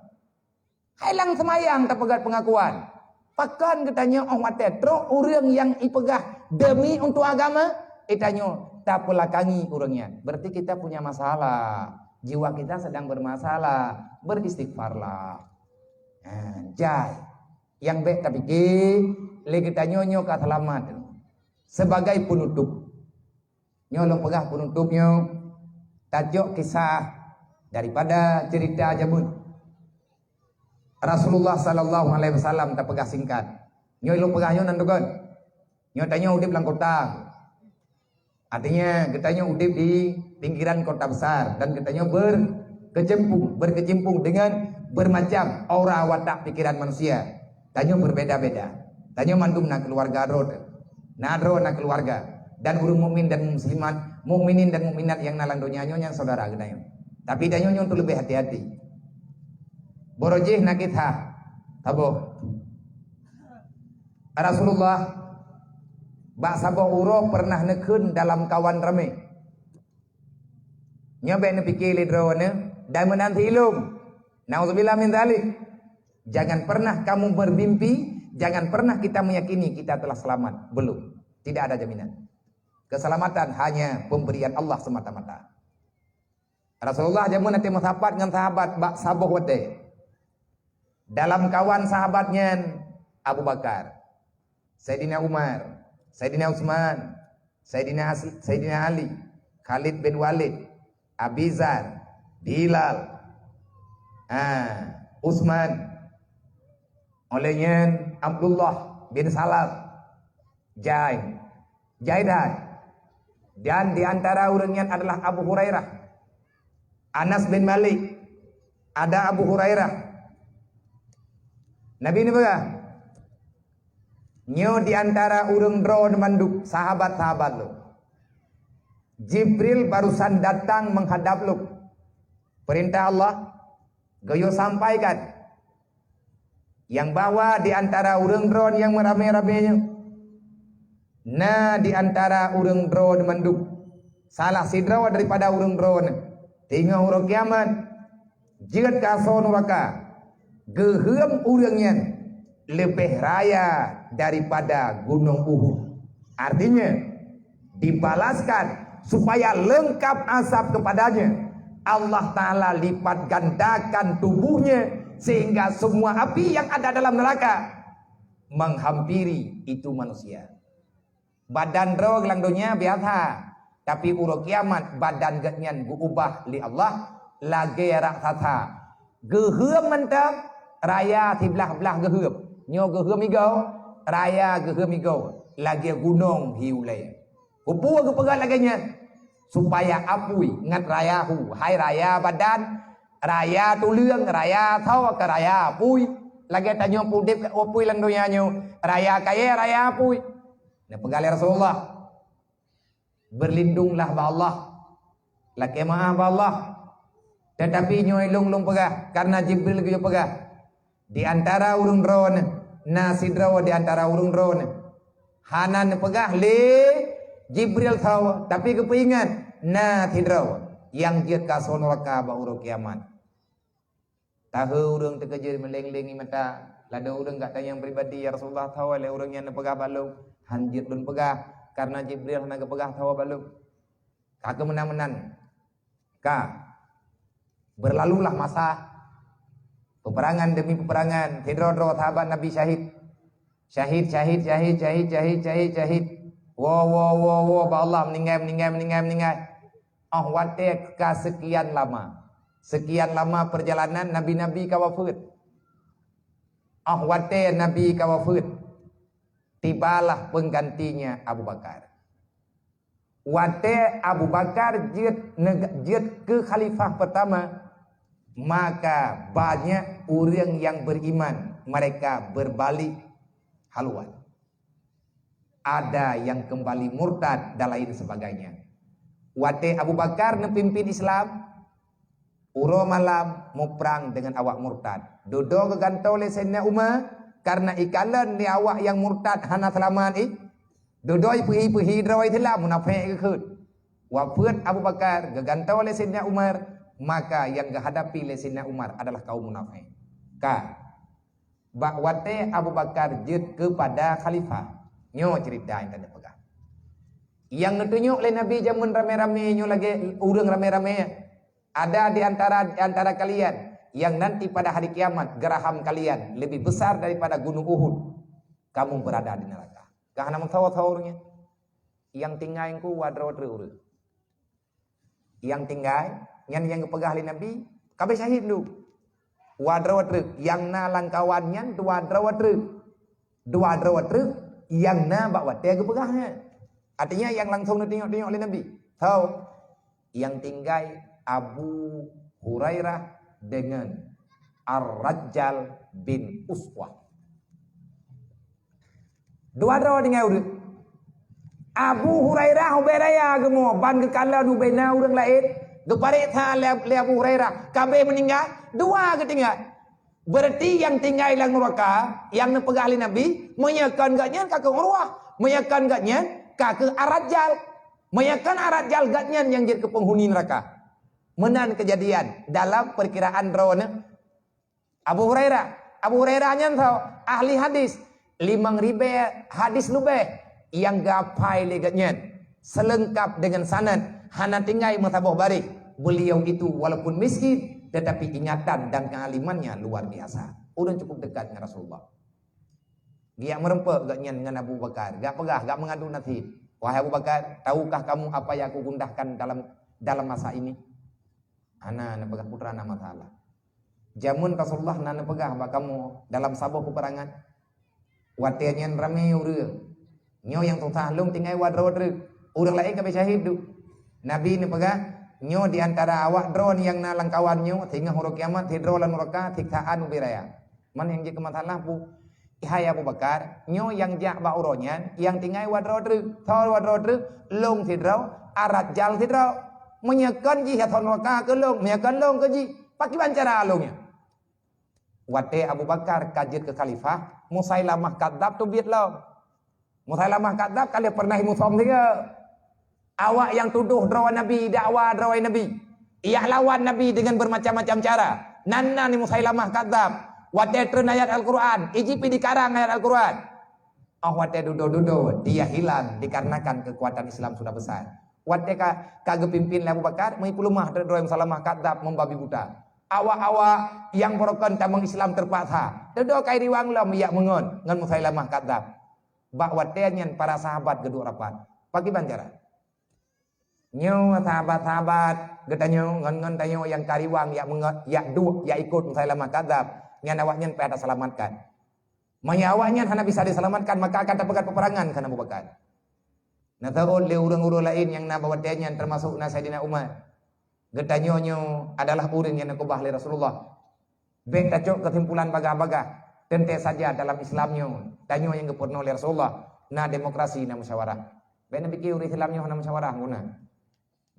Hai lam seumayang tapeugah peungakuan. Pakon geutanyoe óh watée trok ureuëng nyang ipeugah demi untuk agama, geutanyoe tapeulakangi ureuëng nyan. Berarti kita punya masalah. Jiwa kita sedang bermasalah. Beristighfarlah. Ha, jai. Nyang bék tapike, lé geutanyoe nyoe ka seulamat. Sebagai penutup, nyoe lôn peugah penutup nyoe, tacok kisah daripada cerita jameun Rasulullah sallallahu alaihi wasallam, tapeugah singkat. Nyoe lôn peugah nyoe nan tukon. Nyoe tanyoe udeb lam kota. Artinya, geutanyoe udeb di pinggiran kota besar dan geutanyoe berkecimpung, berkecimpung dengan bermacam aura watak pikiran manusia. Tanyoe berbeda-beda. Tanyoe mandum na keluarga droe, na droe na keluarga, dan ureuëng mukmin dan muslimat, mukminin dan mukminat nyang na lam donya nyoe nyang saudara geutanyoe. Tapi tanyoe nyoe untuk lebih hati-hati. Barojih na kisah saboh. Rasulullah bak saboh uroe pernah neukheun dalam kawan ramé. Nyoe bék neupike lé droeneuh dan meunan si ilong. Nauzubillah min dzalik. Jangan pernah kamu bermimpi, jangan pernah kita meyakini kita telah selamat. Belum. Tidak ada jaminan. Keselamatan hanya pemberian Allah semata-mata. Rasulullah jameun até meusapat ngon sahabat bak saboh watée. Dalam kawan sahabat nyan, Abu Bakar, Saidina Umar, Saidina Utsman, Saidina As-, Saidina Ali, Khalid bin Walid, Abizar, Bilal, ha, Utsman, óh lheueh nyan Abdullah bin Salam, Zaid, Zaidan. Dan di antara ureuëng nyan adalah Abu Hurairah, Anas bin Malik, ada Abu Hurairah. Nabi neupeugah, "Nyoe di antara ureuëng droe mandum sahabat-sahabat lôn. Jibril barusan datang menghadap lôn. Perintah Allah geuyue sampaikan nyang bahwa di antara ureuëng droe nyang meuramé-ramé nyoe, na di antara ureuëng droe mandum salah sidroe daripada ureuëng droe nyoe, teungoh uroe kiamat, jeuet keu asoe nuraka, geuheuem ureuëng nyan leubeh raya daripada gunong Uhud." Artinya, dibalaskan supaya lengkap azab kepadanya. Allah Ta'ala lipat gandakan tubuhnya sehingga semua api yang ada dalam neraka menghampiri itu manusia. Badan droe lam donya biasa, tapi uroe kiamat badan geuhnyan geuubah lé Allah lagée raksasa. Geuheuem mantong, raya siblah-blah geuheuem. Nyoe geuheuem igoe, raya geuheuem igoe, lagée gunong hi ulée. Keupeue geupeugah lagée nyan? Supaya apui ngat raya hu, hai raya badan, raya tuleueng, raya tho, ka raya apui. Lagée tanyoe udeb apui lam donya nyoe, raya kayée, raya apui. Neupeugah lé Rasulullah, "Berlindunglah bak Allah, lakée meu'ah bak Allah." Tetapi nyoe lôn lôn peugah, karena Jibril geuyue peugah, "Di antara ureuëng droe na sidroe di antara ureuëng droe." Hana neupeugah lé Jibril tho, tapi geupeuingat, na sidroe nyang jeuet keu asoe nuraka bak uroe kiamat. Tahe ureuëng teukeujeuet meuleng-leng ie mata, ladôm ureuëng gata nyang pribadi, "Ya Rasulullah, tho lé ureuëng nyan neupeugah bak lôn, han jeuet lôn peugah, karena Jibril hana geupeugah tho bak lôn." Ka keu meunan-meunan, ka berlalulah masa peperangan demi peperangan, sidroe-droe sahabat Nabi syahid. Syahid, syahid, syahid, syahid, syahid, syahid, syahid. Wo, wo, wo, wo, bak Allah, meuninggai, meuninggai, meuninggai, meuninggai. Óh watée ka sekian lama, sekian lama perjalanan nabi-nabi ka wafeuet. Óh watée Nabi ka wafeuet, tibalah penggantinya Abu Bakar. Watée Abu Bakar jeuet neg-, jeuet keu khalifah pertama, maka banyak ureuëng yang beriman, mereka berbalik haluan. Ada yang kembali murtad dan lain sebagainya. Watée Abu Bakar neupimpin Islam, uroe malam muprang dengan awak murtad. Dudoe geugantoe lé Saidina Umar, karena ikalon lé awak nyang murtad hana seulamat ih. Dudoe peuhi-peuhi droe Islam, munafék geukheun. Wafeuet Abu Bakar, geugantoe lé Saidina Umar, maka nyang geuhadapi lé Saidina Umar adalah kaum munafék. Ka, bak watée Abu Bakar jeuet keupada khalifah, nyoe ceurita nyang ka neupeugah. Nyang neutunyok lé Nabi jameun ramé-ramé nyoe lagée ureuëng ramé-ramé. Ada di antara, di antara kalian yang nanti pada hari kiamat geraham kalian lebih besar daripada gunung Uhud, kamu berada di neraka. Ka hana meusawa-sawa ureuëng nyan. Nyang tinggai engku wa droe treuk ureuëng. Nyang tinggai, nyan nyang geupeugah lé Nabi, ka abéh syahid lom. Wa droe treuk, nyang na lam kawan nyan dua droe treuk. Dua droe treuk nyang na bak watée geupeugah nyan. Artinya nyang langsung neutunyok-tunyok lé Nabi. Tho, nyang tinggai Abu Hurairah dengan Ar-Rajjal bin Uswah. Dua droe tinggai ureuëng. Abu Hurairah ubé raya geumo ban geukalon ubé na ureuëng laén. Geupareksa lé, lé Abu Hurairah, ka abéh meuninggai, dua geutinggai. Berarti nyang tinggai lam nuraka, nyang neupeugah lé Nabi, meunyoe kon gobnyan ka keu Urwah, meunyoe kon gobnyan ka keu Ar-Rajjal. Meunyoe kon Ar-Rajjal, gobnyan nyang jeuet keu peunghuni nuraka. Meunan keujadian dalam peukiraan droeneuh Abu Hurairah. Abu Hurairah nyan tho ahli hadis, limong ribée hadis leubeh nyang geuhafai lé gobnyan, seulengkap deungon sanad, hana tinggai meusaboh baréh. Beliau itu walaupun miskin, tetapi ingatan dan kealimannya luar biasa. Ulôn cukup dekat dengan Rasulullah. Geujak meureumpok gobnyan ngon Abu Bakar, geujak peugah, geujak meungadu nasib, "Wahai Abu Bakar, tahukah kamu apa yang aku gundakan dalam, dalam masa ini?" Hana neupeugah putra na masalah. Jameun Rasulullah na neupeugah bak kamoe dalam saboh peuperangan. Watée nyan ramé ureuëng. Nyoe nyang susah lôn tinggai wa droe treuk. Ureuëng laén ka syahid duek. Nabi neupeugah, nyoe di antara awak droe nyang na lam kawan nyoe, singoh uroe kiamat, sidroe lam nuraka, siksaan ubé raya. Man nyang jeuet keu masalah bu. Hai Abu Bakar, nyoe nyang jak bak uroe nyan, nyang tinggai wa droe treuk. Soe wa droe treuk, lôn sidroe, Ar-Rajjal sidroe. Meunyoe kon jih ya thon nuraka keu lôn, meunyoe kon lôn keu jih, pakiban cara lôn nyan. Watée Abu Bakar ka jeuet keu khalifah, Musailamah Kadzab teubiet lom. Musailamah Kadzab ka lheueh pernah imusöm sigoe. Awak nyang tudoh droe Nabi, dakwa droe Nabi, ijak lawan Nabi dengan bermacam-macam cara. Nan na ni Musailamah Kadzab. Watée treun ayat Al-Quran, iji pi dikarang ayat Al-Quran. Oh watée dudoe-dudoe, dia hilang dikarenakan kekuatan Islam sudah besar. Watée ka, ka geupimpin lé Abu Bakar, meupeuleumah droe Musailamah Kadzab membabi buta. Awak-awak nyang beurukon tamong Islam terpaksa. Dudoe ka iriwang lom ijak meungon ngon Musailamah Kadzab. Bak watée nyan para sahabat geuduek rapat. Pakiban cara? Nyoe sahabat-sahabat geutanyoe ngon-ngon tanyoe nyang ka riwang ijak meungon, ijak duek, ijak ikot Musailamah Kadzab. Nyan awaknyan payah tasalamatkan. Meunyoe awaknyan hana bisa disalamatkan, maka akan tapeugét peuperangan kheun Abu Bakar. Na teuôt lé ureuëng-ureuëng laén nyang na bak watée nyan, teumasok na Saidina Umar. Geutanyoe nyoe adalah ureuëng nyang neukeubah lé Rasulullah. Bék tacok keusimpulan bagaih-bagaih. Teuntée saja dalam Islam nyoe, tanyoe nyang geupeurunoe lé Rasulullah, na demokrasi, na musyawarah. Bék neupiké ureuëng Islam nyoe hana musyawarah guna.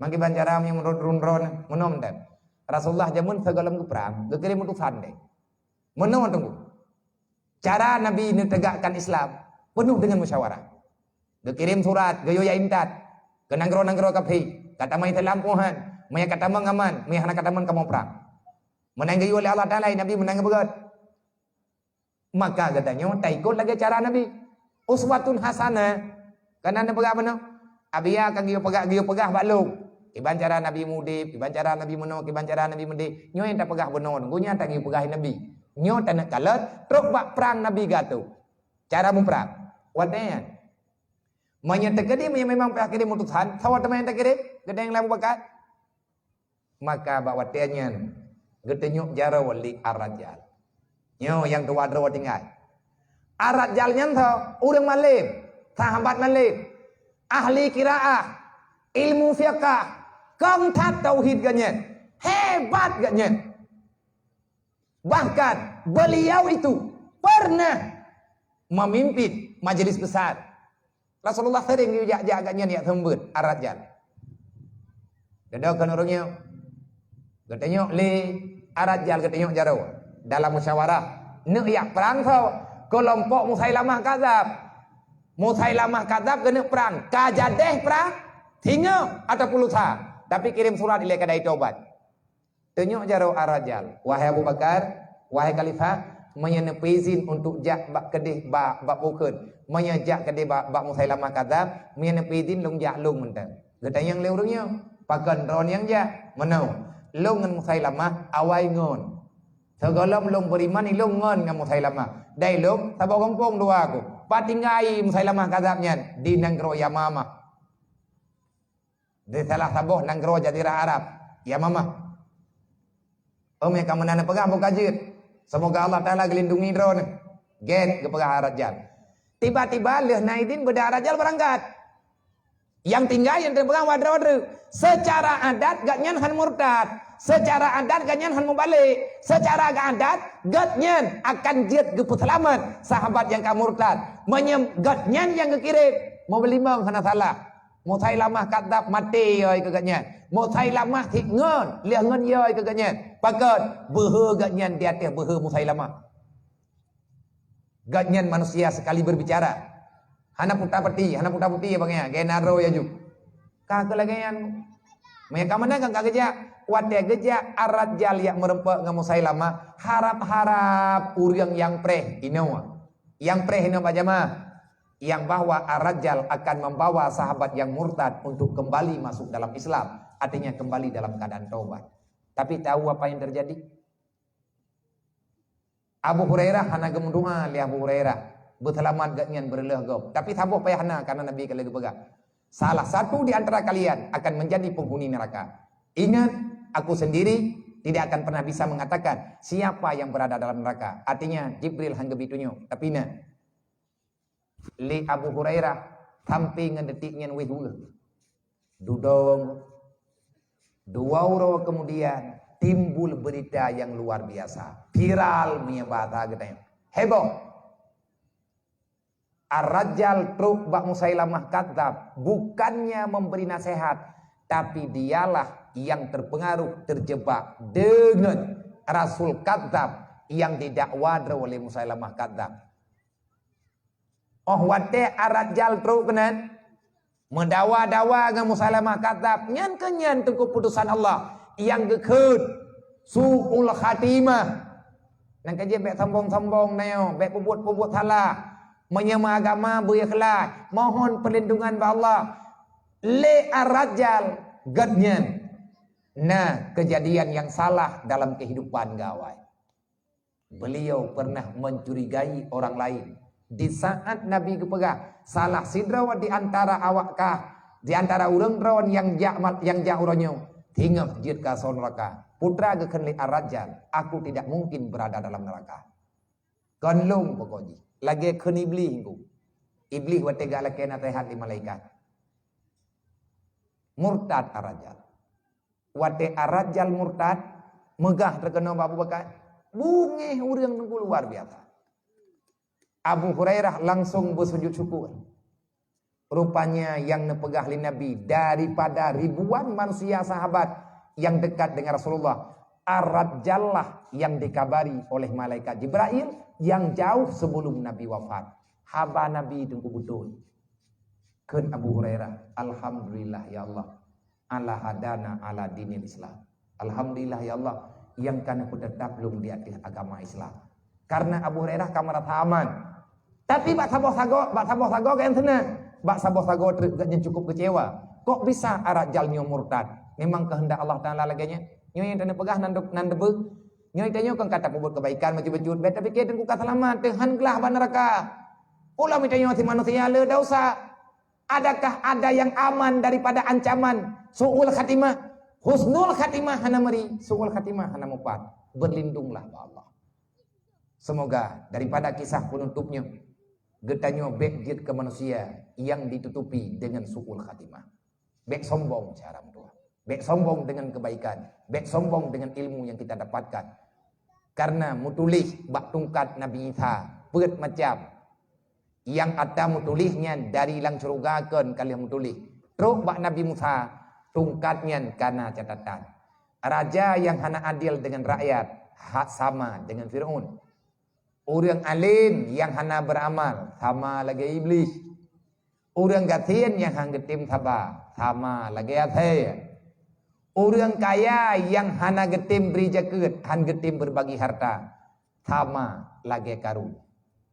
Mangkiban cara meunyoe meunurot droe-droe meunoe mantong. Rasulullah jameun sigohlom geuprang, geukirém utosan deh. Meunoe teungku. Cara Nabi neutegakkan Islam penuh dengan musyawarah. Geukirém surat, geuyue jak intat keu nanggroe-nanggroe kafé, ka tamong Islam peue han, meunyoe ka tamong aman, meunyoe hana ka tamong kamoe prang. Meunan geuyue lé Allah Taala, Nabi meunan geupeugah. Maka geutanyoe taikot lagée cara Nabi. Uswatun hasanah. Kana neupeugah bunoe. Abiya ka geuyue peugah, geuyue peugah bak lôn. Kiban cara Nabi mudeb, kiban cara Nabi meunoe, kiban cara Nabi mudeb. Nyoe nyang tapeugah bunoe, geuh nyan tanyoe peugah Nabi. Nyoe taneuk kalon, trok bak prang Nabi geuatô. Cara muprang. Watée nyan. Meunyoe teukeudi, meunyoe memang payah kirém utosan, sawa teuma nyang takirém, geutanyoe lé Abu Bakar. Maka bak watée nyan, geutunyok jaroe lé Ar-Rajal. Nyoe nyang dua droe tinggai. Ar-Rajal nyan tho, ureuëng malém, sahabat malém, ahli qiraah, ilmu fiqah, kong that tauhid geuhnyan, hebat geuhnyan. Bahkan, beliau itu pernah memimpin majelis besar. Rasulullah sering geujak-jak geuhnyan jak seumeubeuet Ar-Rajal. Dudoe kheun ureuëng nyoe. Geutunyok lé Ar-Rajal, geutunyok jaroe. Dalam musyawarah, neuk jak prang soe? Keulompok Musailamah Kadzab. Musailamah Kadzab keuneuk prang, ka jadeh prang, singoh ataupun lusa. Tapi kirém surat ilée keudai tobat. Tunyok jaroe Ar-Rajal, "Wahai Abu Bakar, wahai Khalifah, meunyoe neupeuizin untuk jak bak keudeh bak, bak bukon, meunyoe jak keudeh bak, bak Musailamah Kadzab, meunyoe neupeuizin lôn jak lôn mantong." Geutanyong lé ureuëng nyoe, "Pakon droeneuh nyang jak?" "Meunoe, lôn ngon Musailamah awai ngon. Sigohlom lôn beuriman, ilôn ngon ngon Musailamah. Dai lôn saboh gampông dua ku. Pat tinggai Musailamah Kadzab nyan?" "Di nanggroe Yamamah." Di salah saboh nanggroe jazirah Arab, Yamamah. Ôm nyang ka meunan neupeugah buka jeuet. Seumoga Allah Taala geulindungi droeneuh. Gét geupeugah Ar-Rajal. Tiba-tiba lheueh na idin beuda Ar-Rajal beurangkat. Nyang tinggai nyang teupeugah wadroe-wadroe. Seucara adat gobnyan hana murtad. Seucara adat gobnyan hana mubalek. Seucara adat gobnyan akan jeuet geupeuseulamat sahabat nyang ka murtad. Meunyoe gobnyan nyang geukirém, meubeulimong hana salah. Musailamah Kadzab maté yôi keu gobnyan. Musailamah sit ngon, lheueh ngon yôi keu gobnyan. Pakon? Beuhe gobnyan di ateueh beuhe Musailamah. Gobnyan manusia sekali berbicara. Hana puta peti, hana puta peti abang ya, gaya naro ya ju. Ka keu lagée nyan. Meunyoe ka meunan kan ka geujak, watée geujak Ar-Rajal jak meureumpok ngon Musailamah, harab-harab ureuëng nyang preh inoe. Nyang preh inoe bak jamaah. Yang bahwa Ar-Rajal akan membawa sahabat yang murtad untuk kembali masuk dalam Islam, artinya kembali dalam keadaan taubat. Tapi tahu apa yang terjadi? Abu Hurairah hana geumeudoa lé Abu Hurairah, beuseulamat gobnyan beureuloh gob. Tapi saboh payah na, karena Nabi ka lheueh geupeugah, "Salah satu di antara kalian akan menjadi penghuni neraka." Ingat, Aku sendiri tidak akan pernah bisa mengatakan siapa yang berada dalam neraka. Artinya, Jibril han geubi tunyok. Tapi na, lé Abu Hurairah sampai ngon detik nyan wéh weueh. Dudong, dua uroe kemudian, timbul berita yang luar biasa. Viral meunyoe bahasa geutanyoe. Heboh. Ar-Rajjal trok bak Musailamah Kadzab, bukannya memberi nasihat, tapi dialah yang terpengaruh, terjebak dengan Rasul Kadzab yang didakwa droe oleh Musailamah Kadzab. Oh watée Ar-Rajjal trok keunan, meudawa-dawa ngon Musailamah Kadzab, nyan keuh nyan teungku putusan Allah nyang geukheun su'ul khatimah. Nang ka jeuet bék sombong-sombong na nyoe, bék peubuet-peubuet salah. Meunyoe meuagama beu ikhlaih, mohon perlindungan bak Allah. Lé Ar-Rajjal geuhnyan na keujadian nyang salah dalam keuhidupan gawai. Beliau pernah mencurigai orang lain. Di saat Nabi geupeugah, salah sidroe di antara awak kah, di antara ureuëng droe nyang jak ma-, nyang jak uroe nyoe, singoh jeuet keu asoe neuraka. Putra geukheun lé Ar-Rajjal, "Aku tidak mungkin berada dalam neraka." Kon lôn pokok jih. Lagée kheun Iblih engku. Iblih watée galakée naseuhat lé malaikat. Murtad Ar-Rajjal. Watée Ar-Rajjal murtad, meugah teukeunoe bak Abu Bakar, bungéh ureuëng teungku luar biasa. Abu Hurairah langsung beusujud syukur. Rupanya nyang neupeugah lé Nabi daripada ribuan manusia sahabat nyang dekat dengan Rasulullah, Ar-Rajjallah nyang dikabari oleh malaikat Jibrail nyang jauh sebelum Nabi wafat. Haba Nabi teungku beutôi. Kheun Abu Hurairah, "Alhamdulillah ya Allah, ala hadana ala dinil Islam." Alhamdulillah ya Allah, nyang ka neupeuteutap lôn di ateueh agama Islam. Karena Abu Hurairah ka meurasa aman. Tapi bak saboh sagoe, bak saboh sagoe geuh seunang. Bak saboh sagoe treuk geuhnyan cukup keucewa. Kok bisa Ar-Rajjal nyoe murtad? Memang keuheundak Allah Taala lagée nyan. Nyoe nyang taneuk peugah nan, nan deubeuek. Nyoe tanyoe kon ka tapeubuet keubaikan bacut-bacut. Bék tapike teungku ka seulamat, teuhan glah bak neuraka. Ulama tanyoe si manusia le desya. Adakah ada yang aman daripada ancaman su'ul khatimah? Husnul khatimah hana meuri, su'ul khatimah hana mupat. Berlindunglah bak Allah. Semoga daripada kisah penutup nyoe, geutanyoe bék jeuet keu manusia nyang ditutupi dengan su'ul khatimah. Bék sombong cara meutuah. Bék sombong dengan kebaikan. Bék sombong dengan ilmu yang kita dapatkan. Karena meutuléh bak tungkat Nabi Isa peuet macam. Nyang ata meutuléh nyan dari lam syeuruga kon ka lheueh meutuléh. Trok bak Nabi Musa, tungkat nyan kana catatan. Raja nyang hana adil dengan rakyat, ha-, sama dengan Fir'aun. Ureuëng além nyang hana beuramal, sama lagée Iblih. Ureuëng gasien nyang han geutem saba, sama lagée asée. Ureuëng kaya nyang hana geutem bri zakeuet, han geutem beubagi harta, sama lagée Karun.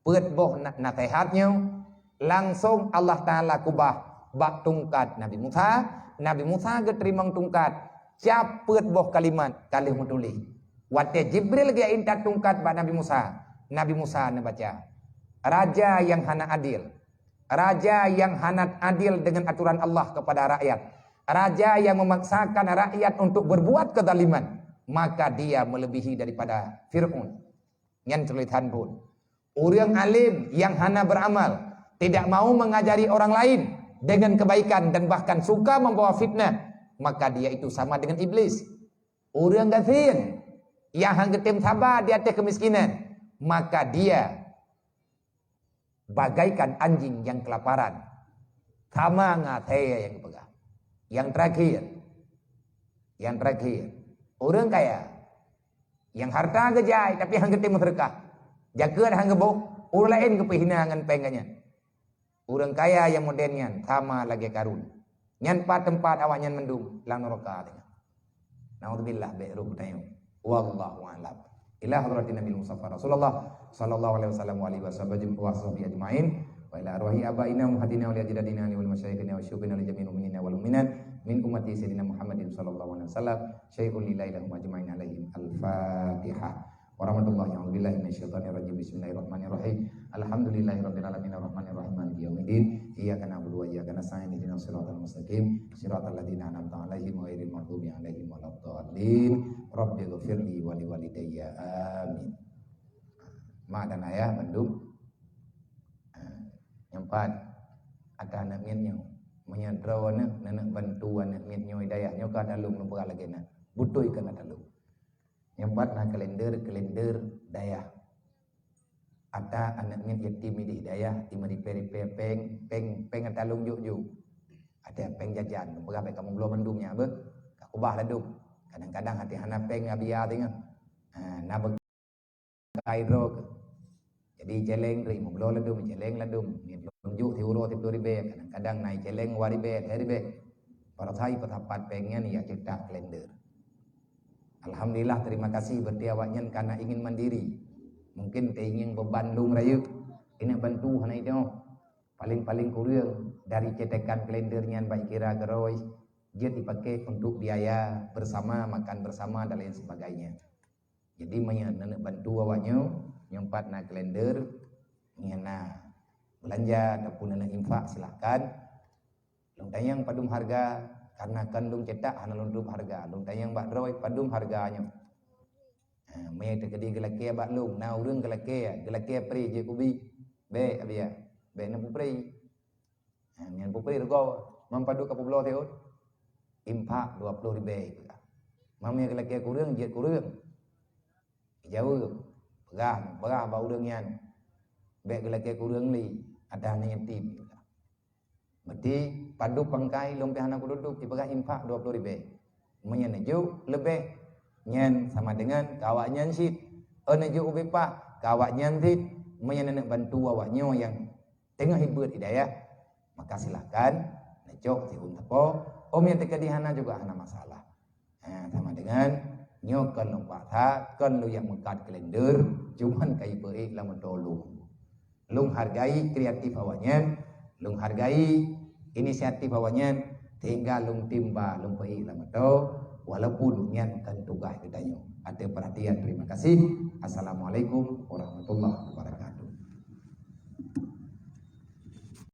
Peuet boh na-, naseuhat nyoe langsong Allah Taala keubah bak tungkat Nabi Musa. Nabi Musa geuteurimong tungkat, cap peuet boh kalimat ka lheueh meutuléh. Watée Jibril geuintat tungkat bak Nabi Musa, Nabi Musa neubaca, "Raja nyang hana adil, raja nyang hana adil dengan aturan Allah kepada rakyat, raja yang memaksakan rakyat untuk berbuat kezaliman, maka dia melebihi daripada Fir'aun." Nyan tulisan phon. Ureuëng além nyang hana beuramal, tidak mau mengajari orang lain dengan kebaikan dan bahkan suka membawa fitnah, maka dia itu sama dengan iblis. Ureuëng gasien nyang han geutem saba di ateueh keumiskinan, maka dia bagaikan anjing yang kelaparan. Sama ngon asée nyang geupeugah. Nyang terakhir, nyang terakhir, ureuëng kaya nyang harta geujai tapi han geutem meuseudeukah, zakeuet han geuboh, ureuëng laén geupeuhina ngon péng geuhnyan. Ureuëng kaya nyang model nyan sama lagée Karun. Nyan pat teumpat awaknyan mandum lam neuraka teuh. Naudzubillah, bék roh geutanyoe. Wallahu a'lam. Ila hadratin Nabil Mustafa Rasulullah sallallahu alaihi wasallam wa alihi wasahbihi ajma'in. Wa ila arwahi abaina muhaddina wa ajdadina wa masyayikhina wa syuyukhina wa jami'il mu'minina wal mu'minat min ummati sayyidina Muhammadin sallallahu alaihi wasallam. Syai'un lillahi lahum ajma'in alaihim. Al-Fatihah. Warahmatullahi, a'udzubillahi minasyaitonirrajim. Bismillahirrahmanirrahim. Alhamdulillahirabbil alamin, arrahmanirrahim, maliki yaumiddin. Iyyaka na'budu wa iyyaka nasta'in, ihdinas siratal mustaqim, siratal ladzina an'amta 'alaihim ghairil maghdubi 'alaihim waladdallin. Rabbighfirli wa liwalidayya. Amin. Mak dan ayah bandum. Ha, nyang pat, ata aneuk miet nyoe. Meunyoe droeneuh neuneuk bantu aneuk miet nyoe dayah nyoe ka taleueng lôn peugah lagèe na. Beutôi ka na taleueng. Nyang pat na kalender-kalender dayah. Ata aneuk miet yatim idéh dayah, imeuripèe-ripèe péng, péng, péng ata lôn jok-jok. Ata péng jajan, lôn peugah bèk kamoe bloe mandum nyan beuh. Ka kubah ladôm. Kadang-kadang até hana péng Abia singoh. Ha, na beukai droe keuh. Jadi cèlèng ri, meubloe ladôm, cèlèng ladôm. Ngieng lôn jok siuroe siplôh ribèe, kadang-kadang na cèlèng dua ribèe, lhèe ribèe. Padahai peusapat péng nyan jak ceutak kalender. Alhamdulillah, terima kasih, berarti awaknyan kana ingin mandiri. Mungkin teuingieng beuban lôn rayeuk, keuneuk bantu hana idong. Paling-paling kureueng dari cetakan kalender nyan bak ikira keurôi, jeuet dipakai untuk biaya bersama, makan bersama dan lain sebagainya. Jadi meunyoe neuneuk bantu awaknyoe, nyoe pat na kalender, nyan na belanja ataupun neuneuk infak, silahkan. Lôn tanyong padum harga, karena kan lôn cetak hana lôn tuléh harga. Lôn tanyong bak droe padum harga nyoe. Ha, meunyoe teukeudi geulakèe bak lôn, na ureueng geulakèe, geulakèe pri jeuet kubi. Bèk, Abia. Bèk neupeupré. Ha, nyan peupré rego, man padub ka peubloe siôn. Infak dua ploh ribèe peugah. Man meunyoe geulakèe kureueng, jeuet kureueng. Jaweueb, peugah, peugah bak ureueng nyan. Bèk geulakèe kureueng lé, ata aneuk yatim. Berarti padub pangkai lôn pih hana kututup, ipeugah infak dua ploh ribèe. Meunyoe neujok leubeh, nyan sama dengan keu awaknyan cit. Oh, neujok ubé pah keu awaknyan cit, meunyoe neuneuk bantu awaknyoe nyang teungoh hibeuet hidayah, maka silahkan neucok siôn sapo. Oh, meunyoe teukeudi hana juga hana masalah. Ha, sama dengan nyoe kon lôn paksa, kon lôn jak meukat kalender, cuman ka ipeuék lam moto lôn. Lôn hargai kreatif awaknyan, lôn hargai inisiatif awaknyan, sehingga lôn timba lôn peuék lam moto, walaupun nyan kon tugaih geutanyoe. Ateueh perhatian, terima kasih. Assalamualaikum warahmatullahi wabarakatuh.